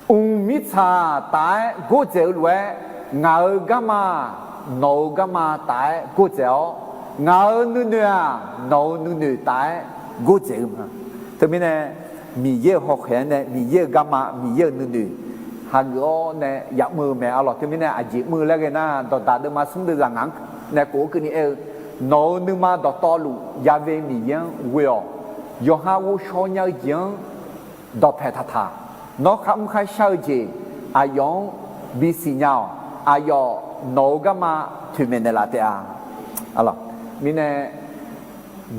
Mq mirtsaq taf-aer gordzaeq-eu lof-aer, ngaq-euq garma-aq, nawq-euq garma taf-aer gordzaeq-awr, ngaq-euq nuinoeq-aq, nawq-euq nuinoeq taf-aer gordzaeq-eu ma. Teumirnae, Miqyaer-euq hawkhaeq-anr nae Miqyaer-euq garma, Miqyaer-euq nuinoeq hageuf-awr nae yamr-eu mae arlawq. Teumirnae aqjeq mr-eu laer ghae nar, dawqdaq deuvma smr deuvzaq ngaq-anr nae kof-eu keuvni aer-eu, Nawq-euq nuima dawqtawvluf Ya've Miqyaer-anr ghoe-awq. Yawqha ghovshaw nya-eu jeq-anr dawqpaeq taqtaq. Nawr kharmr kharshar-eu jeq aqyawf-anr bisiq nya-awq. Aqyawf nawq-euq garma toeqmaeq naeqlaf taef-a. Mirnae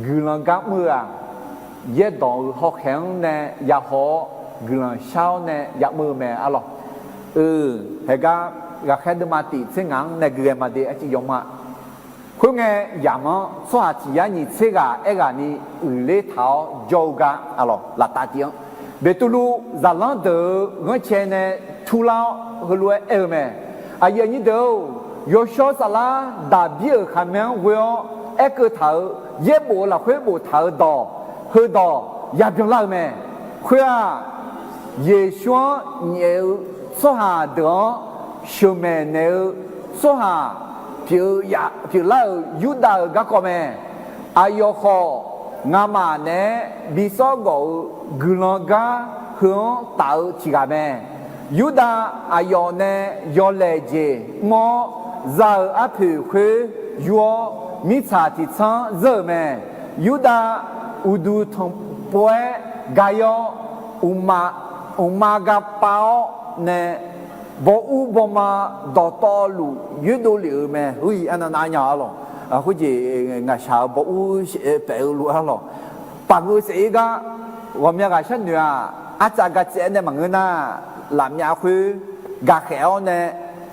guiqlanq gar mr-eu-aq, yaerdawq-euq hawkhaeq-anr nae yahaw-awr guiqlanq shar-awr nae yamr-eu mae arlawq. Haegar ghaqkhaer deuvma tif tser ngaq-anr nae gui ghae ma de, arcuiv yawma. Khoerngae yamq-anr tsawrhaq tiq yar nyiq tser ghaq aerghaqni uiqler taq-awr jawr-eu gar arlawq, laftav tiv-anr Beqtuvluv zaqlanr deuq-euq ghanrcae nae turlar-awr heulof-aer aer-eu mae. Aqyuif aqnyir deuq-or, yawshawr saflar Daqbir-euq khaqmae-anr ghoe-awr aerkeuv taq-euq yaerbof-eu lafkhoer boftaq-euq dawq, heudawq yabyan lar-eu mae. Khoer-aq, Yeqsur-anr nyaef-eu tsawrhaq deuq-anr sheuqmaeq naeq-eu tsawrhaq pyeuf lar-euq Yurdav-euq garkawv mae. Aqyawf khawf, ngamaf naeq-aer bi sawr gawf-eu guiqlanq gar heu-anr taf-eu tiq ghaq mae. Yurdav aqyawf nae yawlaeq jeq mr-awr, za-euq arpoeq khoer yur-awr, mirtsaq tiq tsanr zeur-euq mae. Yurdav uqduq tanqpov-aer gaq-awr, uqma gaqpav-awr nae, bawur bawma dawqtawvluf yoerdov lef-euq mae. Arnavnav nya arlawq. Khoerjeq ngaqshaq-euq bawur paef-eu lof arlawq. Paqgeu saef-ir gar ghawqmya ghaq sharnoeq-aq, artsav ga tsaev-aer nae maqngeur nar, lafmyav khoer gaqkhaeq-awr nae,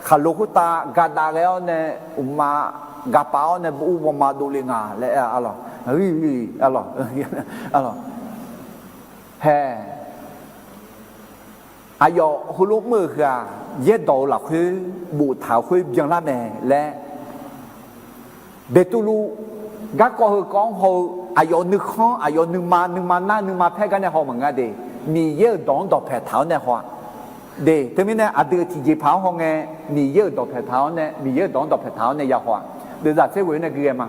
khaqlo khoertav gadav ghae-awr nae, uqma gaqpav-awr nae bawur bawma dovle nga laer arlawq. Arlawq, hae, aqyawf heulof mr-euq heu-aq, yaerdawq-euq lafkhoer boftaq-euq khoer byanlar mae laer Beqtuvluv garkawv heu kawv-anr haw-eu aqyawf nuikhanr, aqyawf nuima, nuima nar nuima paer gar nae haw maqngeur de. Miqyaer-euq dawq-anr dawqpaeq taq-awr nae haw-a. De, teumirnae aqdui-euq tiqjeqpaq-anr hawngae, Miqyaer-euq dawqpaeq taq-awr nae, Miqyaer-euq dawq-anr dawqpaeq taq-awr nae ya haw-a. Deuvzaq tser ghoe-awr nae gui ghae ma.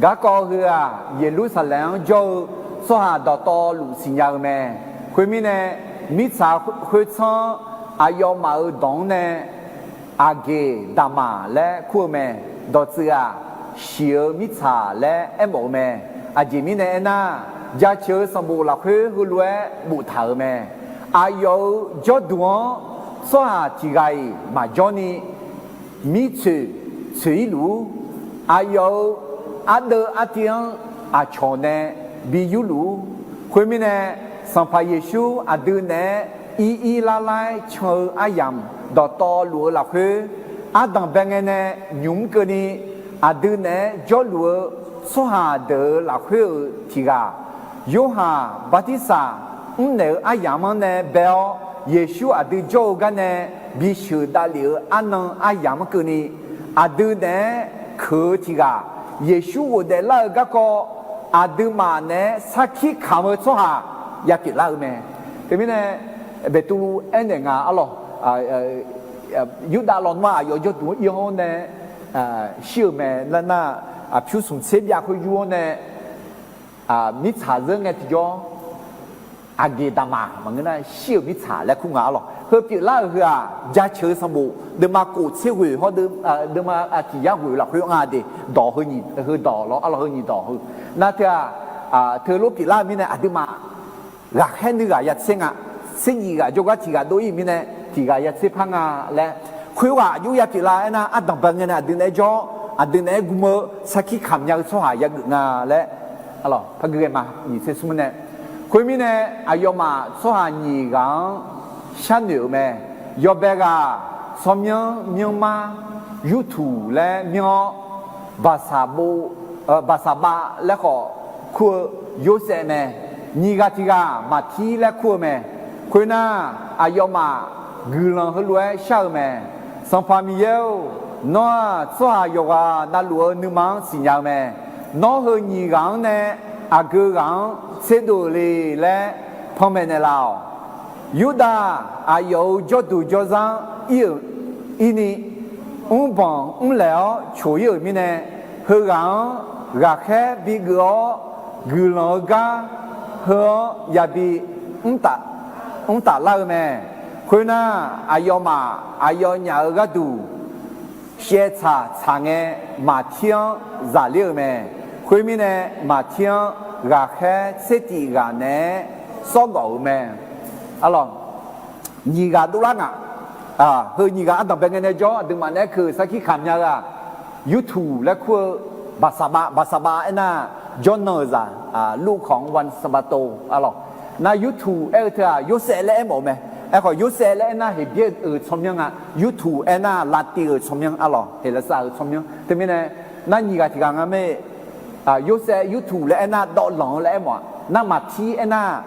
Garkawv heu-aq, Yeqlursaqlaeq-anr jawr-eu tsawrhaq dawqtawvluf siqnya-eu mae. Khoermirnae, mirtsaq khoertsanr-anr aqyawfmaf-euq dawq-anr nae Aqgeqdaqmaq laer kur-eu mae. Dawqtsuif-aq, shiq-eu mirtsaq laer aermawf-eu mae. Aqjeq mirnae aernar, jaceuq-eu sanqbof lafkhoer heulof-aer boftaq-euq mae. Aqyawf-euq jawrduq-anr tsawrhaq tiq ghaq-iq maqjawr ni, mirtsoeq tsoeq-ir luf-ur. Aqyawf-euq ardeuv artiv-anr aqcawq nae bi yurluf-ur. Khoermirnae, Sanqpaq Yeqsur aqdui naeq-aer ir ir lar lar-aer can-eu aryamq dawqtawvluf-eu lafkhoer, ardanq bae ngae nae nymq mr keuvni, aqdui naeq-aer jawrluf-eu tsawrhaq deuq-euq lafkhoer-euq tiq ghaq, Yorhaq bartirsaq mrnaeq-eu aryamq-anr nae bae-awr, Yeqsur aqdui jawr-eu gar nae bisheuq davlef-eu arnan aryamq-anr keuvni, aqdui naeq-aer keuq-eu tiq ghaq, Yeqsur ghofdaef lar-eu garkawv aqduimaf naeq-aer sarkir kamq-eu tsawrhaq ya pyeuflar-eu mae. Teumirnae, Beqtuvluv aernaeq nga arlawq, Yurdav lawnmr-aq, aqyawf jawrduq-anr ir-awr nae shir-euq mae. Nar nar, aqpyur smq tser byav khoer yur-awr nae, mirtsaq zeur ngae tiqjawr, Aqgeqdaqmaq maqngeur nar, shir-euq mirtsaq laer kur nga arlawq. Heu pyeuflar-euq heu-aq, jaceuq-eu sanqbof deuvma kof tser ghoeq hawr, deuvma tiq yar ghoeq lafkhoer nga de. Dawq heu nyiq heu dawq lawr arlawq, heu nyiq dawq heu. Nar teu-aq, teulof pyeuflar-eu mirnae aqduimaf ghaqkhaer nuighaq ya tser nga. Tser nyiq ghaq jawrgar tiq ghaq dov-ir mirnae, tiq ghaq ya tser par nga laer. Khoerghaq aqjox ya pyeuflar aernar, ardanq bae ngae nae aqdui naeq-aer jawr, aqdui naeq-aer gm-eu sarkir kamq nya-eu tsawrhaq yageuf nga laer, arlawq, par gui ghae ma, nyiq tser smr nae. Khoermirnae, aqyawfmaf tsawrhaq nyiq ghaq-anr sharnoeq-euq mae. Yawbae ghaq tsawrmyanr myanrmar Yurtuq laer myanr-awr, Baqsaqbav, Baqsaqbav laer khawf kur-eu Yorsaev mae. Nyiq ghaq tiq ghaq Maqtir laer kur-eu mae. Khoernar, aqyawfmaf guiqlanq heulof-aer shar-eu mae. Sanqpaq Miqyaer-or, nawr-aq tsawrhaq yawqghaq navluf-eu nuima-anr siqnya-eu mae. Nawr heu nyiq ghaq-anr nae aqgeu ghaq-anr tserdov-euq le laer panmaeq naeqlaf-awq. Yurdav aqyawf-euq jawrduq jawrzar-anr ir-euq, irni, mrbanq mrlaeq-awr coq-ir-euq mirnae, heughaq-anr ghaqkhaer bigeuf-awr, guiqlanq-eu gar heu-anr yabi mr taflar-eu mae. Khoernar, aqyawfmaf aqyawfnyaf-euq gharduq shaevtsaq tsaq ngae, Maqtir-anr zaqler-euq mae. Khoermirnae, Maqtir-anr ghaqkhaer tser tif ghaq naeq-aer sawrgawf-euq mae. Arlawq, nyiq ghaq dovlar nga. Heu nyiq ghaq ardanq bae ngae nae jawr, aqduimaf naeq-aer keuq sarkir kamq nya-eu-aq, Yurtuq laer kur-eu Baqsaqbav, Baqsaqbav aernar, jawrnan-euq zaq, Lurkawq-anr wan sabato arlawq. Nar Yurtuq aer-eu teu-aq, Yorsaev laer aermawf-eu mae. Aerkhawf, Yorsaev laer aernar, Heqbyaer-euq tsawrmyanr nga. Yurtuq aernar, Laqtiv-euq tsawrmyanr arlawq, Heqlaqsar-euq tsawrmyanr. Teumirnae, nar nyiq ghaq tiq ghaq nga mae. Yorsaev Yurtuq laer aernar, dawvlanq-eu laer aermawf-a. Nar Maqtir aernar,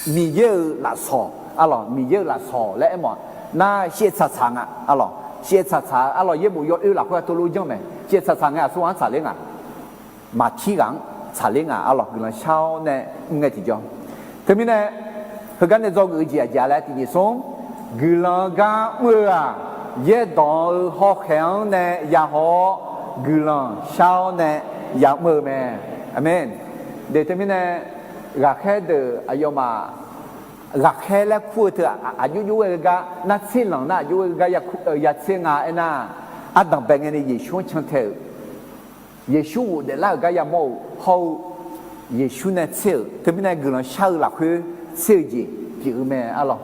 Miqyaer-euq lafsawq arlawq, Miqyaer-euq lafsawq laer aermawf-a. Nar shaevtsaq tsaq nga arlawq, shaevtsaq tsaq-eu arlawq, yaerbof yawoer lafkhoer-a teulof janr mae. Shaevtsaq tsaq ngae aqsur ghaq-anr tsaqler nga. Maqtir ghaq-anr tsaqler nga arlawq, guiqlanq shar-awr nae mr ngae tiqjawr. Teumirnae, heugar nae dzawgeuf-eu jeq aqjeq-a laer tiqjeq smr, guiqlanq-eu gar mr-eu-aq, yaerdawq-eu hawkhaeq-anr nae yahaw-awr, guiqlanq shar-awr nae yamr-eu mae. Aqmeq. De teumirnae, ghaqkhaer deuq aqyawfmaf ghaqkhaer laer kur-eu teu aqjox jox ghae-eu gar, nar tserlanq nar aqjox ghae-eu gar ya tser nga aernar, ardanq bae ngae nae Yeqsur-anr cantae-euq, Yeqsur ghofdaef lar-euq gar yamawr-euq hawr-eu, Yeqsur nae tser-euq, teumirnae guiqlanq shar-eu lafkhoer tser-eu jeq pyeuf-eu mae arlawq.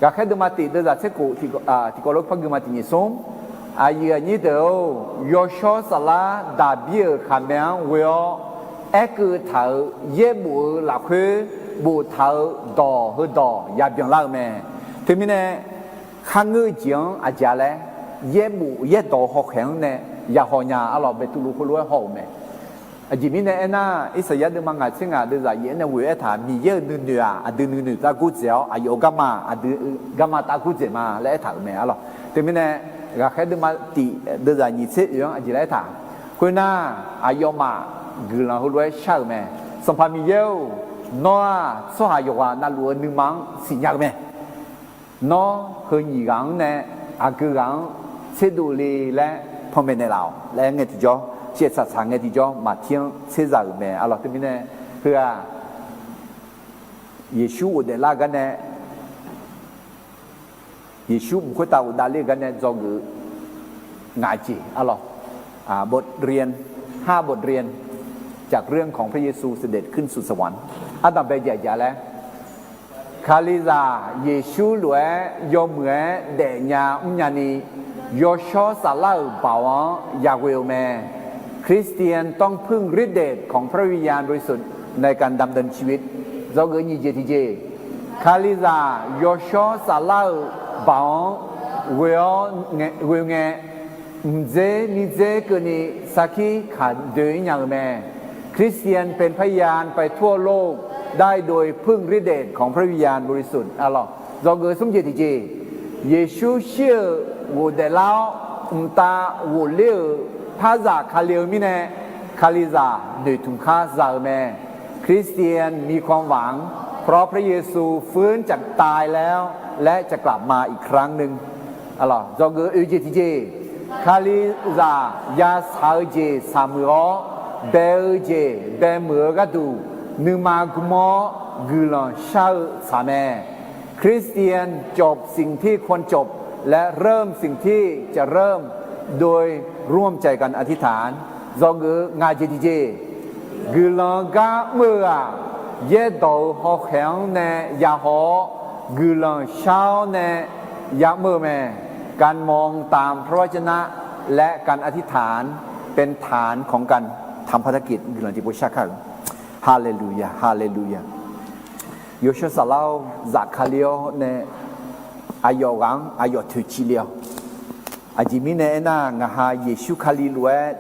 Ghaqkhaer deuvma tif deuvzaq tser khof tiqkawv lof par gui ma tiqnyiq smr. Aqyuif aqnyir deuq-or, yawshawr saflar Daqbir-euq khaqmae-anr ghoe-awr aerkeuv taq-euq yaerbof-eu lafkhoer boftaq-eu dawq heudawq yabyan lar-eu mae. Teumirnae, kharngeur-eu jeq-anr aqjeq-a laer, yaerbof yaerdawq-eu hawkhaeq-anr nae yahaw nya arlawq, Beqtuvluv heulof-aer haw-euq mae. Aqjeq mirnae aernar, Irsaqyar deuvma ngaq tser ngaq deuvzaq yaef-aer nae ghoe-aer aertaq, Miqyaer-euq nuinoeq-aq aqdui nuinoeq tav gordzaeq-awr, aqyawf-euq garma aqdui garma tav gordzaeq ma laer aertaq-euq mae arlawq. Teumirnae, ghaqkhaer deuvma tif deuvzaq nyiq tser oeq-anr aqjeq laer aertaq, Khoernar, aqyawfmaf guiqlanq heulof-aer shar-euq mae. Sanqpaq Miqyaer-or, nawr-aq tsawrhaq yawqghaq navluf-eu nuima-anr siqnya-eu mae. Nawr heu nyiq ghaq-anr nae aqgeu ghaq-anr tserdov le laer panmaeq naeqlaf-awq laer ngae tiqjawr, caevtsaq tsaq ngae tiqjawr maqtir-anr tserzaq-euq mae. Arlawq teumirnae, heu-aq Yeqsur ghofdaef lar-eu gar nae, Yeqsur mq khoertav ghofdav ler-eu gar nae dzawgeuf-eu ngaq jeq arlawq, บทเรียน ห้าบทเรียน จากเรื่องของพระเยซูเสด็จขึ้นสู่สวรรค์ ardanqbae jaqjaq laer, Kalizaq Yeqsur lof-aer yawmuiq-aer daefnya mrnya ni, yawshawr saflar-euq baoq-anr yaghoe-eu mae. คริสเตียนต้องพึ่งฤทธิ์เดชของพระวิญญาณบริสุทธิ์ในการดำเนินชีวิต dzawgeuf nyiq jeq tiqjeq, Kalizaq yawshawr saflar-euq baoq-anr ghoe-awr, ghoe ngae, mqdzer mirdzer keuvni sarkir kaq doe-ir nya-eu mae. คริสเตียนเป็นพยานไปทั่วโลก ได้โดยพึ่งฤทธิ์เดชของพระวิญญาณบริสุทธิ์ arlawq, dzawgeuf smr jeq tiqjeq, Yeqsur shir-euq ghofdaef lar-awr mqtav ghofler-euq parzaq Kali-eu mirnae, Kalizaq noeqtmq kar za-eu mae. คริสเตียนมีความหวัง เพราะพระเยซูฟื้นจากตายแล้ว และจะกลับมาอีกครั้งหนึ่ง Arlawq, dzawgeuf oe jeq tiqjeq, Kalizaq yasaq-eu jeq saqmuiq-awr, bae-eu jeq baemuiq-eu gharduq, nuima gm-awr guiqlanq shar-eu tsaq mae. คริสเตียนจบสิ่งที่ควรจบ และเริ่มสิ่งที่จะเริ่ม โดยร่วมใจกันอธิษฐาน dzawgeuf-eu ngaq jeq tiqjeq, guiqlanq-eu gar mr-eu-aq, yaerdawq-euq hawkhaeq-anr nae yahaw-awr, guiqlanq shar-awr nae yamr-eu mae. การมองตามพระวจนะ และการอธิษฐาน เป็นฐานของการทำพันธกิจ guiqlanq jeq pov shar kar-euq. Haleluya, haleluya. Yawshawr saflar-awr zafkale-awr nae aqyawf ghaq-anr aqyawf toeqciv le-awq. Aqjeq mirnae aernar, ngaq ha Yeqsur Kali lof-aer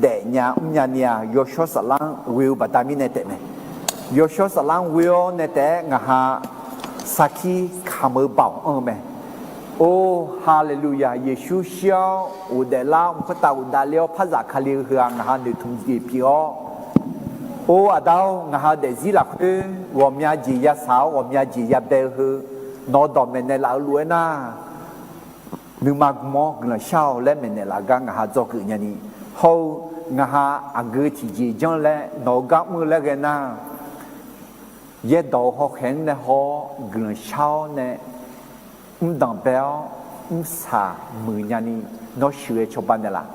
daefnya mrnya ni-aq, yawshawr saflar-anr ghoe-eu baqda mirnae taef mae. Yawshawr saflar-anr ghoe-awr nae taef-aer ngaq ha sarkir kamq-eu baoq anr-eu mae. Or, haleluya, Yeqsur shir-awr ghofdaef lar-awr mq khoertav ghofdaef ler-awr parzaq Kali-eu heu-aq ngaq ha noeqtmq jeq pyeuf-awr, or aqda-or, ngaq ha daefzir lafkhoer ghawqmya jeq yasaq-awr ghawqmya jeq yabae-eu heu nawq-eu dawq maeqnaeq laf-eu lof-aer nar, nuima gm-awr guiqlanq shar-awq laer maeqnaeq laf-eu gar ngaq ha dzawgeuf nya ni, hawr-eu ngaq ha aqgeu tiqjeq janr laer nawq-eu gar mr-eu laer ghae nar, yaerdawq-euq hawkhaeq-anr nae haw-awr guiqlanq shar-awr nae mrdanq bae-awr mrsaq muiq nya ni nawr sheuqghae cawba naeqlaf.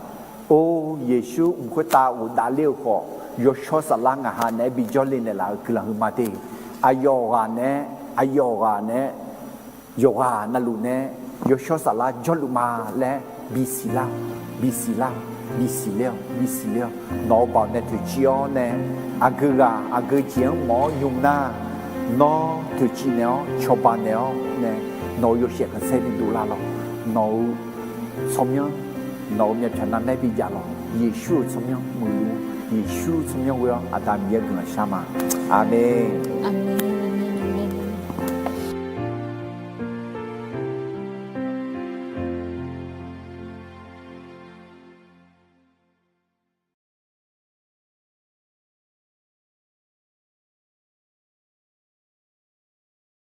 Or, Yeqsur mq khoertav ghofdaef ler-eu khawf, yawshawr saflar ngaq ha naeq-aer bijawr le naeqlaf-eu guiqlanq huiqma de. Aqyawf ghaq naeq-aer, aqyawf ghaq naeq-aer, yawqghaq navluf nae yawshawr saflar jawrluf ma laer bisiq lar-awq, bisiq lar-awq, bisiq ler-awq, bisiq ler-awq. Nawq-eu baoq nae toeqciv-awr nae, aqgeu ghaq aqgeu jeq-anr mawf-awr nymr nar, nawr toeqciv naeq-awr cawba naeq-awr nae, nawq-euq yawshaef khanqsaer bidov lar lawq. Nawq-euq tsawrmyanr, nawq-euq myavpyawq navmaer bijav lawq. Yeqsur-euq tsawrmyanr muiqluf, Yeqsur-euq tsawrmyanr ghoe-awr Aqda Miqyaer guiqlanq shar ma. Aqmeq.